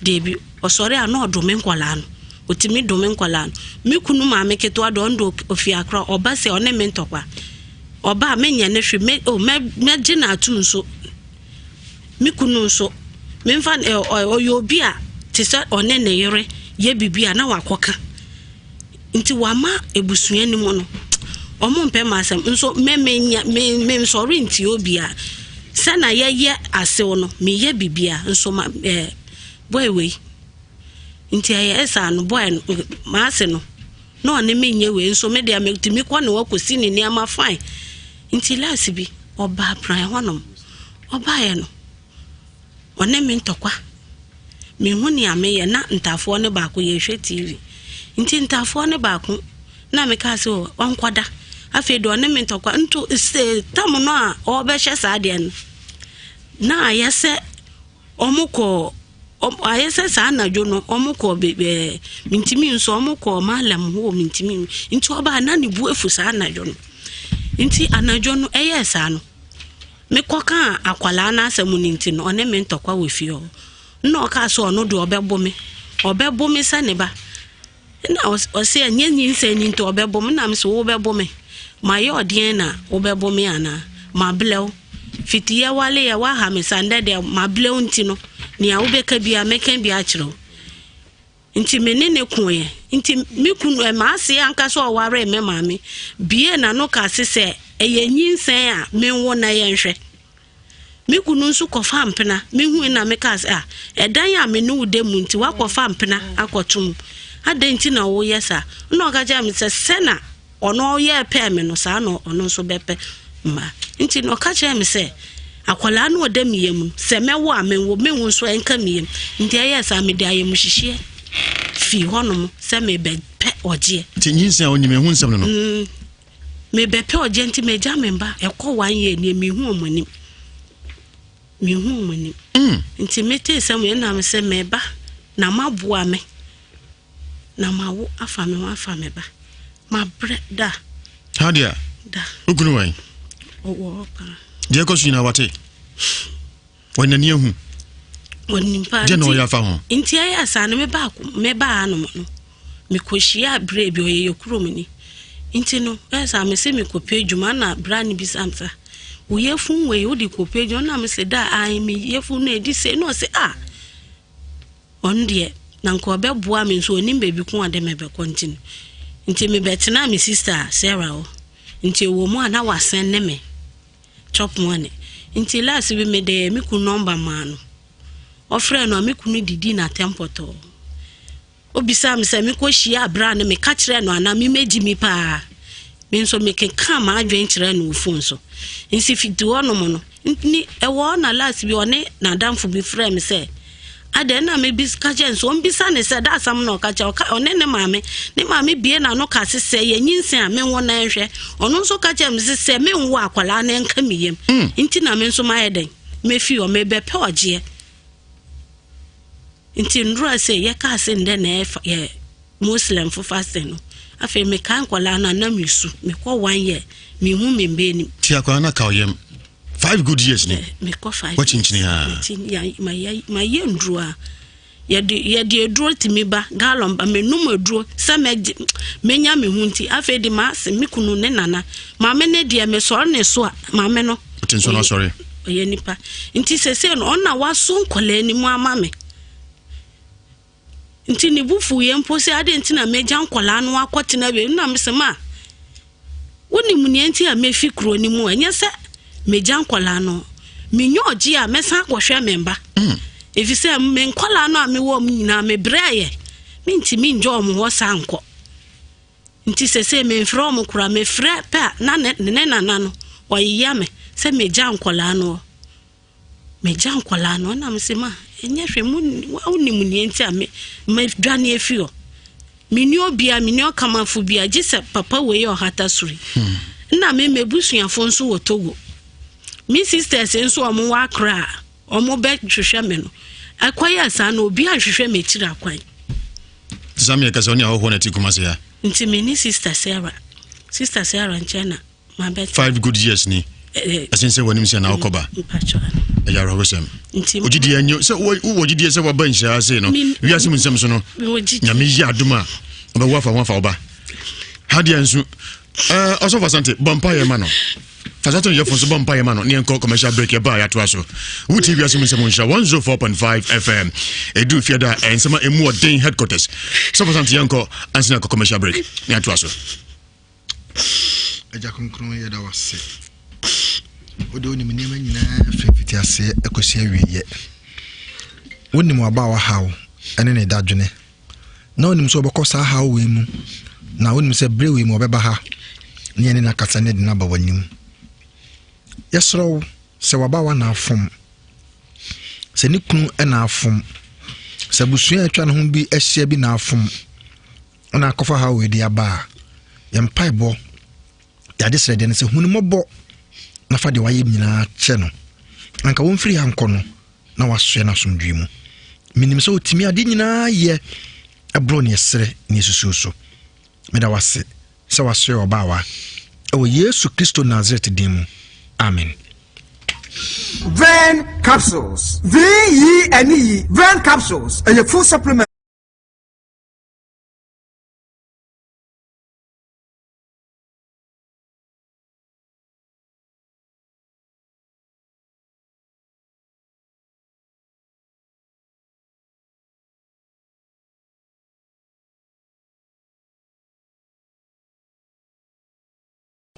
Deebi, ɔsɔre a na ɔdome nkwadaa no. Ɔtumi dome nkwadaa no. Me kunu maame ketewa deɛ ɔno deɛ ɔfi Accra, ɔba sɛ ɔne me ntɔkwa. Ɔba a menyɛ ne hwee, mɛ, oh, mɛ, mɛgye no atum nso. Me kunu nso, memfa no, ɛ, ɔyɛ obi a te sɛ ɔne ne yere yɛ biribi a na wakɔka. Nti wama abusua no mu no, wɔn mpɛ m'asɛm. Nso me menya me mensɔre ntie obiara. Sɛ na yɛyɛ asew no, meyɛ biribiara nso ma ɛɛ boy wei. Nti ɛyɛ saa no boy no m'ase no na ɔne me nyɛ wei nso me deɛ metumi kɔ ne hɔ kɔsi ne nneɛma fine. Nti last bi ɔbaa pran hɔnom. Ɔbaeɛ no, ɔne me ntɔkwa. Menhu nea meyɛ na ntaafoɔ no baako yɛhwɛ TV. Nti ntaafoɔ no baako na mekaa sɛ ɔnkɔda. Afei deɛ ɔne me ntɔkwa nto sɛ tam no a ɔrebɛhyɛ saa deɛ no na ayɛ sɛ wɔkɔ ayɛ sɛ saa anadwo no wɔkɔ ɛɛ mentumi nso wɔkɔ malam hɔ mentumi nti ɔbaa na ne bu afu saa anadwo no nti anadwo no ɛyɛɛ saa no mekɔkaa akwadaa no asɛm no nti no ɔne me ntɔkwa wɔ fie hɔ na ɔkaa sɛ ɔno deɛ ɔbɛbo me ɔbɛbo me sɛ ne ba Nna ɔse ɛnyɛ nyinsɛn ni nti ɔbɛbo me, nna mese wobɛbo me? Mayɛ ɔdeɛn na wobɛbo me anaa? Mablɛ wo, fiti yɛwaleɛ woaha me saa ndɛ deɛ mablɛ wo nti no nea wobɛka biara mɛka bi akyerɛ wo. Nti me ne ne koeɛ, nti me kunu eh, m'ase ankasa ɔwaree me maame bie n'ano ka se sɛ ɛyɛ nyinsɛn a menwo na yɛnhwɛ. Me kunu nso kɔfaa mpena. Mehui na mekaa sɛ, ah, ɛdan a me ne wo da mu nti woakɔfa mpena akɔto mu. Adɛn nti na woyɛ saa? Ɛna ɔka kyerɛɛ me sɛ, sɛ na ɔno ɔyɛɛ pɛɛ me no, saa na ɔno nso bɛpɛ mmaa. Nti na ɔka kyerɛɛ me sɛ, akwadaa no ɔda me yam no, sɛ mɛwo a menwo, menwo nso ɛnka me yam. Nti ɛyɛɛ saa, mede ayɛmuhyehyeɛ fii hɔnom sɛ mebɛpɛ ɔgyeɛ. Nti nyinsɛn a onyim ɛho nsɛm no no? Mm. Mebɛpɛ ɔgya nti magya me mba ɛkɔ one year nie mehu ɔmo anim mehu ɔmo anim mm. nti metee sɛ mo ɛna me sɛ meba na maboa me na mawo afa me ho afa me ba mabrɛ da ha deɛ da wokunu wɛn ɔwɔ hɔ paa deɛ ɛkɔ so nyinaa wate Wɔn n'ani ahu. Wɔnim paa. Deɛ na ɔyɛ afa ho. Nti ɛyɛ saa no mebaa mebaa anom no mekɔhyia berɛ bi ɔyɛ yɛ kurom ni nti no ɛyɛ saa mese mekɔpɛ adwuma na bra no bisa me sɛ wo yɛfun wei wode kɔpɛ adwuma na mese da ae me yɛfun no ɛdi sei na ɔse ah ɔno deɛ na nka ɔbɛboa me nso ɔnim baabi ko ɔde me bɛkɔ nti no nti mebɛtenaa me sister Sarah hɔ nti ɛwɔ mu a na wasɛn ne me Chop money. Nti last bi mede me kunu nɔmba maa no. Ɔfrɛɛ no a me kunu didii n'atɛm pɔtɔɔ. Obisaa me sɛ mekɔhyia bra no meka kyerɛɛ no anaa memɛgyi mi paa. Me nso mekekaa m'adwene kyerɛɛ no wɔ fon so. Nsi fiti hɔnom no, ni ɛwɔ hɔ na last bi ɔne n'adamfo bi frɛɛ me sɛ Adɛn na mebis ka kyerɛ no sɛ ɔmbisa ne sɛ da asɛm na ɔka kyerɛ ɔka ɔne ne maame ne maame bie n'ano ka se sɛ yɛ nyinsɛn a menwo na ɛnhwɛ ɔno nso ka kyerɛ me se sɛ menwo akwadaa na ɛnka me yam mm. nti na me nso mayɛ dɛn mefi hɔ mebɛpɛ ɔgyeɛ nti nnora sɛ yɛkaa se ndɛ na yɛ Muslim fo fasting no afei meka nkwadaa no a na mesu mekɔ one year mehu me mba anim ti akwadaa no aka ɔyam five good years ni mekɔ five wakyinkyini ha mayɛ nduro a yɛde yɛde aduro tumi ba gallon ba menum aduro sɛ mɛgye menya me ho nti afei de maase me kunu ne nana maame ne deɛ mesɔre ne so a maame no ɔte nso no asɔre ɔyɛ nipa nti sese no ɔna waso nkɔlaa ni mu ama me Nti ne bo fuiɛ mpo sɛ adɛn nti na magya nkwadaa no akɔtena wei na mesɛ ma wonim nea nti a mefi kuro no mu ɛnyɛ sɛ megya nkwadaa no menyɛ ɔgye a mɛsan akɔhwɛ me mba mm. ɛfiri sɛ me nkwadaa no a mewɔ mu nyinaa mebrɛɛyɛ mentumi ngya wɔn hɔ saa nkɔ nti sɛsɛ memfrɛ wɔn koraa mefrɛ pɛ a na ne nana no ɔyeya me sɛ megya nkwadaa no Megya nkwadaa no, ɛna mese ma ɛnyɛ hwɛ mu wonim nea nti a me madwane afi hɔ. Menni obia, menni ɔkamafo bia, gye sɛ papa wei a ɔhata soro yi. Hmm. Nna me m'abusuafo nso wɔ Togo. Me sisters nso wɔn wɔ Accra a Ɔmo bɛ hwehwɛ me no. Ɛkɔyɛɛ saa no obi anhwehwɛ m'akyiri akwan. Nti saa meyɛ kasa ɔne ahɔhoɔ na ɛte Kumasi ha. Nti me ne sister Sarah, sister Sarah nkyɛn na mabɛtena. Five good years ni. Ɛsen sɛ w'anim sɛ na wokɔ ba. Ɛyɛ awerɛhosɛm. Nti Ogyidie anyo sɛ wowɔ gyidie sɛ waba nhyira ase no wiase mu nsɛm so no Nyame yi adom a ɔbɛwo afa ho afa wo ba. Ha deɛ nso ɔsɔfo Asante bɔ mpaeɛ ma no. Fasato yɛfo nso bɔ mpaeɛ ma no ne yɛnkɔ commercial break yɛba a yɛatoa so. Wotie wiase mu nsɛm nhyira 104.5 FM. Ɛduru fiada a nsɛm a ɛmu ɔden headquarters. Sɔfo Asante yɛnkɔ ansa na yɛakɔ commercial break ne yɛatoa so. Agya Kronkron yɛda wo ase. Wode wonim nneɛma nyinaa firi mfitiaseɛ kɔsi awieeɛ. Wonim w'abaawa haw ne ne dadwene. Na wonim sɛ ɔbɛkɔ saa haw wei mu. Na wonim sɛ berɛ wei mu ɔbɛba ha ne yɛne no akasa ne de no aba w'anim. Yɛsrɛ wo sɛ w'abaawa na afom, sɛ ne kunu na afom, sɛ abusua a atwa ne ho bi ahyia bi na afom, na akɔfa haw wei de aba a, yɛn mpaebɔ, yɛn adesrɛdeɛ no sɛ hu no mmɔbɔ na fa deɛ wayɛ nyinaa kyɛ no. Anka wɔmfiri ha nkɔ no na wasoɛ no asomdwoe mu. Menim sɛ ɔtumi adeɛ nyinaa yɛ ɛborɔ ne ɛserɛ ne ɛsusuo so. Meda wase sɛ wasoɛ ɔbaawa ɛwɔ Yesu Kristo Nasaret din mu. Amen. Vern capsules. V yi ɛne yi. Vern capsules ɛyɛ food supplement.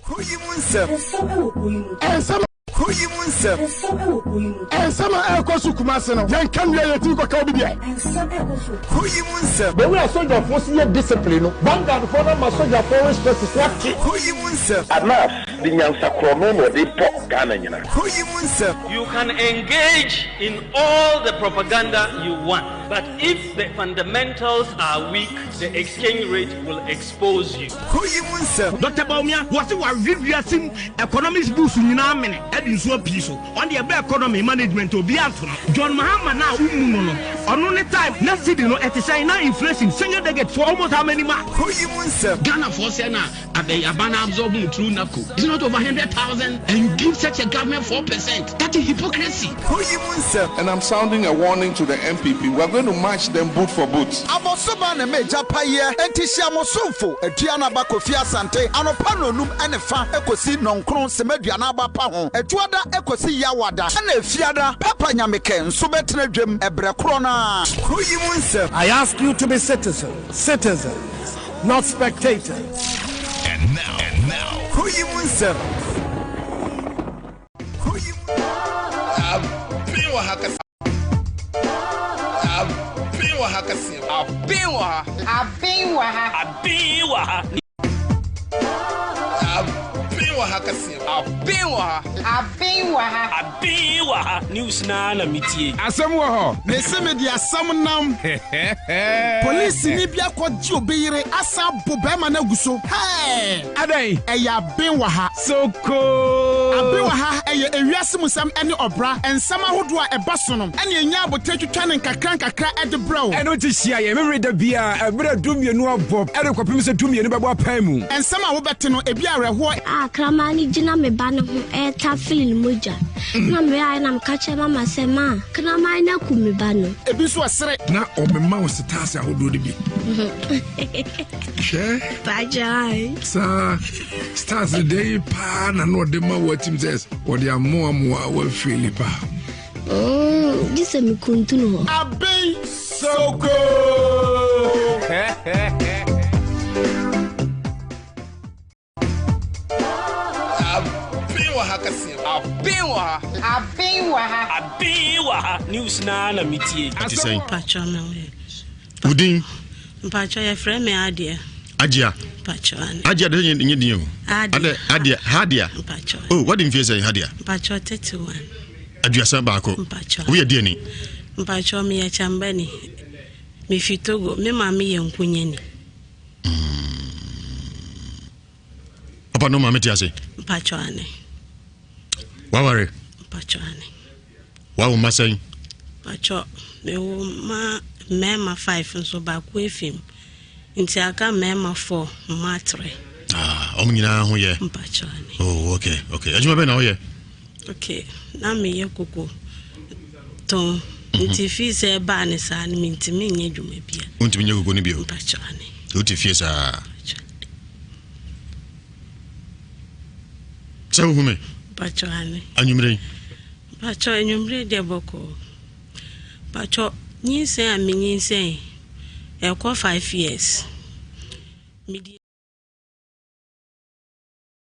Kuro yi mu nsɛm. Nsɛm wɔ kuro yi mu. Nsɛm. Kuro yi mu nsɛm. Nsɛm wɔ kuro yi mu. Nsɛm a ɛrekɔ so Kumasi no, yɛnka nwie a yɛtumi kɔka obi deɛ. Nsɛm ɛrekɔ so. Kuro yi mu nsɛm. The way a sogyafoɔ si yɛ discipline no, vanguard foɔ no ama sogyafoɔ respect so ate. Kuro yi mu nsɛm. Anas de nyansa korɔno na ɔde bɔ Ghana nyina. Kuro yi mu nsɛm. You can engage in all the propaganda you want, but if the fundamentals are weak, the exchange rate will expose you. Kuro yi mu nsɛm. Doctor Bawumia, wɔse wawe wiase mu economics books nyinaa amene de nsuo apii so. Ɔno deɛ ɛbɛ economy management obiara nto no. John Mahama no a wommu no no, ɔno ne time na cedi no ɛte sɛn? Na inflation single digit for almost how many months? Kuro yi mu nsɛm. Ghanafoɔ sɛ na aban no absorb mu through NABCO is not over 100,000 and you give such a government 4%? That is hypocrisy. Kuro yi mu nsɛm. And I'm sounding a warning to the NPP, we are going to match them boot for boot. Amosoba na m'agya paeɛ, enti hyia mo somfo, Aduanaba Kofi Asante, anɔpa nnɔnum ne fa kɔsi nnɔnkron sema aduanaba pa ho, Atuada kɔsi Yawada, ɛna Efiada, Papa Nyamekɛ nso bɛtena dwam ɛberɛ korɔ no ara. Kuro yi mu nsɛm. I ask you to be citizens, citizens, not spectators. And now, and now. Kuro yi mu nsɛm. Kuro yi mu. Aben wɔ ha kɛse. Aben wɔ ha kɛse. Aben wɔ ha. Aben wɔ ha. Aben wɔ ha. Aben wɔ ha kɛse. Aben wɔ ha. Aben wɔ ha. Aben wɔ ha. News naa na metie. Asɛm wɔ hɔ. Mese mede asɛm nam. Polisini bi akɔgye obi yere asan abo barima no agu so. Hɛɛ! Adɛn? Ɛyɛ aben wɔ ha. Sokoo! Aben wɔ ha, ɛyɛ ewiase mu nsɛm ne ɔbra nsɛm ahodoɔ a ɛba so no ɛna yɛnya abotire twitwa no nkakra nkakra de brɛ wo. Ɛno nti hyia yɛn Memeneda biara ɛberɛ a dumienu abɔ de kɔpem sɛ dumienu bɛbɔ apae mu. Nsɛm a wobɛte no, ebi awerɛhoɔ. A kraman no gyina me ba no ho retafere ne mogya. Na meae na meka kyerɛ mama sɛ, Ma, kraman no aku me ba no. Ebi nso ɛsere. Na ɔmema wo setaase ahodoɔ no bi. Hwɛ. Pagyae. Saa stars no deɛ yi paa na na ɔde ma wo atim sɛ ɔde amoamoa wafeeli paa. Mm, gye sɛ mekuntunu hɔ. Abɛn Soko. Aben wɔ ha kɛseɛ. Aben wɔ ha. Aben wɔ ha. Aben wɔ ha. News naa na metie. Ɛte sɛn? Mpakyɛ me ho yɛ. Wo din? Mpakyɛ yɛfrɛ me Adeɛ. Agyea. Mpakyɛ ane. Agyea de nye nye din o. Adeɛ. Adeɛ Hadia. Mpakyɛ. Oh, wadi mfie sɛn Hadia? Mpakyɛ 31. 31. Mpakyɛ. Woyɛ deɛ ni? Mpakyɛ meyɛ Kyambani. Mefi Togo. Me maame yɛ Nkunyani. Papa no maame te ase? Mpakyɛ ane. Waware? Mpakyɛ ane. Wawo mma sɛn? Pakyɛ, mewo mma mmarima 5 nso baako efi mu. Nti aka mmarima 4, mmaa 3. Ah, wɔn nyinaa ho yɛ? Mpakyɛ ane. Oh, okay, okay. Adwuma bɛn na woyɛ? Okay, na meyɛ koko tɔn. Mhm. Nti fii sɛ ɛbaa ne saa no mentumi nyɛ adwuma bia. Wontumi nyɛ koko no bio? Mpakyɛ ane. Wote fie saa? Sɛ wohu me? Mpakyɛ ane. Anwummere yi? Mpakyɛ anwummere deɛ bɔkɔɔ. Mpakyɛ nyinsɛn a menyinsɛn ɛkɔ 5 years. Medi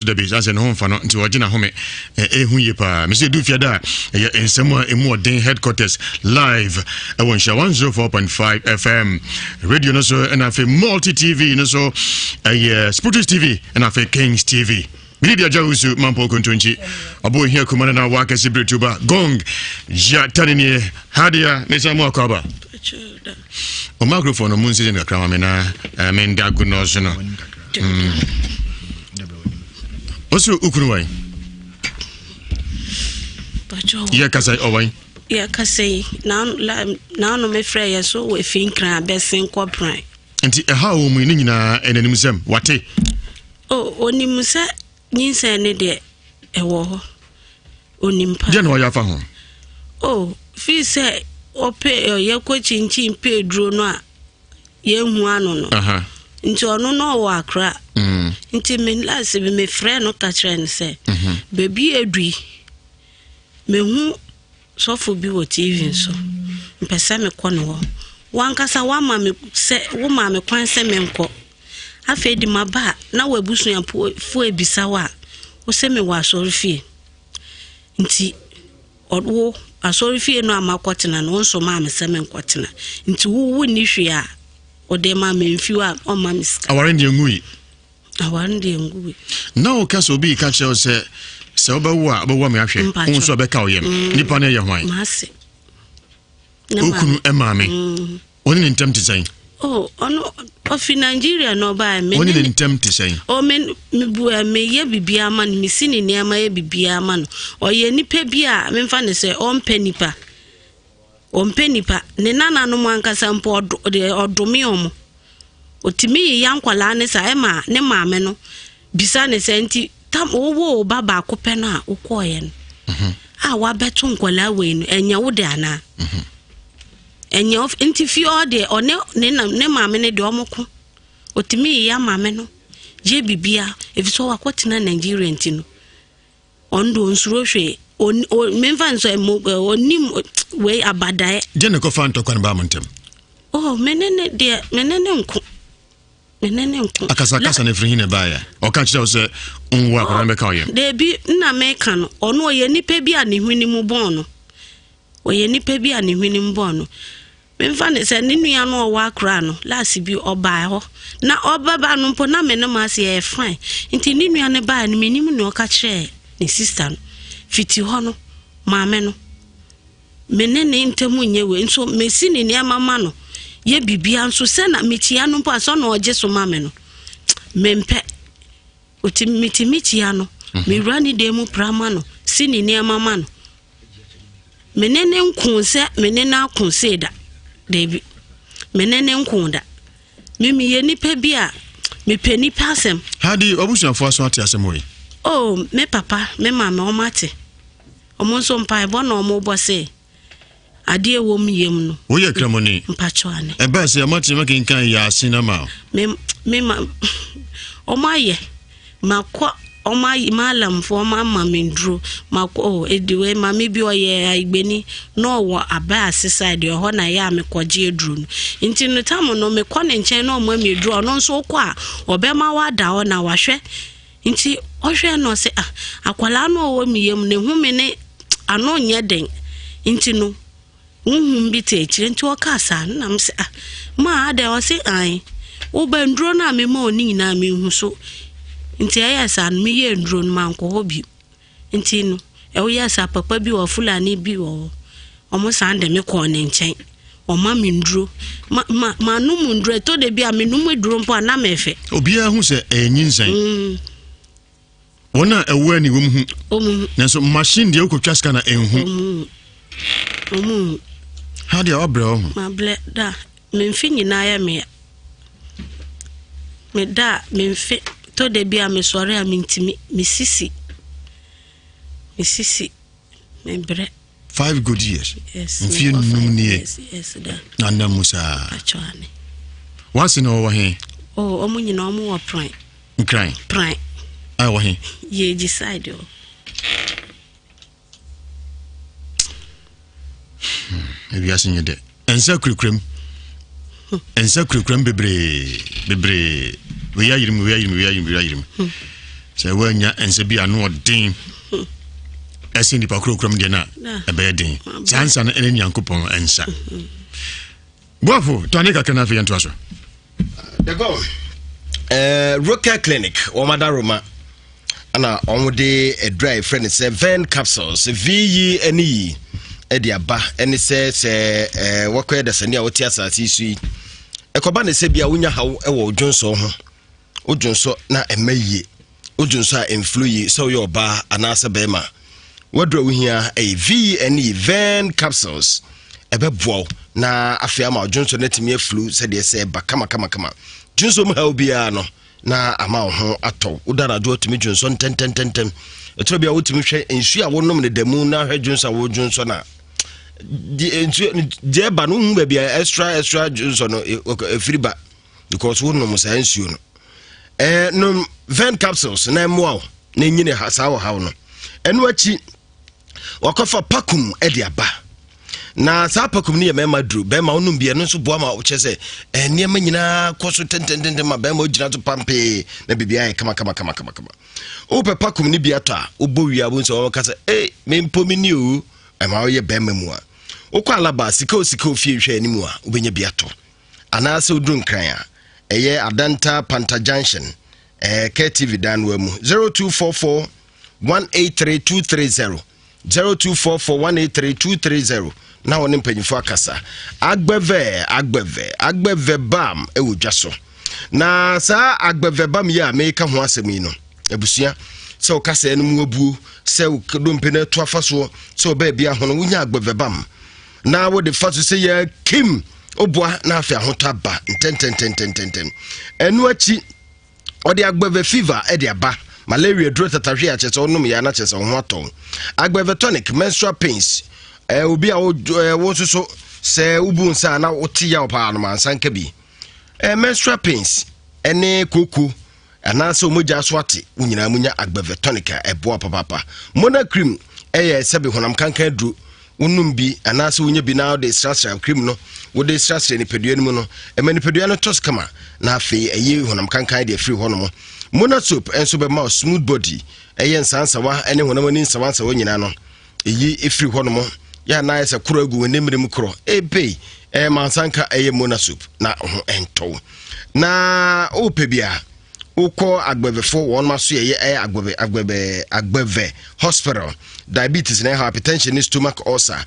Dabi, saa sɛ ne ho mfa no nti ɔgye n'ahome. Ɛhu yie paa. Mesɛ ɛdu fiada a ɛyɛ nsɛm a ɛmu ɔden headquarters live ɛwɔ nhyira 104.5 FM radio no so ɛna afei multi TV no so ɛyɛ Sputnik TV ɛna afei Kings TV. Mene di agya wusu mampo kontonkyi ɔbɔ ohia kuma no na wakɛse bere tuba gong ya tane nie hadia ne sa mu akɔ aba. O microphone no mu nsisi no kakra ma me na eh, menda gu no so no. Ɔsɛ mm. ukunu wan? Yɛ kasa ɔwan? Yɛ kasa yi naano mefrɛ yɛ so wɔ efi nkran abɛsen kɔ pran. Nti ɛha wɔ mu yi ne nyinaa ɛnanim sɛm wate. O onim sɛ nyinsɛn ne deɛ ɛwɔ hɔ. Onim pa. Deɛ na ɔyɛ afa ho? O fii sɛ ɔpɛ yɛkɔ kyinkyin pɛ duro no a yɛnhu ano no. Nti ɔno na ɔwɔ akra. Mm. Nti me last bi mefrɛ no ka kyerɛ no sɛ mm-hmm. baabi edu yi mehu Sɔfo bi wɔ TV so. Mepɛ sɛ mekɔ ne hɔ. W'ankasa woama me sɛ womaa me kwan sɛ menkɔ. Afei de maba a na w'abusuafoɔ abisa wo a, wose mewɔ asɔrefie. Nti wo asɔrefie no a makɔtena no, wonsomaa me sɛ menkɔtena. Nti wo wonni hwee a wode ma me mfi hɔ a ɔmma me sika. Aware deɛ ngui. Aware no deɛ ngu bi. Na woka sɛ obi reka kyerɛ wo sɛ sɛ wobɛwo a wobɛwo ame ahwɛ wo nso ɛbɛka wo yam mm. nipa no yɛ hwan maase okunu maame mm. ɔne ne ntam te sɛn oh ɔno ɔfi Nigeria na ɔbaa me ɔne ne ntam te sɛn oh me mebu eh, meyɛ biribiara ma no mesi ne nneɛma yɛ biribiara ma no ɔyɛ nipa bi a memfa ne sɛ ɔmpɛ nipa Ɔmpɛ nnipa. Ne nananom ankasa mpo, ɔdo, deɛ ɔdome wɔn. Ɔtumi yeya nkwadaa no saa ɛma ne maame no bisa ne sɛ nti tam wowoo wo ba baako pɛ no a wokɔɔeɛ no mhm. a wabɛto nkwadaa wei no ɛnyɛ wo de anaa mhm. ɛnyɛ nti fie hɔ deɛ ɔne ne ne maame no deɛ ɔmo ko ɔtumi yeya maame no yɛ bibia ɛfiri sɛ wakɔtena Nigeria nti no Ɔno de ɔnsuro hwee. Memfa no sɛ ɔnim wei abadaeɛ. Deɛ na ɛkɔfa ntɔkwa no baa mo ntam? Oh, me ne ne deɛ, me ne ne nko. Me ne ne nko. Akasakasa no firi he na ɛbaeɛ? Ɔka kyerɛ wo sɛ nwo akwadaa no bɛka wo yam? Dabi, nna meka no, ɔno ɔyɛ nipa bi a ne hwene mu bɔn no. Ɔyɛ nipa bi a ne hwene mu bɔn no. Memfa no sɛ ne nua no a ɔwɔ Accra no, last bi ɔbaa hɔ. Na ɔbɛba no mpo na me ne m'ase yɛyɛ fine. Nti ne nua no baeɛ no, mennim nea ɔka kyerɛɛ ne sister no. Fiti hɔ no, maame no, me ne ne ntam nyɛ wei. Nso mesi ne nneɛma ma no, yɛ biribiara nso sɛ na mekyia no mpo a, sɛ ɔna ɔgye so ma me no, mempɛ. Ɔti metumi kyia no, mewura ne dan mu pra ma no, si ne nneɛma ma no. Me ne no nko sɛ me ne no ako sei da. Dabi. Me ne no nko da. Me meyɛ nipa bi a mepɛ nipa asɛm. Hadi, w'abusuafoɔ aso ate asɛm wei? Oh, me papa, me maame, wɔn ate. Wɔn nso mpaebɔ na wɔn bɔ se adeɛ ɛwɔ mu yam no. Woyɛ kramoni? Mpakyɛw ane. Ɛbaa sɛ wɔn ate makenkan Yaasin ama wo? Me, me ma, wɔn ayɛ. Makɔ ɔmo ayi malamfoɔ ɔmo ama me nduro makɔ oh edi wei maame bi ɔyɛ ayigbeni na ɔwɔ abaase side ɛhɔ na ɛyɛ a mekɔgye aduro no nti no tam no mekɔ ne nkyɛn na ɔmo ama aduro ɔno nso wokɔ a ɔbɛma wada hɔ na wahwɛ nti ɔhwɛ no ɔsɛ ah akwadaa no ɔwɔ me yam ne home ne ano nyɛ den nti no Honhom bi te akyire nti ɔkaa saa no na mese ah maa adɛn ɔse ae woba nduro no a mema wo ne nyinaa menhu so nti ɛyɛ saa no meyɛɛ nduro no mankɔ hɔ bio nti no ɛwoyɛ saa papa bi wɔ Fulani bi wɔ hɔ ɔmo san de me kɔɔ ne nkyɛn ɔma me nduro ma ma manom nduro ɛtɔ da bi a menom aduro mpo a na mɛfɛ. Obiara hu sɛ ɛyɛ nyinsɛn. Mm. Wɔn a ɛwɔ ani wɔn hu. Nanso machine deɛ wokɔtwa sika na ɛnhu. Ɔmo nhu. Ha deɛ wabrɛ wo ho. Mabrɛ da. Me mfe nyinaa yɛ me ya. Meda a me mfe tɔ da bi a mesɔre a mentumi. Me sisi. Me sisi. Mebrɛ. Five good years. Yes. Mfie num nie. Yes, da. Na nna mu saa. Atwa ne. Wase na ɔwɔ he? Oh, ɔmo nyinaa ɔmo wɔ pran. Nkran. Pran. A ɛwɔ he? Yeji side o. Hmm, ewiase nyɛ dɛ. Nsa kurakura mu. Nsa kurakura mu bebree bebree. Wei ayere mu, wei ayere mu, wei ayere mu, wei ayere mu. Hmm. Sɛ woanya nsa bi ano ɔden hmm. ɛsɛ nipa kurakura mu deɛ no a ɛbɛyɛ den. Saa nsa no ɛne Nyankopɔn nsa. Hmm. Boafo, tɔ ane kakra na afei yɛntoa so. The God, eh, Roca Clinic, wɔn adaroma ana wɔn de aduru a yɛfrɛ no sɛ Ven capsules, VE ne yi de aba ɛne sɛ sɛ eh, wɔkɔyɛ dasani a wɔte asase yi so yi ɛkɔba ne sɛ bi a wonya haw wɔ dwonsɔ ho wodwonsɔ na ɛmma yie Wodwo nso a ɛmflo yie sɛ woyɛ ɔbaa anaasɛ bɛrima. Waduru a wohia ɛyɛ VNE, Ven capsules. Ɛbɛboa wo na afei ama dwonso no atumi aflu sɛdeɛ sɛ ɛba kama kama kama. Dwonso mu haw biara no na ama wo ho atɔ. Woda anadwo atumi dwonso ntɛntɛntɛntɛm. Ɛtɔ bi a wotumi hwɛ nsuo a wonom no da mu na hwɛ dwonso a wodwonso no a nsuo deɛ ɛba no wohu baabi a extra extra dwonso no ɛfiri ba. because wonom saa nsuo no ɛɛ nom ven capsules na ɛmmoa wo na ɛnyini ha saa ɔhaw no ɛno akyi wakɔfa pakum de aba na saa pakum no yɛ mmarima duro bɛrima wonom bi ɛno nso boa ma kyerɛ sɛ eh, nneɛma nyinaa kɔ so tentententen ma bɛrima wogyina so pampee na biribiara yɛ kama kama kama kama kama wopɛ pakum no bi atɔ a wobɔ wie a wohu sɛ wɔka sɛ ei mempɔ me ni o ɛma woyɛ bɛrima mu a wokɔ alaba sika o sika ofie hwɛ anim a wobɛnya bi atɔ Anaasɛ woduru Nkran a, ɛyɛ Adanta Panta Junction, ɛɛ KTV dan no mu. 0244 183 230 0244 183 230 na wɔne mpanyinfoɔ akasa. Agbɛvɛ agbɛvɛ agbɛvɛ bam ɛwɔ dwa so. Na saa agbɛvɛ bam yi a meka ho asɛm yi no, abusua sɛ wo kasɛɛ no mu abuo, sɛ wo dompe no atu afa soɔ, sɛ ɔbaa bi ahono, wonya agbɛvɛ bam. na wode fa so sɛ yɛ kim oboa na afei ahotɔ aba ntɛntɛntɛntɛntɛm ɛno akyi ɔde agbɛvɛ fever ɛde aba malaria duro tatahwe a kyerɛ sɛ wonom yɛ na kyerɛ sɛ wo ho atɔ agbɛvɛ tonic menstrual pains ɛɛ obi a wo ɛɛ wo nso so sɛ wobu nsa a na wote yaw paa no mansa nka bi ɛɛ menstrual pains ɛne koko Anaasɛ wo mogya so ate, wo nyinaa munya Agbeve tonic a ɛboa papaapa. Mona cream yɛ sɛbe honam kankan aduro. Wonom bi anaasɛ wonya bi na wode srasra cream no, wode srasra nipadua no mu no, ɛma nipadua no tɔ so kama na afei ɛyi honam kankan de afiri hɔnom. Mona soap nso bɛma wo smooth body, ɛyɛ nsansawa ne honam ani nsawansawa nyinaa no, ɛyi ɛfiri hɔnom. Yɛ anaa ayɛ sɛ korɔ agu wɔ ne mmerɛ mu korɔ. Ebei, ɛyɛ mansanka ɛyɛ Mona soap na ho ɛntɔw. Na wopɛ bi a, wokɔ agbɛvɛfo wɔn aso yɛyɛ ɛyɛ agbɛvɛ agbɛvɛ agbɛvɛ hospital diabetes na ɛha hypertension ne stomach ulcer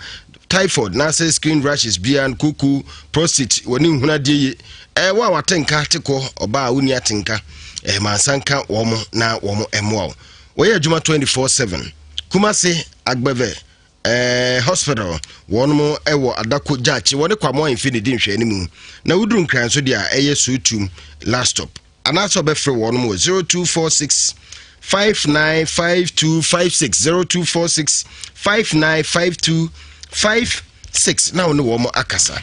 typhoid na sɛ skin rashes bia koko prostate wɔne nhunu adeɛ ye ɛwɔ a wate nka te kɔ ɔbaa a wonni ate nka ɛɛ mansa nka wɔn na wɔn ɛmoa wo wɔyɛ adwuma 24/7 kumase agbɛvɛ Eh, hospital wɔnom wɔ adako gyaakye wɔne kwamoa mfe ne di nhwɛane mu na woduru nkran so deɛ a ɛyɛ suutum last stop anaasɛ ɔbɛfrɛ wɔnom wɔ 0246 595256 0246 595256 na wo ne wɔn akasa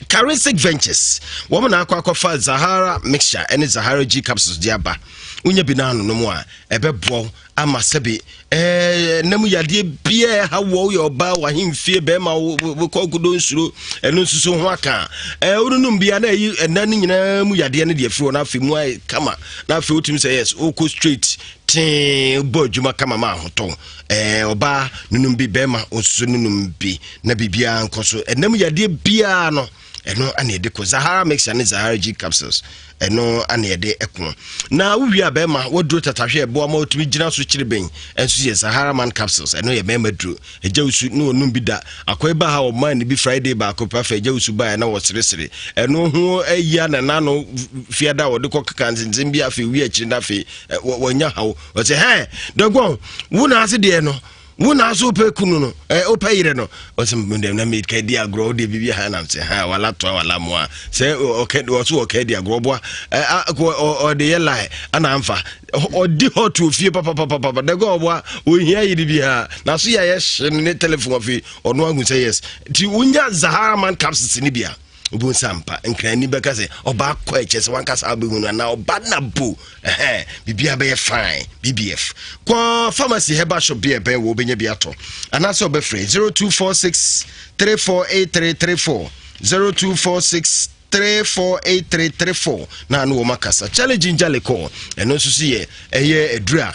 Charistic Ventures wɔn na akɔ akɔfa Zahara mixture ne Zahara G capsules de aba wonya bi no anonom a ɛbɛboa ama sɛbe ɛɛ nam yadeɛ biara ha wɔ woyɛ ɔbaa wahemfie bɛrima wokɔ kodo nsuro ɛno nso so ho aka ɛɛ wononom bia na ɛyi ɛna no nyinaa mu yadeɛ no deɛ firi hɔ na afei mu ayɛ kama na afei wotumi sɛ yes wokɔ straight tee bɔ adwuma kama ma ahotɔ ɛɛ ɔbaa nonom bi bɛrima nso nonom bi na biribiara nkɔ so ɛnam yadeɛ biara no ɛno ana yɛde kɔ zahara mixture ne zahara g capsules ɛno ana yɛde ɛko na wowie a bɛrima waduro tatahwe ɛboa ma wotumi gyina so kyere bɛn ɛnso yɛ zahara man capsules ɛno yɛ bɛrima duro ɛgya wusu ne ɔnum bi da akɔe ba ha ɔma ne bi friday baako pɛ afɛ ɛgya wusu baeɛ na wɔseresere ɛno ho ayia na nano fiada a wɔde kɔ keka nsensɛm bi afei wie akyiri na afei wɔnya haw wɔsɛ hɛ dɔgbɔn wo na ase deɛ no. Wo na so wopɛ kunu no, eh, wopɛ yere no. Ɔsɛ mdɛm na meka di agorɔ, wode biribi ha nam sɛ ha wala toa wala mmoa. Sɛ ɔka ɔso ɔka di agorɔ boa, ɔde yɛ lie ana amfa. Ɔdi hɔ to ofie papapapapa. Dɛgɔ ɔboa, ohia yere bi ha. Na so yɛ yɛ hye ne telephone afei ɔno ahu sɛ yes. Ti wonya Zahara man capsules ni bia. Wobɛhu sɛ ampa nkrani bɛka sɛ ɔbaa kɔ ɛkyɛ sɛ wankasa wobɛhu no anaa ɔba na bo ɛhɛn biribiara bɛyɛ fine. Bbf kɔ pharmacy herbal shop bi a ɛbɛn wɔ wobɛnya bi atɔ anaasɛ wobɛfrɛ 0246 348334 0246 348334 na ano wɔn akasa. Charlie Ginger Liquor ɛno nso so yɛ ɛyɛ aduru a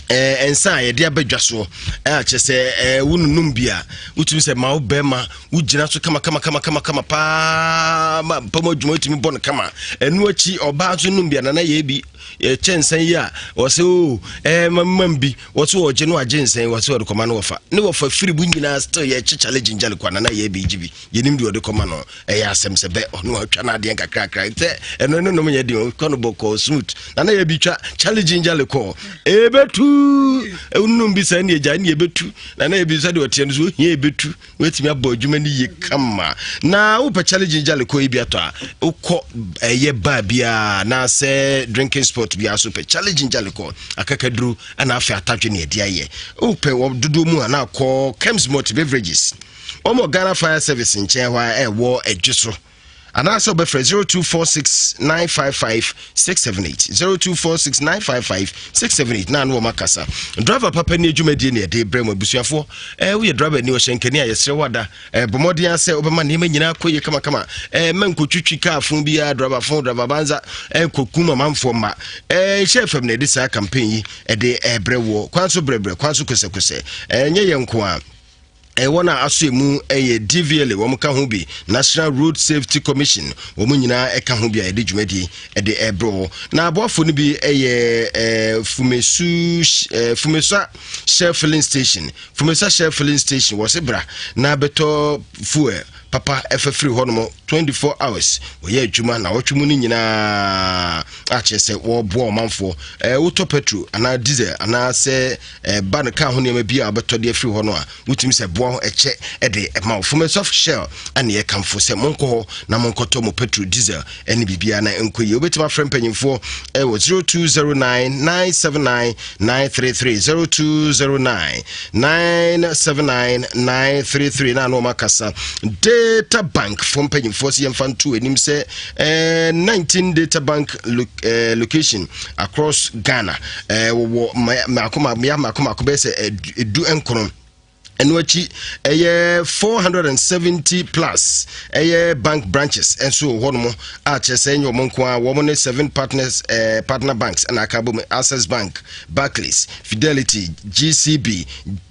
ɛɛ nsa a yɛde aba dwa soɔ ɛɛ kyerɛ sɛ ɛɛ wonunum bi a wotumi sɛ ma wo bɛrima wogyina so kama kama kama kama kama paa ma mpam adwuma wotumi bɔ no kama. Ɛno akyi ɔbaa nso num bi a nana yɛ bi yɛkyɛ nsa yi a wɔsɛ o ɛɛ mamam bi wɔsɛ wɔgye no agye nsa yi wɔsɛ wɔde kɔma no wɔfa ne wɔfa firi bu nyinaa still yɛkye kyale gyingyale kwa nana yɛ bi gye bi yɛnim deɛ ɔde kɔma no. Ɛyɛ asɛm sɛ bɛ ɔno atwa no adeɛ nkakrakra sɛ ɛno ne nom yɛ den ɔtwa no bɔkɔɔ smooth na na yɛbi twa chale ginger lekɔ ɛbɛtu wonom bi saa ne agya ne ɛbɛtu na na yɛbi sɛ deɛ ɔteɛ no so ohia ɛbɛtu woatumi abɔ adwuma no yie kama. Na wopɛ chale ginger lekɔ yi bi atɔ a wokɔ ɛyɛ bar biara anaasɛ drinking spot biara so pɛ chale ginger lekɔ akakaduro ɛna afei atadwe ne ɛde ayɛ. Wopɛ wɔ dodoɔ mu a na akɔ Kems Malt Beverages wɔn Ghana Fire Service nkyɛn hɔ a ɛwɔ adwe so anaasɛ wobɛfrɛ 0246 955 678 0246 955 678 na ano wɔn akasa. Driver papa ni adwumadie ne ɛde brɛ mu abusuafoɔ. Woyɛ driver ni ɔhyɛnkani a yɛsrɛ wada bɔ mmɔden sɛ wobɛma nneɛma nyinaa kɔ yie kamakama. Ma nkotwitwi kaa fo biara driver fo driver banza nkɔkum amanfoɔ mma. Hyɛ fam na ɛde saa campaign yi ɛde ɛbrɛ woɔ kwan so brɛbrɛ kwan so kosɛkosɛ. Ɛnyɛ yɛn nko a wɔn a aso emu yɛ DVLA wɔn ka ho bi, National Road Safety Commission wɔn nyinaa ɛka ho bi a yɛde dwumadie ɛde ɛbrɛ wɔ. Na aboafo no bi yɛ Fumesu Fumesa Shell filling station. Fumesa Shell filling station wɔ se bra na bɛtɔ fuel papa ɛfɛ firi hɔ nom 24 hours wɔyɛ adwuma na wɔtwe mu no nyinaa akyerɛ sɛ wɔboa ɔmanfoɔ. Wotɔ petrol anaa diesel anaasɛ ba no kaa ho nneɛma bi a wobɛtɔ de afiri hɔ no a wotumi sɛ boa ho ɛkyɛ ɛde ɛma wo. Fumesa Shell ɛne yɛkamfo sɛ monkɔ hɔ na monkɔtɔ mo petrol diesel ɛne biribiara na ɛnkɔ yie. Wobɛtumi afrɛ mpanyimfoɔ ɛwɔ 0209 979 933 0209 979 933 na ano ɔma kasa. Data Bank fo mpanyimfoɔ sɛ yɛmfa nto anim sɛ 19 Data Bank location across Ghana wɔwɔ mmaako mmaako mmaako bɛyɛ sɛ 19. Ɛno akyi ɛyɛ 470 plus ɛyɛ bank branches nso wɔ hɔnom a kyerɛ sɛ ɛnyɛ wɔn nko a wɔn ne seven partners partner banks ɛna aka bɔ mu: Access Bank, Barclays, Fidelity, GCB,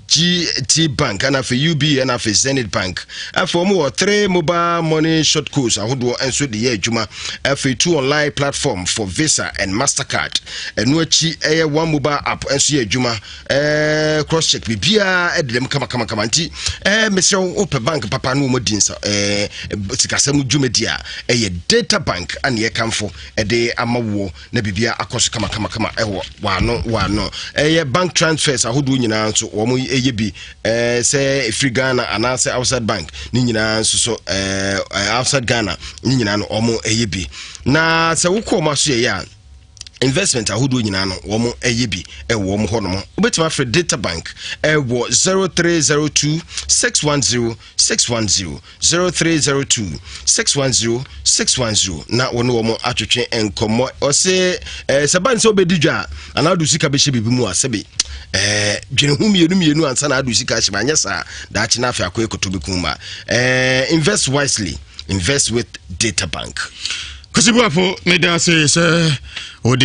GT Bank ɛna afei UB ɛna afei Zenith Bank. Afei wɔn wɔ three mobile money short codes ahodoɔ nso de yɛ adwuma, afei two online platform for Visa and Mastercard. Ɛno akyi ɛyɛ one mobile app nso yɛ adwuma, cross check biribiara ɛde dɛm kamakamakama. Nti mesrɛ wo wopɛ bank papa no wɔn adi nsa sikasɛm dwumadi a ɛyɛ Data Bank ane yɛkamfo ɛde ama woɔ na biribiara akɔ so kamakamakama ɛwɔ waano waano. Ɛyɛ bank transfers ahodoɔ nyinaa nso wɔn ɛyɛ bi, sɛ ɛfiri Ghana anaasɛ outside bank ne nyinaa nso so, outside Ghana ne nyinaa no wɔn ɛyɛ bi. Na sɛ wokɔ wɔn aso yɛ a investment ahodoɔ nyinaa no wɔn ɛyɛ bi ɛwɔ wɔn hɔnom. Wobɛtumi afrɛ Data Bank ɛwɔ 0302 610 610 0302 610 610 na wɔne wɔn atwetwe nkɔmmɔ. Ɔse sɛ ban sɛ wobɛdi dwa a anaa wode sika bɛhyɛ biribi mu a sɛbe dwene ho mmienu mmienu ansa na ade sika ahyɛ mu anyɛ saa daakye no afei akɔyɛ koto bɛkum ma. Invest wisely, invest with Data Bank. Kwasi Buafo, meda ase sɛ wode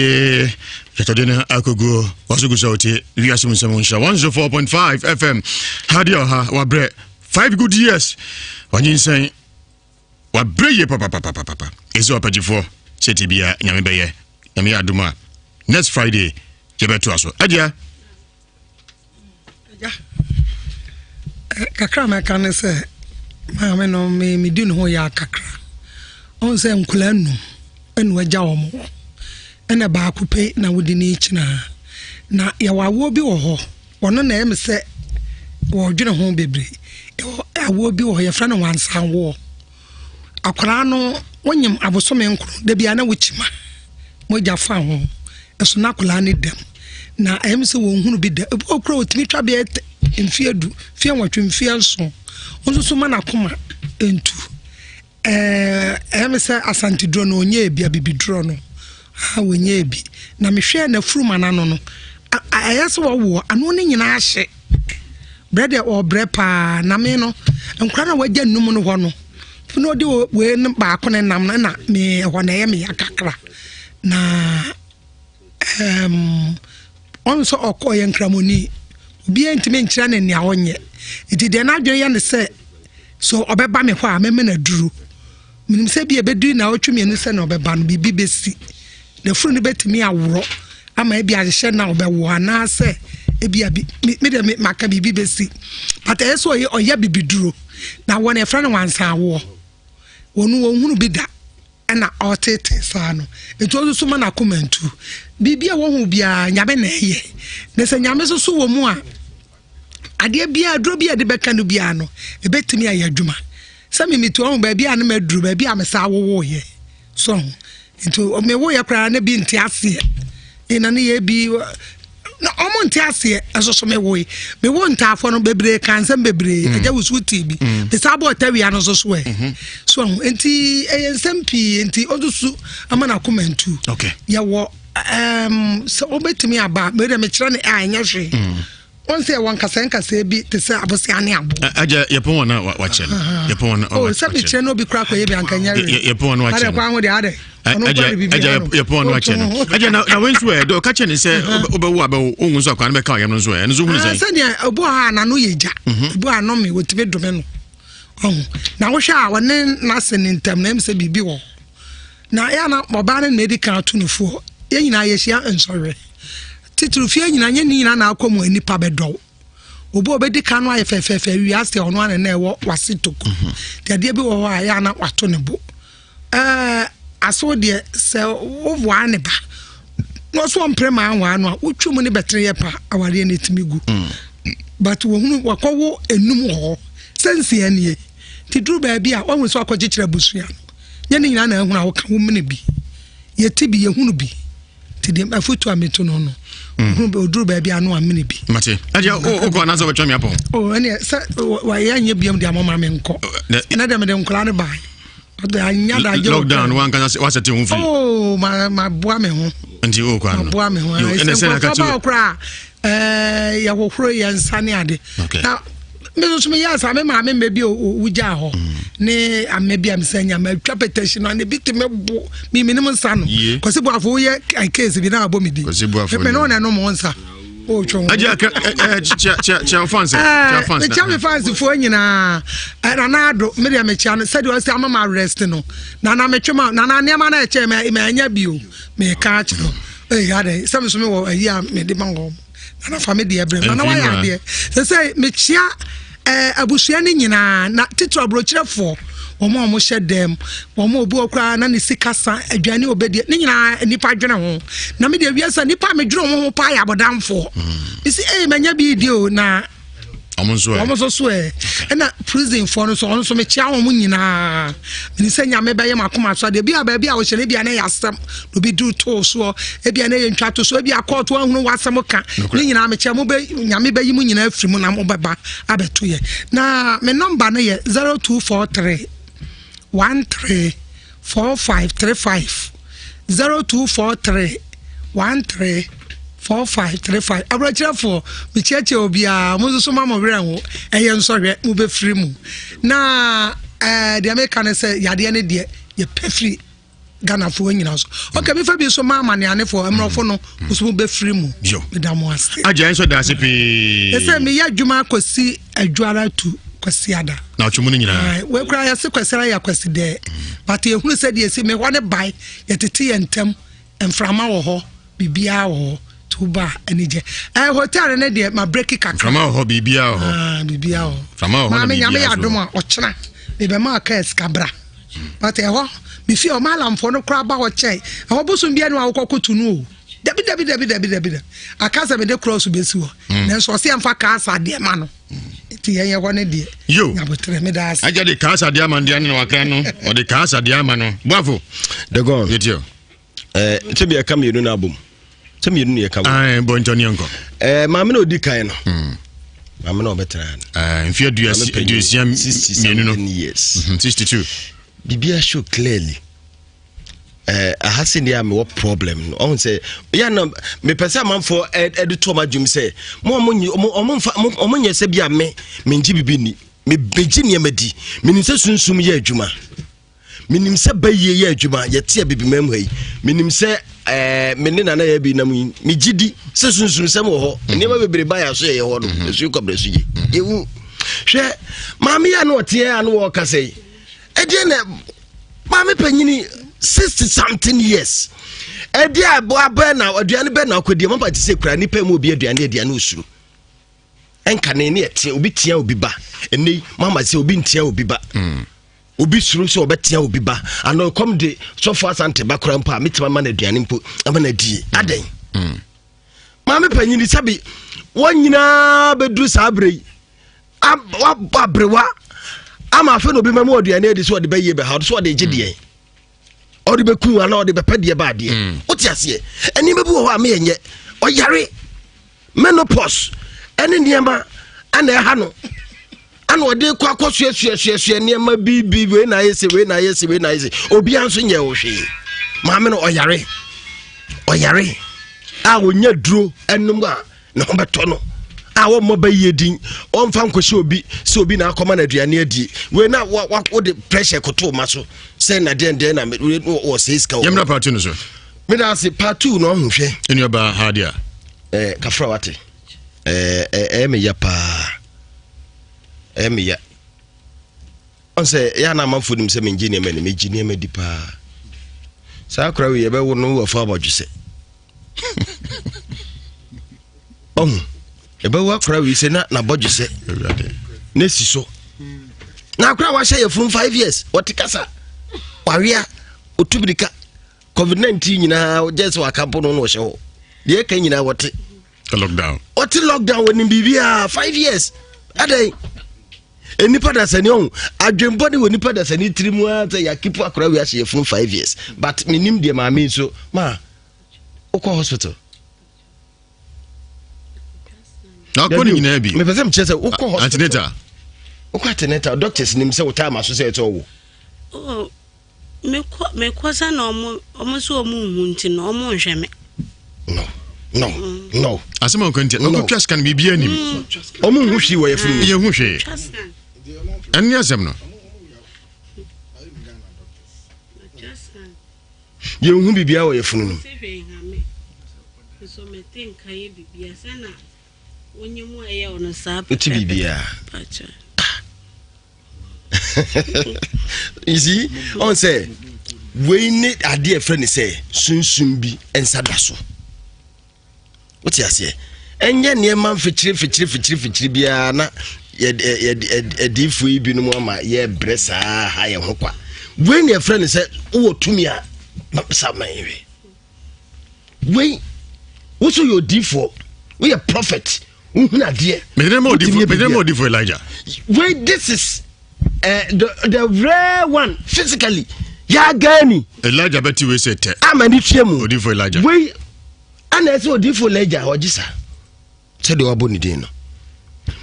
twɛtɔde no akɔguo waso gu sɛ wote wiase mu nsɛm nhyira 104.5 FM. Hadeɛ ɔha wabrɛ 5 good years wanyinsɛn wabrɛ yie papapapapapa. Ɛsɛ ɔpagyifoɔ sɛ ti bia Nyame bɛyɛ Nyame yɛ adom a next Friday yɛbɛtoa so agya. Kakra mɛka ne sɛ maame no me medi ne ho yɛ akakra. Ɔn sɛ nkwadaa num ɛna wagya wɔn hɔ ɛna baako pe na wodi ne kyinaa na yɛwɔ awoɔ bi wɔ hɔ. Ɔno na ɛyɛ me sɛ Wɔdwene ho bebree. Ɛwɔ awoɔ bi wɔ hɔ yɛfrɛ no wansanwoɔ. Akwadaa no wonyim abosome nkron da biara na wokyima mogya fa ho ɛso na akwadaa no dam na ɛyɛ sɛ wɔn hunu bi da ebi wɔ kura otumi twa bɛyɛ mfeɛ du mfeɛ nwɔtwe mfeɛ nson nso so ma n'akoma ntu ɛɛ ɛyɛ mi sɛ asanteduro no onyɛ ebi abibiduro no a wɔnyɛ ebi na mehwɛ n'afurum anano no ɛyɛ sɛ wɔwoɔ ano no nyinaa ahye. Brɛ deɛ ɔbrɛ paa na me no nkora na wagya num no hɔ no na ɔde wei no baako ne nam no na me ɛhɔ na ɛyɛ me ya kakra na ɛɛm ɔno sɛ ɔkɔ ɔyɛ nkramoni obiara ntumi nkyerɛ ne nea ɔnyɛ nti deɛ n'adwene yɛ ne sɛ so ɔbɛba me hɔ a mɛmɛ na duro. Menim sɛ ebia ɛbɛduru nnawɔtwe mmienu sɛ na ɔbɛba no, biribi bɛsi. N'afuru no bɛtumi aworɔ ama ebi ahyehyɛ na ɔbɛwo anaasɛ ebia bi me deɛ me maka biribi bɛsi. But ɛyɛ sɛ ɔyɛ ɔyɛ bibiduro na wɔn ɛfrɛ no wansan awoɔ. Wɔn wɔn hunu bi da ɛna ɔtete saa no. Nti ɔno nso ma n'akoma ntu. Biribi a wɔhu biara nyame na ɛyɛ. Na sɛ nyame nso so wɔ mu a adeɛ biara aduro bi a yɛde bɛka no biara no ɛbɛtumi ayɛ adwuma sɛ memetu ɔho baabi a ne maduru baabi a mesaa wowoyɛ so ho nti mewoyɛ koraa ne bi nte aseɛ ɛna ne yɛ bi na ɔmo nte aseɛ ɛso so mewoe mewo ntaafoɔ no bebree ka nsɛm bebree mm. ɛgya wusu tii bi mm. mesaa bɔ ɔtawia no nso so ɛ mm-hmm. so ho nti ɛyɛ nsɛm pii nti ɔnso ama no akoma ntu yɛwɔ um, sɛ wobɛtumi aba mede mekyerɛ no a ɛnyɛ hwee mm. Wɔn sɛ yɛwɔ nkasɛɛ nkasɛɛ bi te sɛ abosea ne abo. Agya yɛpɔn wɔn a wakyɛ no. Yɛpɔn wɔn a oh, wakyɛ. Sɛ mekyerɛ no obi kura kɔyɛ bi anka nyɛ wee. Yɛpɔn wɔn a wakyɛ no. Adɛ kwan ho deɛ adɛ. Agya agya yɛpɔn wɔn a wakyɛ no. Agya na na wɔn nso ɛ dɛ ɔka kyɛ ne sɛ wobɛwo abɛwo ohun nso akwa no bɛka ɔyam no nso ɛ ɛno nso hunu sɛ. Sɛdeɛ obi wɔ hɔ a n'ano yɛ gya. Mhm. Obi wɔ ano me wɔtumi dome no. Ɔho na wohwɛ a wɔne n'ase ne ntam na ɛm sɛ biribi wɔ hɔ. Na ɛyɛ na ɔbaa no na edi kan ato no foɔ. Yɛn nyinaa yɛhyia nsɔhwɛ. Titiriw fie nyinaa, nyɛ ne nyinaa na akɔ mu a nnipa bɛdɔ wo. Obi a obedi kan no ayɛ fɛfɛɛfɛ awie ase a ɔno ara na ɛwɔ wase toko. Mhm. Nti adeɛ bi wɔ hɔ a ɛyɛ a na wato ne bo. Ɛɛ asew deɛ sɛ wovoa ne ba na ɔso ɔmpere ma anwaa no a wotwa mu ne bɛtene yɛ pa awareɛ no ɛtumi gu. Mm. But wɔhunu wakɔwo enum wɔ hɔ sɛ nsia nie. Nti duru baabi a wahu sɛ wakɔkyekyere abusua no. Nyɛ ne nyinaa na ahunu a woka wo mene bi. Yɛte bi yɛhunu bi. nti deɛ afotu a meto no no mm. ɔduru baabi a no amene bi mate agya wokɔ anaasɛ wobɛtwa me apɔn oh, ɛneɛ sɛ wayɛ nyɛ biam de ama ma menkɔ ɛnɛ deɛ mede nkora no bae lockdown wankasa wasɛte ho firi oh, maboa me ho nti wokɔ ano maboa me ho ɛnɛ sɛ nkurɔfoɔ ba wɔ koraa yɛhohoro yɛn nsa ne ade na me nso meyɛ saa me maame mma bi owu gyaa hɔ mm. ne ama bi a mesɛ nya matwa pɛtɛhyi no ane bi te me bo memenim nsa no kwasi boafo woyɛ case bi na abɔ me di me ne ɔna ɛnom wo nsa mekyia me fansfoɔ nyinaa nana ado medeɛ mekyia no sɛdeɛ ɔsɛ ama ma arrest no nana metwe ma nana nneɛma no ɛkyɛ manya bio meka akyerɛ ɛyɛ adɛ sɛ me so mewɔ ayi a mede ma wɔn nana fa me deɛ brɛ nana wayɛ adeɛ sɛ sɛ mekyia ɛɛ eh, abusua no nyinaa na titiri aburokyerɛfoɔ wɔn a wɔhyɛ dɛm wɔn a obi wɔ koraa na ne sika sa aduane obedie ne nyinaa nipa dwene ho na me deɛ wiase nipa a medwene wɔn ho paa yɛ abɔdanfoɔ mm. mesi ee manya bi di o na wɔn nso ɛ wɔn nso so ɛ ɛna prison foɔ no nso wɔn nso mekyia wɔn nyinaa mene sɛ nyame bɛyɛ mo akoma so adeɛ ebi a baabi a wɔhyɛ no ebi a na yɛ asɛm na obi duru too soɔ ebi a na yɛ ntwa to soɔ ebi a kɔɔto ahunu w'asɛm ka ne nyinaa mekyia mo bɛ nyame bɛyi mo nyinaa afiri mu na mo bɛba abɛto yɛ na me nɔmba no yɛ 0243 13 4535 0243 13 4535 awerɛkyerɛfoɔ mekyiakyia obiara mo nso so ma mo werɛ ho ɛyɛ nsɔhwɛ mobɛfiri mu na ɛɛ deɛ meka ne sɛ yadeɛ ne deɛ yɛpɛ firi ghanafoɔ nyina so ok mefa bi nso ma amaneanefoɔ mmorɔfo no nso mobɛfiri mu meda mo ase agya nso da ase pii ɛsɛ meyɛ adwuma akɔsi adwara tu kwasiada na ɔtwe mu no nyinaa wei koraa yɛse kwasiada yɛ kwasi dɛɛ but yɛhunu sɛ deɛ ɛsi mehɔ ne bae yɛtete yɛ ntam mframa wɔ hɔ biribiara wɔ hɔ nti woba a anigye eh, hotel no deɛ ma breki kakra mframa wɔ hɔ biribiara wɔ hɔ ah, biribiara wɔ hɔ mframa wɔ hɔ na maame nyame biribiara yɛ adom a ɔkyena mebɛma aka sika bra but ɛhɔ mefie ɔma alamfoɔ no koraa ba hɔ kyɛn ɛhɔ bosom bia ne wa wokɔ koto no o dabi dabi dabi dabi dabi dabi aka sɛ mede cross bɛsi hɔ mm. nanso ɔsɛ yɛmfa kaa sa adeɛ ma no mm. Nti yɛn yɛ hɔ ne deɛ. Yo. Nyabotrɛ meda ase. Agya de kaa sadeɛ ama no deɛ ne wakra no ɔde kaa sadeɛ ama no. Boafo. Dagon. Yɛtie o. Eh, sɛ bi ɛka mmienu no abom. Sɛ mmienu ne yɛka bom. Ae, bɔ ntɔ ne yɛnkɔ. Eh, maame na ɔdi kan no. Hmm. Maame na ɔbɛtena no. Eh, mfe aduasia mmienu no. Years. 62. Mhm, Biribiara show clearly. Eh, aha sɛ deɛ a mewɔ problem no ɔhu sɛ yɛ na mepɛ sɛ amanfoɔ ɛde to ɔma adwum sɛ mo ɔmo nyɛ sɛ bi a me mengye bibi ni mebɛgye nneɛma di menim sɛ sunsum yɛ adwuma menim sɛ bayie yɛ adwuma yɛte abibima mu ha yi menim sɛ eh, me ne nana yɛ bi nam yi megye di sɛ sunsum sɛm wɔ hɔ mhm. nneɛma bebree ba yɛ aso yɛyɛ hɔ no mhm. ɛsu kɔbrɛ so gye mhm. yɛwu hwɛ maame yɛ ano ɔteɛ ano wɔ ɔkasa yi ɛdeɛ na maame panyini 60 something years ɛdeɛ aboa bɛɛ na aduane bɛɛ na akɔdie mama te sɛ kura nipa mu obi aduane aduane osuro ɛnka ne ne ɛteɛ obi tea obi ba ɛnɛ yi mama sɛ obi ntea obi ba mm. obi suro sɛ ɔbɛtea obi ba ana ɔkɔm de sɔfo asante ba kora mpo a metumi ama no aduane mpo ama no adie mm. adɛn mm. maame panyini sɛbi wɔn nyinaa bɛduru saa berɛ yi wabɔ aberewa ama afei na obi ma mu aduane adi sɛ ɔde bɛyie bɛha ɔde sɛ ɔde gye deɛ ɔde bɛku anaa ɔde bɛpɛ deɛ ba adeɛ mm. wote aseɛ nneɛma bi wɔ hɔ a meyɛ nyɛ ɔyare menopause ɛne nneɛma ana ɛha no ana ɔde kɔ akɔ suasuasuasua nneɛma bi bi wei na ayɛ se wei na ayɛ se wei na ayɛ se obiara nso nyɛ wo hwee maame no ɔyare ɔyare a wɔnya duro ɛnom a ne ho bɛtɔ no a wɔmmɔ bɛyie din ɔmfa nkɔhyɛ obi sɛ obi na akɔma no aduane adie wei na wode pressure koto ma so sɛ na deɛn deɛn na wɔ sɛ sika wɔ yɛmmra part no so meda ase part 2 na ɔho hwɛ ɛnuaba ha deɛ eh, kafra wate ɛyɛ eh, eh, meya paa ɛyɛ meya ɔn sɛ yɛ ana amanfoɔ nim sɛ mengye nneɛma ni megye nneɛma di paa saa kora wei yɛbɛwo no wafa abɔdwe sɛ ɔhu ɛbɛwo akora wei sɛ na nabɔdwe sɛ na si so na akora wahyɛ yɛ funu 5 years wɔte kasa wawea ɔtu birika covid-19 nyinaa gye sɛ waka mpo no na ɔhyɛ hɔ deɛ ɛka nyinaa wɔte lockdown ɔte lockdown wɔnim biribiaa 5 years adɛn nnipa dasani ɔho adwembɔ ne wɔ nipa dasani tiri mu ara sɛ yɛakepo akora wei ahyɛ yɛfunu 5 years but menim deɛ maame nso ma wokɔ hospital na akɔ ne nyinaa bi mepɛ sɛ mekyerɛ sɛ wokɔ hospital antenatal wokɔ antenatal doctors nim sɛ wotaa ma so sɛ ɛsɛ ɔwo oh, Mekɔ mekɔ sɛ na ɔmo ɔmo nso ɔmo nhu nti no ɔmo nhwɛ me. No no mm. no. Asɛm a ɔka nti ɔkɔtwa scan biribi anim. Mm. Ɔmo nhu hwee wɔ yɛfunu mu. Yɛn hu hwee. Ɛne asɛm no. Yɛn hu biribiara wɔ yɛfunu no. Wote biribiara. You see, ɔn sɛ wei ne adeɛ ɛfrɛ ne sɛ sunsum bi nsa da so. Wote aseɛ? Ɛnyɛ nneɛma mfikyiri mfikyiri mfikyiri mfikyiri biara na yɛde yi binom ama yɛbrɛ saa ha yɛn ho kwa. Wei ne ɛfrɛ ne sɛ wowɔ tumi a sa ma yɛhwɛ. Wei woso yɛ odiifoɔ woyɛ prophet wohunu adeɛ. Megyina ma odiifoɔ Elijah. Wei this is uh, the, the rare one physically yagani. Elijah bɛti wei sɛ tɛ. Ama ne fie mu. Odiifoɔ Elijah. Wei ana ɛsɛ odiifoɔ Elijah ɔgye saa sɛdeɛ wabɔ ne din no.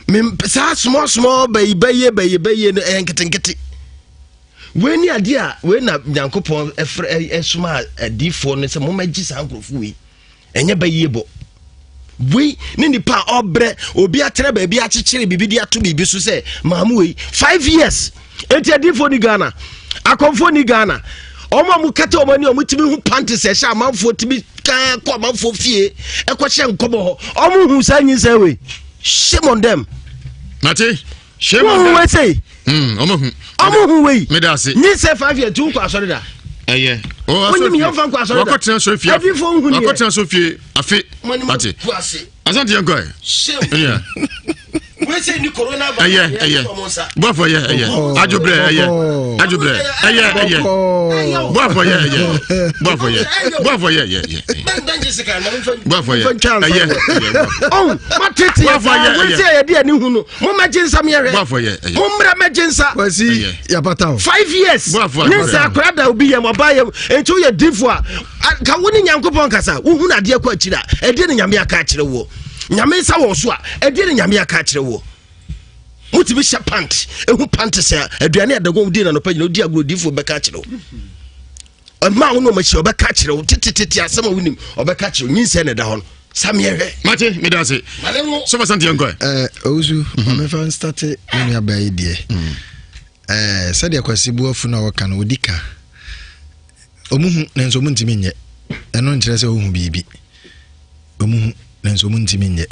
Mem saa small small bɛyi bɛyɛ bɛyɛ bɛyɛ no ɛyɛ nketenkete. Wei ne adeɛ a wei na Nyankopɔn ɛfrɛ ɛsoma adiifoɔ no sɛ mommɛgye saa nkurɔfoɔ wei. Ɛnyɛ bɛyie bɔ. Wei ne nipa a ɔbrɛ obi atena baabi akyekyere biribi de ato biribi so sɛ maamu wei 5 years. Enti adiifoɔ ni Ghana, akɔmfoɔ ni Ghana. Wɔn a wɔkata wɔn ani a wɔtumi hu panties ɛhyɛ amanfoɔ tumi kaa kɔ amanfoɔ fie ɛkɔhyɛ nkɔmɔ hɔ. Wɔn hu saa nyinsɛn wei. Shame on them. Mate. Shame on them. Wọ́n sè. Ọmọ hu. Ọmọ hu wei. Mi da ase. Ní sẹ 5 years tí o kọ asọrọ da. Ẹyẹ. Wọ́n ní yẹn fa nkọ asọrọ da. Wakɔ tena so fie. Ẹbí fún hu ni yẹ. Wakɔ tena so fie afe. Mate. Asante yɛn kɔ yɛ. Shame. Yeah. Ɛyɛ ɛyɛ bɔfɔ yɛ ɛyɛ adwobrɛ ɛyɛ adwobrɛ ɛyɛ ɛyɛ bɔfɔ yɛ ɛyɛ bɔfɔ yɛ bɔfɔ yɛ ɛyɛ bɔfɔ yɛ ɛyɛ. Ɔn matete yɛ saa wɔn sɛ yɛde ani hu no mo mɛgye nsa mi yɛ hwɛ mo mmerɛ mɛgye nsa. Kwasi yapata o. 5 years ne nsa akora da obi yam ɔba yam nti woyɛ difo a ka wo ne Nyankopɔn kasa, wohu no adeɛ kɔ akyiri a, ɛdeɛ ne Nyame aka akyerɛ woɔ? Nyame nsa wɔ so a, ɛdeɛ ne Nyame aka akyerɛ woɔ? Wotumi hyɛ pant, ɛhu pant sɛ aduane adagom di na nɔpa nyina wodi agorɔ. Difoɔ bɛka akyerɛ wo, ɛma wo ne ɔmakyi ɔbɛka akyerɛ wo tetetete asɛm a wonim, ɔbɛka akyerɛ wo. Nyinsɛ ne da hɔ no, sameɛ hwɛ. Mate, meda ase. Sɔfo Asante, yɛnkɔ. Owusu, mamefa nstate me nuabaa yi deɛ. Sɛdeɛ Kwasi Buafu no a wɔka no, ɔdi ka. Ɔmu hu nanso ɔmu ntumi nyɛ. Ɛno nkyerɛ sɛ ɔhu biribi. Ɔmu hu nanso ɔmu ntumi nyɛ.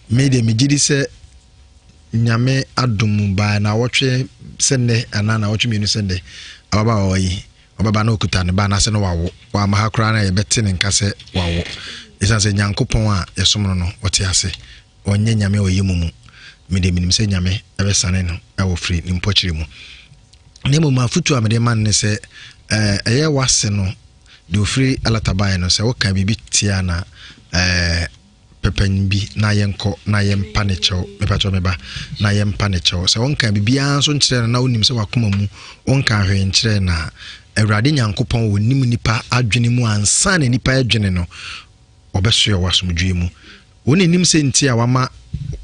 Me deɛ megye di sɛ Nyame adom mu baa naawɔtwe sɛ nnɛ anaa naawɔtwe 2 sɛ nnɛ, ababaawa yi ɔbɛba na ɔkuta ne ba anaasɛ na wawo. Wamma ha koraa na yɛbɛte ne nka sɛ wawo. Ɛsiane sɛ Nyankopɔn a yɛsom no no, ɔte ase. Ɔnyɛ Nyame a ɔyɛ mumu. Me deɛ menim sɛ Nyame bɛsane no wɔ firi ne mpɔkyerɛ mu. Na mmom afotuo a mede ma no ne sɛ, ɛyɛ w'ase no, deɛ ɔfiri Alata baeɛ no, sɛ woka biribi tia na pɛpɛn bi na yɛnkɔ na yɛmpa ne kyɛw, mepakyɛw me ba, na yɛmpa ne kyɛw. Sɛ wonka biribiara nso nkyerɛ no na wonim sɛ wakoma mu wonka hwee nkyerɛ no a, Awurade Nyankopɔn ɔnim nipa adwene mu ansa na nipa adwene no, ɔbɛsoɛ wɔ asomdwoeɛ mu. Wo na nim sɛ nti a wama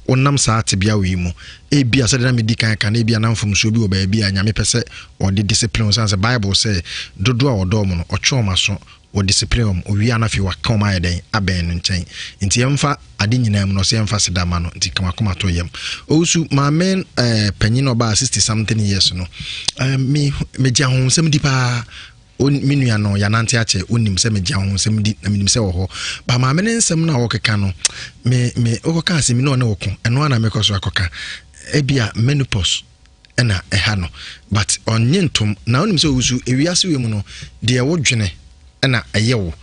wonam saa tebea wei mu. Ebia, sɛdeɛ na medi kan ka no, ebia na mfomsoɔ bi wɔ baabi a Nyame pɛ sɛ ɔde discipline wo. Sane sɛ Bible sɛ, dodoɔ a ɔdɔ wɔn no, ɔtwe wɔn aso, ɔdiscipline wɔn, ɔwie a na afei waka wɔn ayɛ dɛn? Abɛn no nkyɛn. Nti yɛmfa ade nyinaa mu no, ɔsɛ yɛmfa aseda ma no. Nti ka w'akoma to yam. Owusu, maame eh, panyin a ɔbaa 60 something years no, eh, me, megye ahonhomsɛm di paa. Me nua no, yɛanante akyɛ, wonim sɛ megye ahonhonsɛm di, na menim sɛ wɔ hɔ. Ba maame ne nsɛm no a wɔkeka no, me, me, wokɔka asɛm bi na ɔne wo ko, ɛno ara na mekɔ so akɔka. Ebia menopause ɛna ɛha no, but ɔnnye ntom. Na wonim sɛ owusu, ewiase wei mu no, deɛ wodwene ɛna ɛyɛ wo.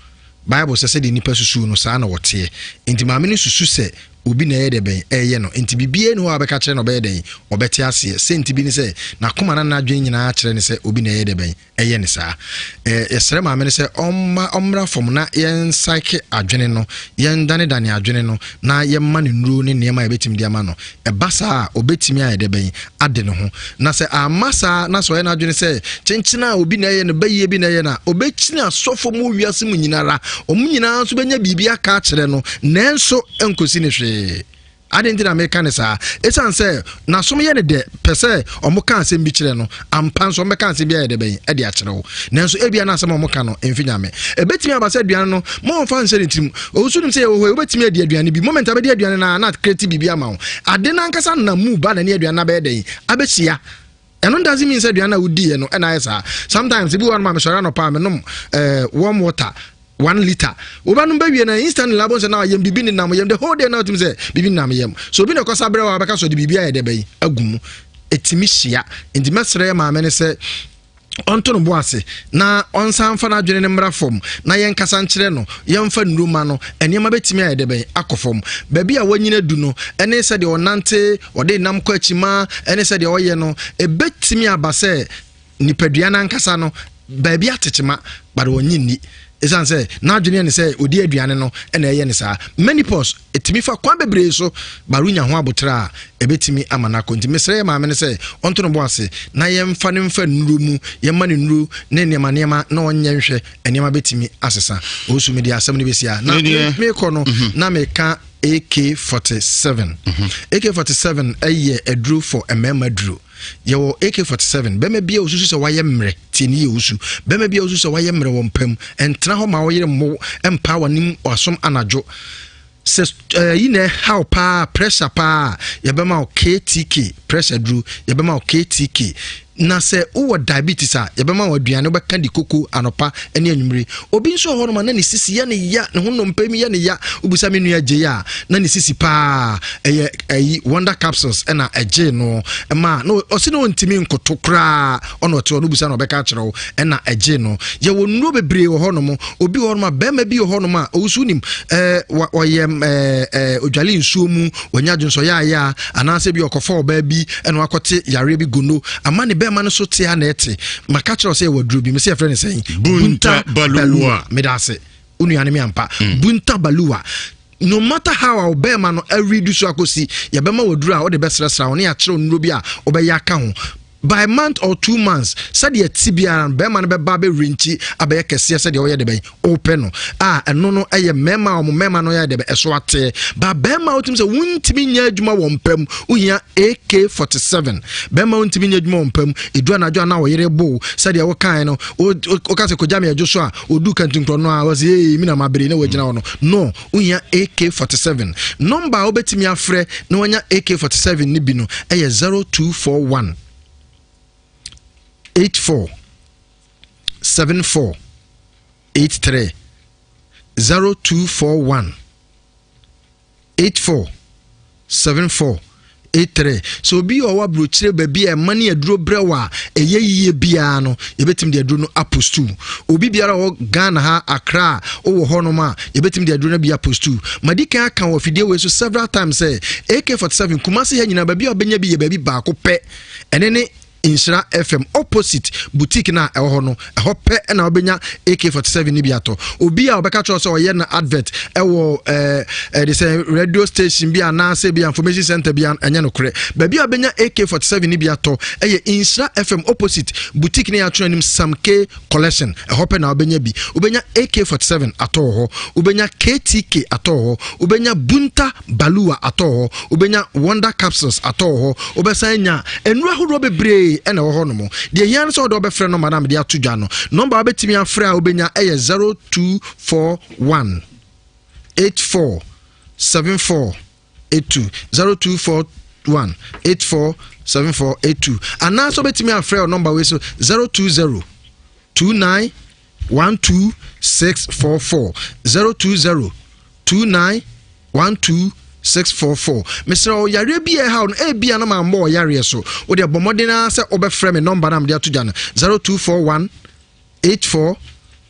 Bible sɛ sɛdeɛ nnipa susu no, saa na wɔteɛ. Enti maame no susu sɛ obi na ɛyɛ dɛ bɛn ɛyɛ no. Enti biribiara ni hɔ a wobɛka kyerɛ no ɔbɛyɛ dɛn? Ɔbɛte aseɛ. Sɛnti bi ne sɛ, n'akoma na n'adwene nyinaa kyerɛ no sɛ obi na ɛyɛ dɛ bɛn ɛyɛ no saa. Yɛsrɛ maame no sɛ ɔmma ɔmmra fam na yɛnsaeke adwene no, yɛndanedane adwene no na yɛmma no nnuro ne nneɛma a yɛbɛtumi de ama no. Ɛba saa a, ɔbɛtumi ayɛ dɛ bɛn? Ade ne ho. Na sɛ amma saa na sɛ ɔyɛ n'adwene sɛ kyenkyen a obi na ɛyɛ no, bayie bi na ɛyɛ no a, ɔbɛkyini asɔfo mu wiase mu nyinara. Wɔn nyinaa nso bɛnya biribi aka akyerɛ no, nanso ɛnkɔsi ne hwee. Adɛn nti na meka no saa? Esiane sɛ n'asom yɛ no dɛ pɛ sɛ wɔka asɛm bi kyerɛ no, ampa nso wɔbɛka asɛm bi ayɛ dɛ bɛn de akyerɛ wo. Nanso ebia na asɛm a wɔka no mfi Nyame. Ebetumi aba sɛ aduane no, ma wɔmfa nhyɛ ne tirim. Owusu nim sɛ yɛwɔ hɔ yi, wobetumi adi aduane bi. Moment a wobɛdi aduane no ara na akreti biribi ama wo. Ade no ankasa nam mu ba na ɛne aduane no abɛyɛ dɛn? Abehyia. Ɛno doesn't mean sɛ aduane a wodiiɛ no ɛna ayɛ saa. Sometimes ebi wɔ hɔ nom a mesɔre anɔpa a menom eh, warm water 1 litre. Wobɛnom bɛwie no instantly na abɔ sɛ na yam biribi nenam yam the whole day, na wotumi sɛ biribi nenam yam. So obi na ɛkɔsa berɛ wɔ a bɛka sɛ ɔde biribi ayɛ dɛ bɛyi agu mu. Ɛtumi hyia. Nti mɛsrɛ maame no sɛ ɔnto no bo ase na ɔnsan mfa n'adwene no mmra fam na yɛnkasa nkyerɛ no, yɛmfa nnuro ma no. Nneɛma bɛtumi ayɛ dɛ bɛn akɔ fam. Baabi a wanyini adu no ne sɛdeɛ ɔnante, ɔde nam kɔ akyima ne sɛdeɛ ɔyɛ no, ɛbɛtumi aba sɛ nipadua no ankasa no baabi atekyema, but ɔnye nni ɛsiane sɛ n'adwene yɛ ne sɛ ɔdi aduane no na ɛyɛ ne saa. Menopause ɛtumi fa kwan bebree so, but wonya ho aboterɛ a, ɛbɛtumi ama no akɔ. Nti mesrɛ yɛ maame no sɛ ɔnto no bo ase na yɛmfa no mfa nnuro mu, yɛmma no nnuro ne nneɛma nneɛma na ɔnyɛ nhwɛ, nneɛma bɛtumi asesa. Ɔsu mede asɛm no bɛsi a na mekɔ no na meka AK47. AK47 ɛyɛ aduro for mmarima duro. Yɛwɔ AK47. Bɛrima bi a osusu sɛ wayɛ mmerɛ, tie ne yie osu. Bɛrima bi a osusu sɛ wayɛ mmerɛ wɔ mpam, ɛntena hɔ ma ɔyere mmo mpa w'anim wasom anadwo. Sɛ ɛyi na ɛhaw paa, pressure paa, yɛbɛma wo KTK pressure duro, yɛbɛma wo KTK. Na sɛ wowɔ diabetes a, yɛbɛma wo aduane wobɛka di koko anɔpa ne anwummere. Obi nso wɔ hɔnom a na ne sisi yɛ ne ya, ne ho nnompe mu yɛ ne ya. Wobisa me nua Gyei a, na ne sisi paa ɛyɛ ɛyi Wonder Capsules ɛna ɛgyee no ɛma na ɔsi na ɔntumi nkoto koraa ɔna ɔte hɔ no wobisa na ɔbɛka akyerɛ wo ɛna ɛgyee no. Yɛwɔ nnuro bebree wɔ hɔnom. Obi wɔ hɔnom a bɛrima bi wɔ hɔnom a ɔwusu nim ɛɛ ɔyɛ ɛɛ ɛɛ odwale nsuo mu wanya dwonsɔyaayaa anaasɛ bi ɔkɔfa ɔbaa bi ɛna wakɔte yareɛ bi gono ama ne bɛrima no so te a na ɛte maka kyerɛ sɛ yɛwɔ aduro bi mesɛ yɛfrɛ no sɛn bunta baluwa meda ase wo nua ne me ampa mm. bunta baluwa no matter how a ɔbɛrima no awiri so akɔsi yɛbɛma waduro a wode bɛsrɛsrɛ wo ne yɛakyerɛ nnuro bi a wobɛyɛ aka ho by month or 2 months, sɛdeɛ ti biara no bɛrima no bɛba abɛwirenkyi abɛyɛ kɛseɛ sɛdeɛ ɔyɛ de bɛn wopɛ no a. Ɛno no ɛyɛ mmarima a wɔn mmarima no yɛ de bɛ ɛso ateɛ ba. Bɛrima a wotumi sɛ wontumi nyɛ adwuma wɔ mpam, wohia AK47. Bɛrima wontumi nyɛ adwuma wɔ mpam, edu anadwo a na ɔyere bo sɛdeɛ wokae no, woka sɛ kogya me adwo so a, odu kantinkorɔ no a wɔsɛ ee mi na mabere na wagyina hɔ no no wohia AK47. Number a wobɛtumi afrɛ na wanya AK47 no bi no ɛyɛ 0241 84 74 83, 0241 84 74 83. Sɛ obi a ɔwɔ aburokyire baabi a ɛma ne aduro brɛ wɔ a ɛyɛ yie biara no, yɛbɛtumi de aduro no apost. Obi biara a ɔwɔ Ghana ha, Accra a wowɔ hɔnom a, yɛbɛtumi de aduro no bi apost. Madi kan aka wɔ afidie wei so several times sɛ AK47, Kumase ha nyinaa, baabi a wobɛnya bi yɛ baabi baako pɛ, ɛne ne Nhyira FM opposite boutique no a ɛwɔ hɔ no, ɛhɔ pɛ na wobɛnya AK47 no bi atɔ. Obi a ɔbɛka kyerɛ sɛ ɔyɛ no advert ɛwɔ ɛɛ ɛde sɛ radio station bi anaasɛ bi information center bi, ɛnyɛ nokorɛ. Baabi a wobɛnya AK47 no bi atɔ ɛyɛ Nhyira FM opposite boutique no yɛatwerɛ anim Sam K Collection, ɛhɔ pɛ na wobɛnya bi. Wobɛnya AK47 atɔ wɔ hɔ, wobɛnya KTK atɔ wɔ hɔ, wobɛnya Bunta Baluwa atɔ wɔ hɔ, wobɛnya Wonder Capsules atɔ wɔ hɔ, wobɛsan anya nnuro ahodoɔ bebree ɛna ɛwɔ hɔ nom. Deɛ hia no sɛ wode wobɛfrɛ nɔmba no a mede ato dwa no. Nɔmba a wobɛtumi afrɛ a wobɛnya ɛyɛ 0241 84 74 82, 0241 84 74 82, anaasɛ wobɛtumi afrɛ wo nɔmba wei so, 020 29 12 644, 020 29 12 644. Mesrɛ wo, yareɛ bi a ɛhaw no ebia na mammɔ wɔ yareɛ so, wode bɔ mmɔden ara sɛ wobɛfrɛ me nɔmba no a mede ato dwa no, 0241 84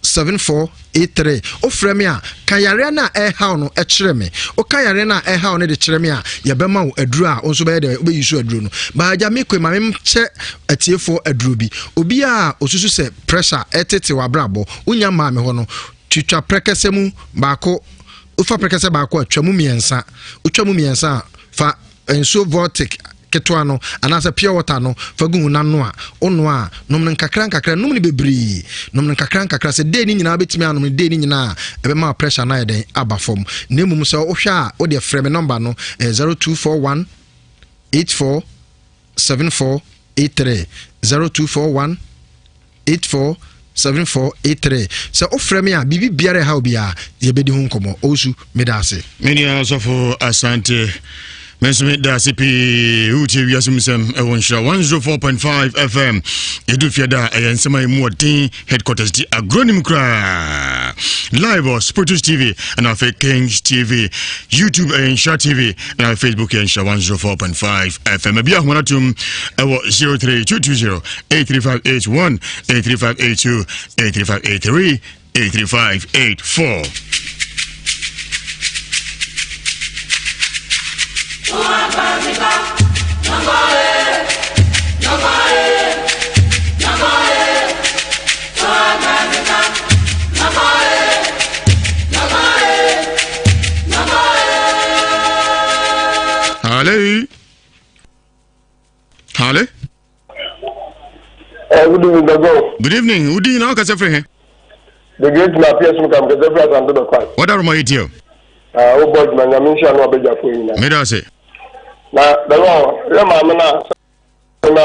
74 83. Wofrɛ me a, ka yareɛ no a ɛhaw no kyerɛ me. Woka yareɛ no a ɛhaw no de kyerɛ me a, yɛbɛma wo aduro a wo nso bɛyɛ dɛ wobɛyi so aduro no. Baagya mekɔe ma memkyɛ atiefoɔ aduro bi. Obi a osusu sɛ pressure ɛtete w'abrabɔ, wonya maa me hɔ no, twitwa prɛkɛsɛ mu baako. Wofa prɛkɛsɛ baako a, twa mu mmiɛnsa. Wotwa mu mmiɛnsa a, fa nsuo Voltic ketewa no anaasɛ pure water no fa gu ho na noa. Wonoa a, nom no nkakra nkakra. Nom no bebree, nom no nkakra nkakra. Sɛ day no nyinaa wobɛtumi anom no day no nyinaa a, ɛbɛma wo pressure no ayɛ dɛn aba fam. Na mmom sɛ wohwɛ a, wodeɛ frɛ me nɔmba no, ɛyɛ 0241 84 74 83, 0241 84 74 83. Sɛ wofrɛ me a, biribi biara ɛha wo biara, yɛbɛdi ho nkɔmmɔ. Owusu, meda ase. Me nua ɔsɔfo Asante, me nso meda ase pii. Wotie wiase mu nsɛm ɛwɔ Nhyira 104.5 FM. Ɛdu fiada a, ɛyɛ nsɛm a ɛmu ɔden headquarters di agorɔ nim koraa. Live wɔ Spiritus TV ɛna afei Kings TV, YouTube ɛyɛ Nhyira TV, ɛna Facebook yɛ Nhyira 104.5 FM. Abi ahoma no atom ɛwɔ 03220 83581, 83582, 83583, 83584. Hello. Hello. Good evening, Dogo. Good evening. Udi na wakasa firi he? The great na appear sum kam kasa firi Asante Bɛkwan. Wada Roma yi tio. Ah, wo bɔ adwuma nyame nhyira no abɛgyafo nyinaa. Meda ase. Na Dogo, yɛ maame na na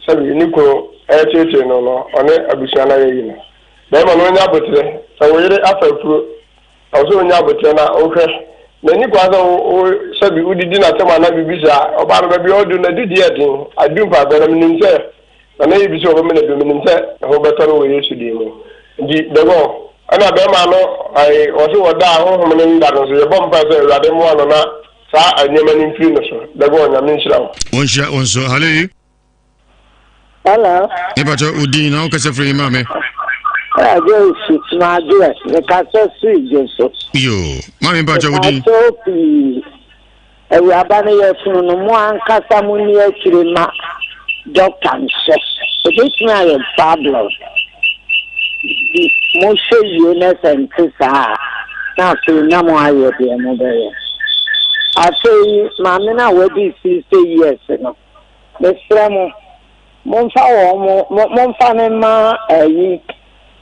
sɛbi ne kunu ɛkyerɛkyerɛ no no ɔne abusua no ayɛ yi no. Bɛrima no onya abotrɛ sɛ wo yere afa afuro, ɛwɔ sɛ onya abotrɛ na wohwɛ n'ani kwan sɛ wo sɛbi wodidi n'asɛm anaa biribi saa. Ɔbaa no baabi a ɔdu no adidi yɛ den, adu mpaebɔ na menim sɛ. Na na ebi sɛ ɔbɛma no aduro, menim sɛ ne ho bɛtɔ no wɔ Yesu din mu. Nti dɛgɔ, ɛna bɛrima no ae, ɔse ɔda a honhom no nda no so, yɛbɔ mpae sɛ Awurade mmoa no na saa nneɛma no mfiri no so. Dɛgɔ, Nyame nhyira wo. Ɔnhyira wo nso. Hallo. Hello. Mepakyɛ wo din na wokasa firi maame? Joyce Maadwoɛ, mekasa firi Dwoso. Yo, maame mepakyɛ wo din? Mepakyɛ pii. Awuraba no yafunu no mo ankasa mo nni akyire ma doctor nhwɛ. Ɛbɛtumi ayɛ fibroid bi. Mo hwɛ wie na sɛ nte saa a na afei na mo ayɛ deɛ mo bɛyɛ. Afei maame no a wadi 60 years no mesrɛ mo momfa wɔn mo momfa no mma ayi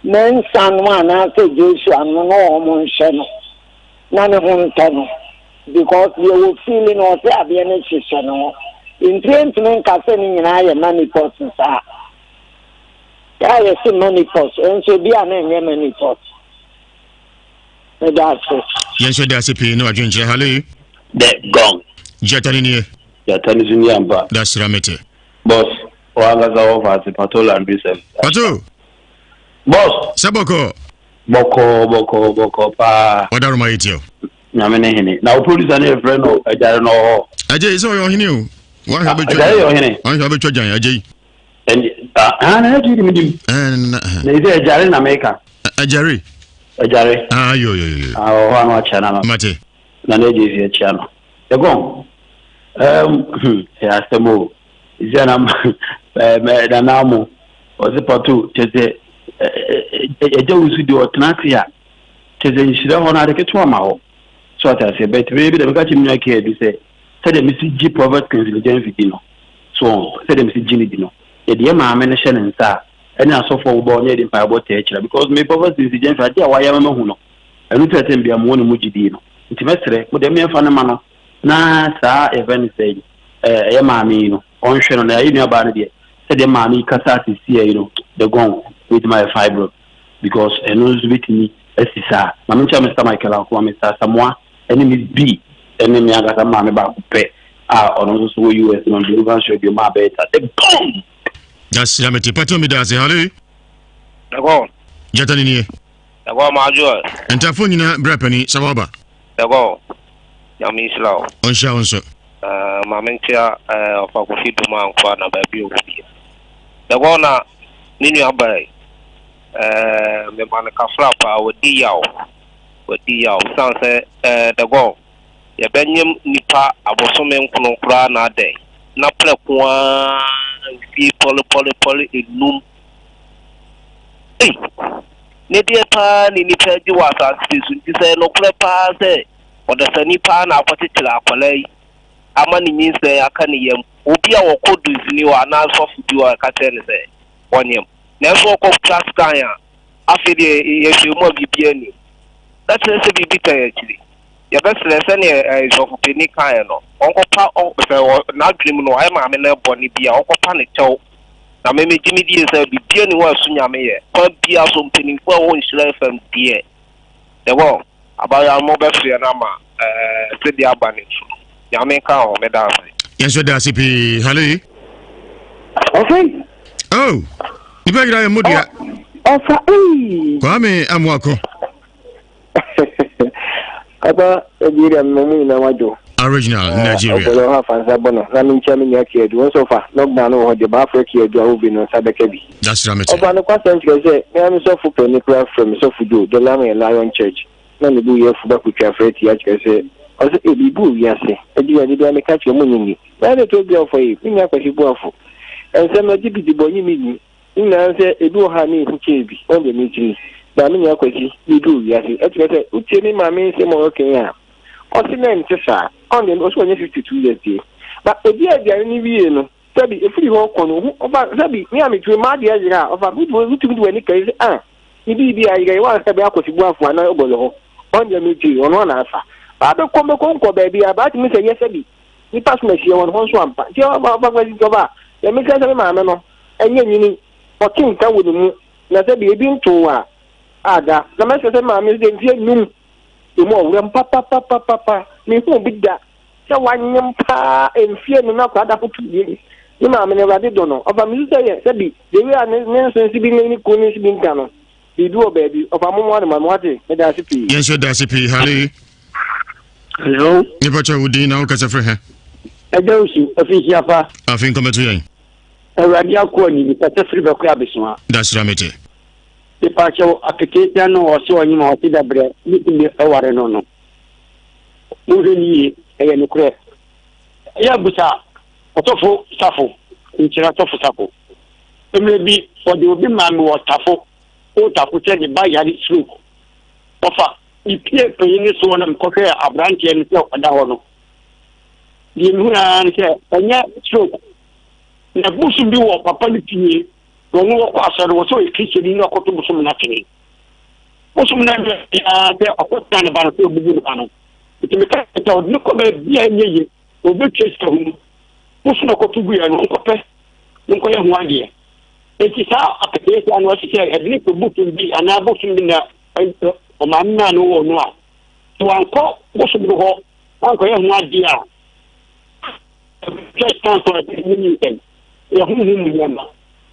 Mensah nom anaasɛ Joshua nom na wɔn nhwɛ no. na ne ho ntɔ no because deɛ wɔ feeli no ɔsɛ adeɛ no hyehyɛ ne ho nti ɛntumi nka sɛ ne nyinaa yɛ menopause saa yɛ a yɛse menopause nso bi a na ɛnyɛ menopause meda ase. Yɛn nso da ase pii ne wadwenkyerɛ hale. The gong. Gyata no nie. Gyata no so nie ampa. Da sra mete. Boss, wankasa wɔfa ase pato laundry service. Pato. Boss. Sɛ bɔkɔ. Bɔkɔɔ bɔkɔɔ bɔkɔɔ paa. Ɔdaroma yɛ tiɛ o. Nyame ne hene. Na wo producer no yɛfrɛ no Agyare no ɔwɔ hɔ. Agyei sɛ ɔyɛ ɔhene o. Wahwɛ abɛtwa. Agyare yɛ ɔhene. Wahwɛ abɛtwa gyan agyei. Ɛnde ah na agyei de menim. Na na ɛsɛ Agyare na meka. Agyare. Agyare. Ah yo yo yo. Ah ɔwɔ hɔ ano akyɛ na ma. Mate. Na na agyei si akyia no. Ɛgɔn. Um, hmm, ɛyɛ asɛm o. Sɛ na nana mo ɔse pato kyɛ sɛ ɛgya wo so deɛ ɔtena ase a kyɛ sɛ nhyira hɔ no ade ketewa ma hɔ so ate aseɛ but bɛyɛ bi da meka kyerɛ me nua kaa bi sɛ sɛdeɛ mesi gye prophet Kingsley Gyamfi di no so sɛdeɛ mesi gye no di no yɛde yɛ maame no hyɛ ne nsa a ɛne asɔfoɔ wobɔ ne yɛde mpaebɔ tɛɛ kyerɛ because me prophet Kingsley Gyamfi adeɛ a wayɛ ama mahu no ɛno nti na tɛm bia mewɔ ne mu gyidie no nti mɛsrɛ mo deɛ meɛmfa no ma no na saa yɛfrɛ no sɛ ɛyɛ maame yi no ɔnhwɛ no na ɛyɛ nuabaa no deɛ sɛdeɛ maame yi kasa asisi yi no the gone bɛtumi ayɛ fibroid because ɛno nso bɛtumi asi saa ma menkyɛ Mr. Michael Akoma Mr. Asamoah ɛne Miss B ɛne me ankasa maame baako pɛ a ɔno nso so wɔ US no Deliverance Radio maa bɛyɛ ta the gone. That's Yamete Pato mi daase hale. Ɛkɔ. Jata ni nie. Ɛkɔ maa jo. Ntafo nyina bra pani sɛ waba. Ɛkɔ. Nyame nhyira wo. Ɔnhyira wo nso. Uh, ma menkyea uh, ɔfa Kofi Duma nkoa na baabi ɔwɔ bia. Dɛbɔ na ne nua bae. Uh, mema no kafra paa, wadi yaw. Wadi yaw. San sɛ uh, dɛgɔ yɛbɛnyem nipa abosome nkono koraa na adɛn. Na prɛko ara mfie pɔle pɔle pɔle enum. Ei, ne deɛ paa ne nipa agye wɔ asase so nti sɛ nokorɛ paa sɛ Ɔdasani paa na akɔkyekyere akwadaa yi ama ne nyinsɛn aka ne yam. Obi a ɔkɔ dunsini hɔ anaa sɔfo bi hɔ a ɛka kyerɛ no sɛ ɔnyem. Nanso ɔkɔtwa scan a, afei deɛ yɛhwɛ mu a biribiara nnim. Na kyerɛ sɛ biribi tan akyiri. Yɛbɛsrɛ sɛdeɛ sɔfo panin kaeɛ no, ɔnkɔpa sɛ n'adwene mu no wayɛ maame no bɔne bi a, ɔnkɔpa ne kyɛw. Na me megye me die sɛ biribiara nni hɔ a ɛso Nyame yɛ. Kwan biara so mpanimfoɔ a ɛwɔ Nhyira FM deɛ, the Abaayewa no mobɛsoɛ no ama ɛɛ sɛdeɛ aba ne nsu no. Nyame nka ho, meda ase. Yɛn nso da ase pii. Hallo. Ɔfɛ. Oh, nipa yira yɛ modua. Ɔfa ee. Kwame Amoako. Aba Nigeria mmɔ mu nyinaa wadwo. Original Nigeria. Ɔbɔlɔ hɔ afansa bɔ no na menkyia me nua Kiadu wɔn nso ɔfa lockdown no wɔ hɔ deɛ baafrɛ Kiadu a wobi no nsa bɛka bi. Dasra mete. Ɔfa no kwasɛm kyerɛ sɛ me ara me sɔfo panin koraa frɛ me sɔfo Joe the Lamb and Lion Church na ne bo yɛ afu ba kotwa frɛ tia kyerɛ sɛ ɔsɛ eh biribi wɔ wiase ɛdi ade biara meka kyerɛ mo nyɛ ni na ne to bia ɔfa yi me nua Kwasi Boafo nsɛm agye bi di bɔ nye me ni ne nyinaa sɛ ebi wɔ ha a ne ehu kyɛɛ bi wɔn deɛ mekyiri na me nua Kwasi biribi wɔ wiase ɛkyerɛ sɛ wotie me maame nsɛm a ɔka yi a ɔse na ɛnte saa ɔn deɛ ɔsɛ ɔnyɛ 52 years deɛ ba odi aduane no wie no Sɛbi, efiri hɔ kɔ no, ohu, ɔfa, sɛbi, me a metumi, m'adeɛ yera a, ɔfa, wotumi, wotumi de w'ani kai sɛ, ah, ne biribi a ayera yi, woanhwɛ bɛyɛ akɔsibuafo anaa ɔgɔlɔ hɔ, ɔn deɛ metie, ɔno ana afa. Baa bɛkɔ, bɛkɔ nkɔ baabi a, baa tumi sɛ, yɛ sɛbi, nipa so na ahyia wɔn hɔ nso ampa. Nti ɔfa, ɔfa, ɔfa, ɔfa, deɛ mesrɛ sɛ me maame no, ɛnyɛ nyini, ɔte nka wɔ ne mu, na sɛbi, ebi ntoo a, ada. Na mɛsrɛ sɛ me maame nso deɛ mfeɛ num, emu ɔwerɛm papapapapapa, mehu bi da. Sɛ wanyem paa mfie no na akwadaa da ho to wie. Ne maame no, Awurade dɔ no. Ɔfa me su sɛ yɛ, sɛbi, the way a ne ne nso nsi bi ne ne kunu ne nsi bi nka no, biribi wɔ baabi. Ɔfa mommoa no ma me, wate? Meda ase pii. Yɛn nso yɛda ase pii. Hale. Hello. Nipa kyɛ wo din na wokasa firi he? Ɛda osu, afinhyia pa. Afi nkɔmɛto yɛn. Awurade akoa ni, mekasa firi bɛkɔ abesoa. Da sira mete. Nipa kyɛw aketeesia no ɔse ɔnyem a ɔse dabrɛ ne kunu ɛware no no. Monhwɛ no yie, ɛyɛ nokorɛ. Ɛyɛ busa ɔsɔfo Safo, nkyerɛ ɔsɔfo Safo. Mmerɛ bi wɔde obi maa me wɔ Tafo, Old Tafo sɛ ne ba yare stroke. Wɔfa mepie panyin no soɔ na mekɔhwɛɛ aberanteɛ no sɛ ɔda hɔ no. Deɛ mehunu ara ne sɛ ɛnyɛ stroke. Na bosom bi wɔ papa no fie na ɔno wɔkɔ asɔre wɔ sɛ ɔyɛ Kristoni na ɔkɔto bosom no atwene. Bosom no awia biara sɛ ɔkɔtena ne ba no sɛ ɔbubu ne ba no. Nti meka sɛ ɔde no kɔ baabi a ɛnyɛ yie. Obetua sika hunu. Bosom a ɔkɔto guiɛ no, ɔnkɔpɛ na ɔnkɔyɛ ho adeɛ. Enti saa aketeesia no ɔte sɛ ɛde no kɔ bosom bi anaa bosom bi na ɔmaame maa no wɔ no a, sɛ wankɔ bosom no hɔ ankɔyɛ ho adeɛ a, ɛbɛtwa sika nso a ɛde ne nyinsɛn. Ɛyɛ honhom mu nneɛma.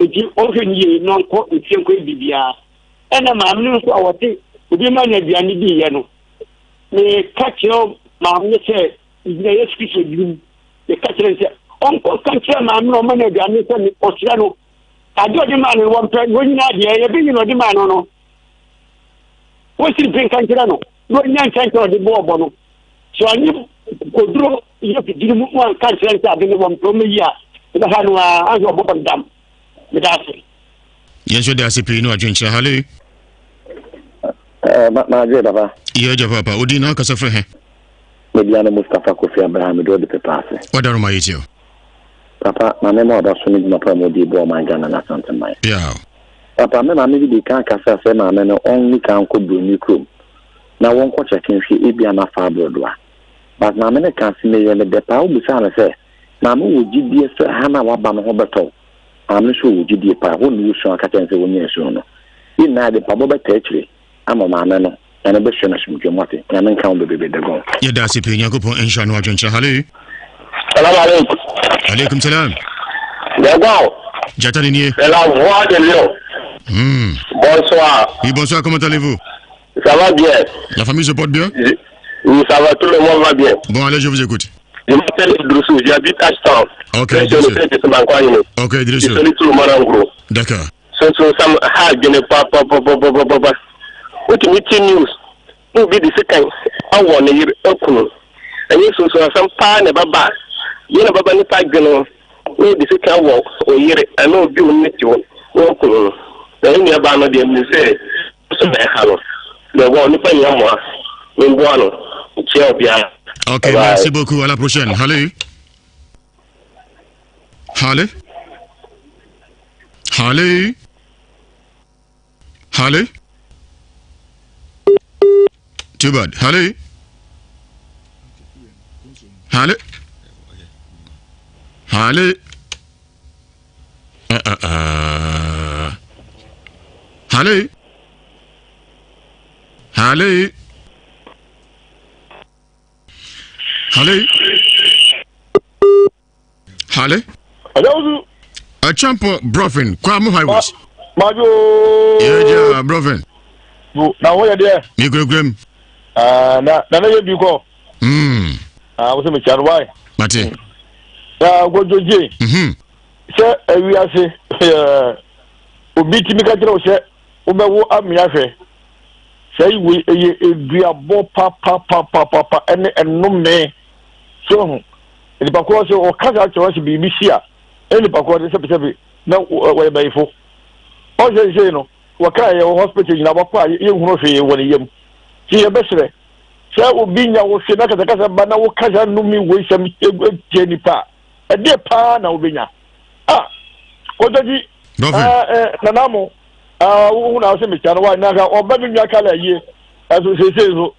Enti ɔnhwɛ no yie na ɔnkɔ efie nkɔyɛ biribiara. Ɛna maame no nso a wɔte obi ma no aduane diiɛ no, meka kyerɛ maame no sɛ Megyina Yesu Kristo din mu, meka kyerɛ no sɛ ɔnkɔ nka nkyerɛ maame na ɔma no aduane sɛ ɔsrɛ no. Ade ɔde maa no no wɔmpɛ na ɔnyina adeɛ ɛyɛ bɛyi na ɔde maa no no. Wɔsiri pe nka nkyerɛ no na ɔnya nkyɛnkyɛn ɔde bɔ ɔbɔ no. So ɔnye koduro Yesu din mu na ɔnka nkyerɛ no sɛ ade no wɔmpɛ ɔmɛyi a ɛbɛha no a anhwɛ ɔbɔbɔ no dam. Meda ase. Yɛn nso da ase pii no adwenkyerɛ. Hale. Eh, ma papa. Yɛ agya papa. Odi na akasa frɛ he. Mebia no Mustapha Kofi Abraham mede ɔde pepa ase. Ɔda Roma yɛ tio. Papa, ma me ma ɔba so ne dwuma pa a modi bɔ ɔman Ghana na Asante man. Yeah. Papa, me maame bi di kan kasa sɛ maame no ɔnni kan nkɔ Broni kurom na wɔnkɔ kyɛke nhwɛ ebia na fibroid a. But maame no ka se meyɛ me dɛ paa wobisaa no sɛ maame wɔ gyidie sɛ ha no a waba no ho bɛtɔ wo? Maame no so wɔ gyidie paa hɔ na wosu aka kyerɛ no sɛ wɔnya nsuo no. Yɛn nyinaa yɛde mpaebɔ bɛtaa akyire ama maame no Nyame bɛhyira no asomdwoe mu ate Nyame nka wo bebrebe Dagon. Yɛda ase pii Nyankopɔn nhyira no adwenkyerɛ Hallo. Salam alaikum. Alaikum salam. Dagon. Jata ni nie. C'est la voix de lion. Hmm. Bonsoir. Oui, bonsoir, comment allez-vous? Ça va bien. La famille se porte bien? Oui, ça va, tout le monde va bien. Bon, allez, je vous écoute. Je m'appelle Idrissou, j'habite Ashtown. Ok, Idrissou. Ok, Idrissou. Je salue tout le monde en gros. D'accord. Sunsum sam ha adwene papapapapapa. Wotumi te news na obi de sekan awɔ ne yere aku no. Ɛnyɛ sunsum asɛm paa na ɛbɛba a, deɛ na ɛbɛba nipa adwene ho na ɔde sekan awɔ oyere anaa obi a ɔne no te hɔ na waku no no. Na ne nuabaa no deɛ menim sɛ so na ɛha no. Na ɛwɔ nipa nyɛ mmoa. Memboa no. Mekyia obiara. Ok, merci beaucoup. À la prochaine. Allez. Hale. Hale. Hale. Too bad. Hale. Hale. Hale. Uh, uh, uh. Hale. Hale. Hale. Hale. Adawusu. Achampo Brofin, Kwamu Highways. Majo. Yeah, Brofin. Na wo yɛ deɛ. Mi kurakura mu. Ah, na na na yɛ bi kɔ. Mm. Ah, wo sɛ mekyia no wae. Mate. Na godwogye. Mhm. Sɛ awiase obi tumi ka kyerɛ wo sɛ wobɛwo amea hwɛ. Saa yi wei ɛyɛ eduabɔ papapapapa ɛne ɛnome. So ho nipa korɔ sɛ ɔka saa kyerɛ sɛ biribi si a ɛne nipa korɔ de sɛbisɛbi na wɔyɛ bɛyifo. Ɔsɛ sɛ no wɔka yɛ wɔ hospital nyinaa wɔkɔ a yɛnhunu hwee wɔ ne yam. Ti yɛbɛsrɛ sɛ obi nya wo hwee na kasakasa ba na woka saa nnome wei sɛm tia nipa a ɛdeɛ paa na wobɛnya. Ah, kɔtɔgyi nanamo Ah, wo na ɔsɛ mekyia no wa na ka ɔba me nua kala yie ɛso seesei so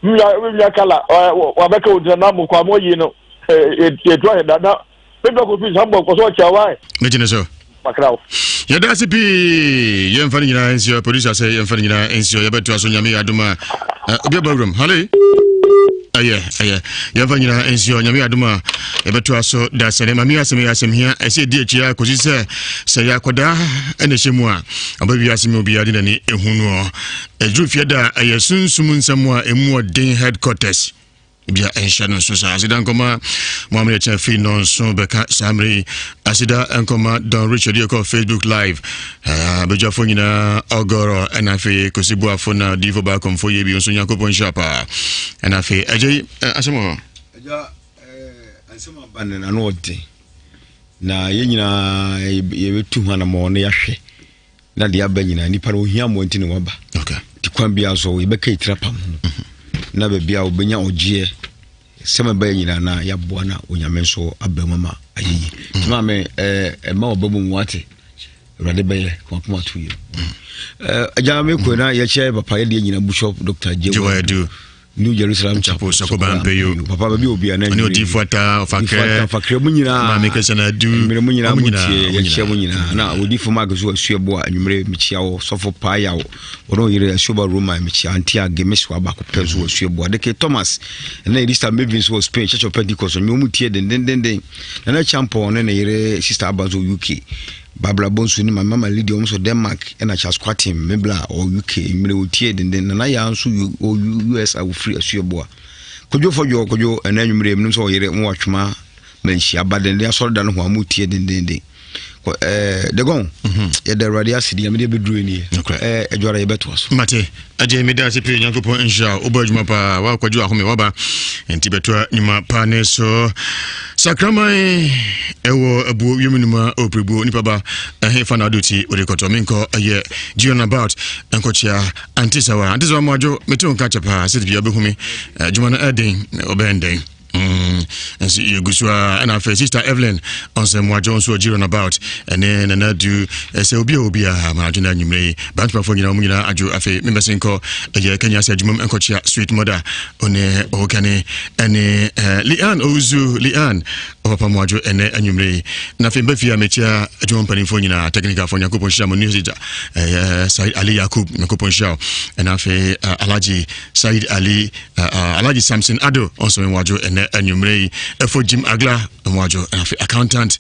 me nua me nua kala wabɛka ogyina na mo kwa mo yie no yɛtu ahɛ da na me dɔ kofi hamburg kɔ so ɔkyia wa megyina so makra wo yɛda ase pii yɛmfa no nyinaa nsuo producer sɛ yɛmfa no nyinaa nsuo yɛbɛtoa so nyame yɛ adom a obi aba wuram hale. Ɛyɛ, ɛyɛ. Yɛmfa nyinaa nsi hɔ. Nyame adom a, yɛbɛtoa so da sɛ ne mame asɛm yɛ asɛm hia. Ɛsɛ ɛdi akyi a kɔsi sɛ sɛ yɛ akɔdaa ɛna ɛhyɛ mu a, ɔba wiase mu obiara de n'ani ehu noɔ. Ɛduru fie da a, ɛyɛ sunsum nsɛm a ɛmu ɔden headquarters. Bia ɛnhyɛ no nso saa. Aseda nkɔma Mohammed Ɛkyɛn firi nɔnso bɛka saa mmerɛ yi. Aseda nkɔma Don Richard yɛkɔ Facebook live. Ah, badwafo nyinaa ɔgɔrɔ ɛna afei Kwesi Boafo na Difo Baakomfo yɛ bi nso Nyankopɔn nhyira paa. Ɛna afei agya yi asɛm wɔ hɔ. Agya asɛm aba no n'ano ɔden na yɛn nyinaa yɛbɛtu ho anamɔ na yɛahwɛ na deɛ aba nyinaa nipa no ohia mmoa nti na waba nti kwan biara so yɛbɛka etira pam ho na baabi a obɛnya ɔgyeɛ sɛm ɛbɛyɛ nyinaa na yɛaboa na onyame nso aba mu ama ayɛ yie nti maame ɛma ɔba mu mu ate awurade bɛyɛ kɔmakoma to yɛ agya mekɔ na yɛkyɛ papa yɛdeɛ nyina bishop dr jewadu New Jerusalem Chapel Sokoban Peyo. Papa baabi obi a na ne odiifo ata ɔfakrɛ ɔfakrɛ mu nyinaa maame kɛsɛ na adu mmere mu nyinaa mu tie yɛkyia mu nyinaa na odiifo mark so asuo bo a anwummere mekyia wɔ sɔfo paaya wɔ wɔn ɔyere asuo Roma mekyia ante a gemes wa baako pɛ so asuo bo adeke Thomas ɛna Elisa Mevin so wɔ Spain Church of Pentecost ɔnyɛ mu tie dendendenden na na Champon ne ne yere sister aba nso UK Babla Bonsu ne Mame Mama Lydia wɔn nso Denmark ɛna Charles Kwatim Mebla ɔwɔ UK mmerɛ wɔtie denden Nana Yaa nso wɔ US a wɔfiri Asuaboa Kodwo Fɔdwo Kodwo ɛna anwummerɛ menim sɛ ɔyere mo watwoma manhyia ba denden asɔre da no ho a motie dendenden ɛɛ degɔn mhm. yɛda awurade ase deɛ mede bɛduru nie ɛɛ adwara yɛbɛtoa so mate Agye meda ase pii Nyankopɔn nhyira wo wobɔ adwuma paa woakwadwo ahome waba nti bɛtoa nnwuma pa ne so sakraman ɛwɔ abuo wiem numa ɔpiribuo nipa ba ɛhe fa na ado ti wode kɔtɔ menkɔ ɛyɛ Gion about nkɔkyea ante sawa ante sawa mo adwo mete wo nka kyɛ paa sɛ bia wobɛhu me adwuma no ɛden ɔbɛn dɛn Mm, nso yɛgu so a ɛna afei sister Evelyn ɔnsɛ mmoadwo nso ɔgye runabout ɛne nana du ɛsɛ obi a obi a ma adwo no anwummerɛ yi bantomafoɔ nyinaa ɔmo nyinaa adwo afei membɛse nkɔ ɛyɛ kanya sɛ adwuma mu nkɔkyea sweet mother ɔne ɔwokane ɛne Leanne Owusu Leanne ɔpapa mmoadwo ɛnɛ anwummerɛ yi na afei mbɛ fie a mekyia adwuma mpanimfoɔ nyinaa technicalfoɔ Nyankopɔn hyira mo news ɛyɛ Said Ali Yakub Nyankopɔn hyira wo ɛna afei Alhaji Said Ali Alhaji Samson Ado ɔnso nwadwo ɛnɛ anwummerɛ yi ɛfo Jim Agla nwadwo ɛna afei accountant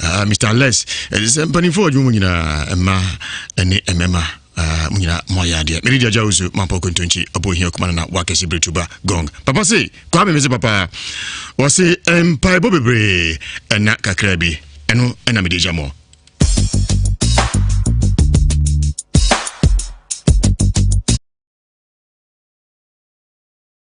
uh, Mr. Les ɛde sɛ mpanimfoɔ adwuma mu nyinaa mma ɛne mmarima uh, mo nyinaa mo ayɛ adeɛ mede gyagya wo so mampɔ kontonkyi ɔbɔ ohia kuma no na wakɛse beretuba gong papa se kwame me se papa wɔse mpaebɔ bebree ɛna kakra bi ɛno ɛna mede gya mɔ.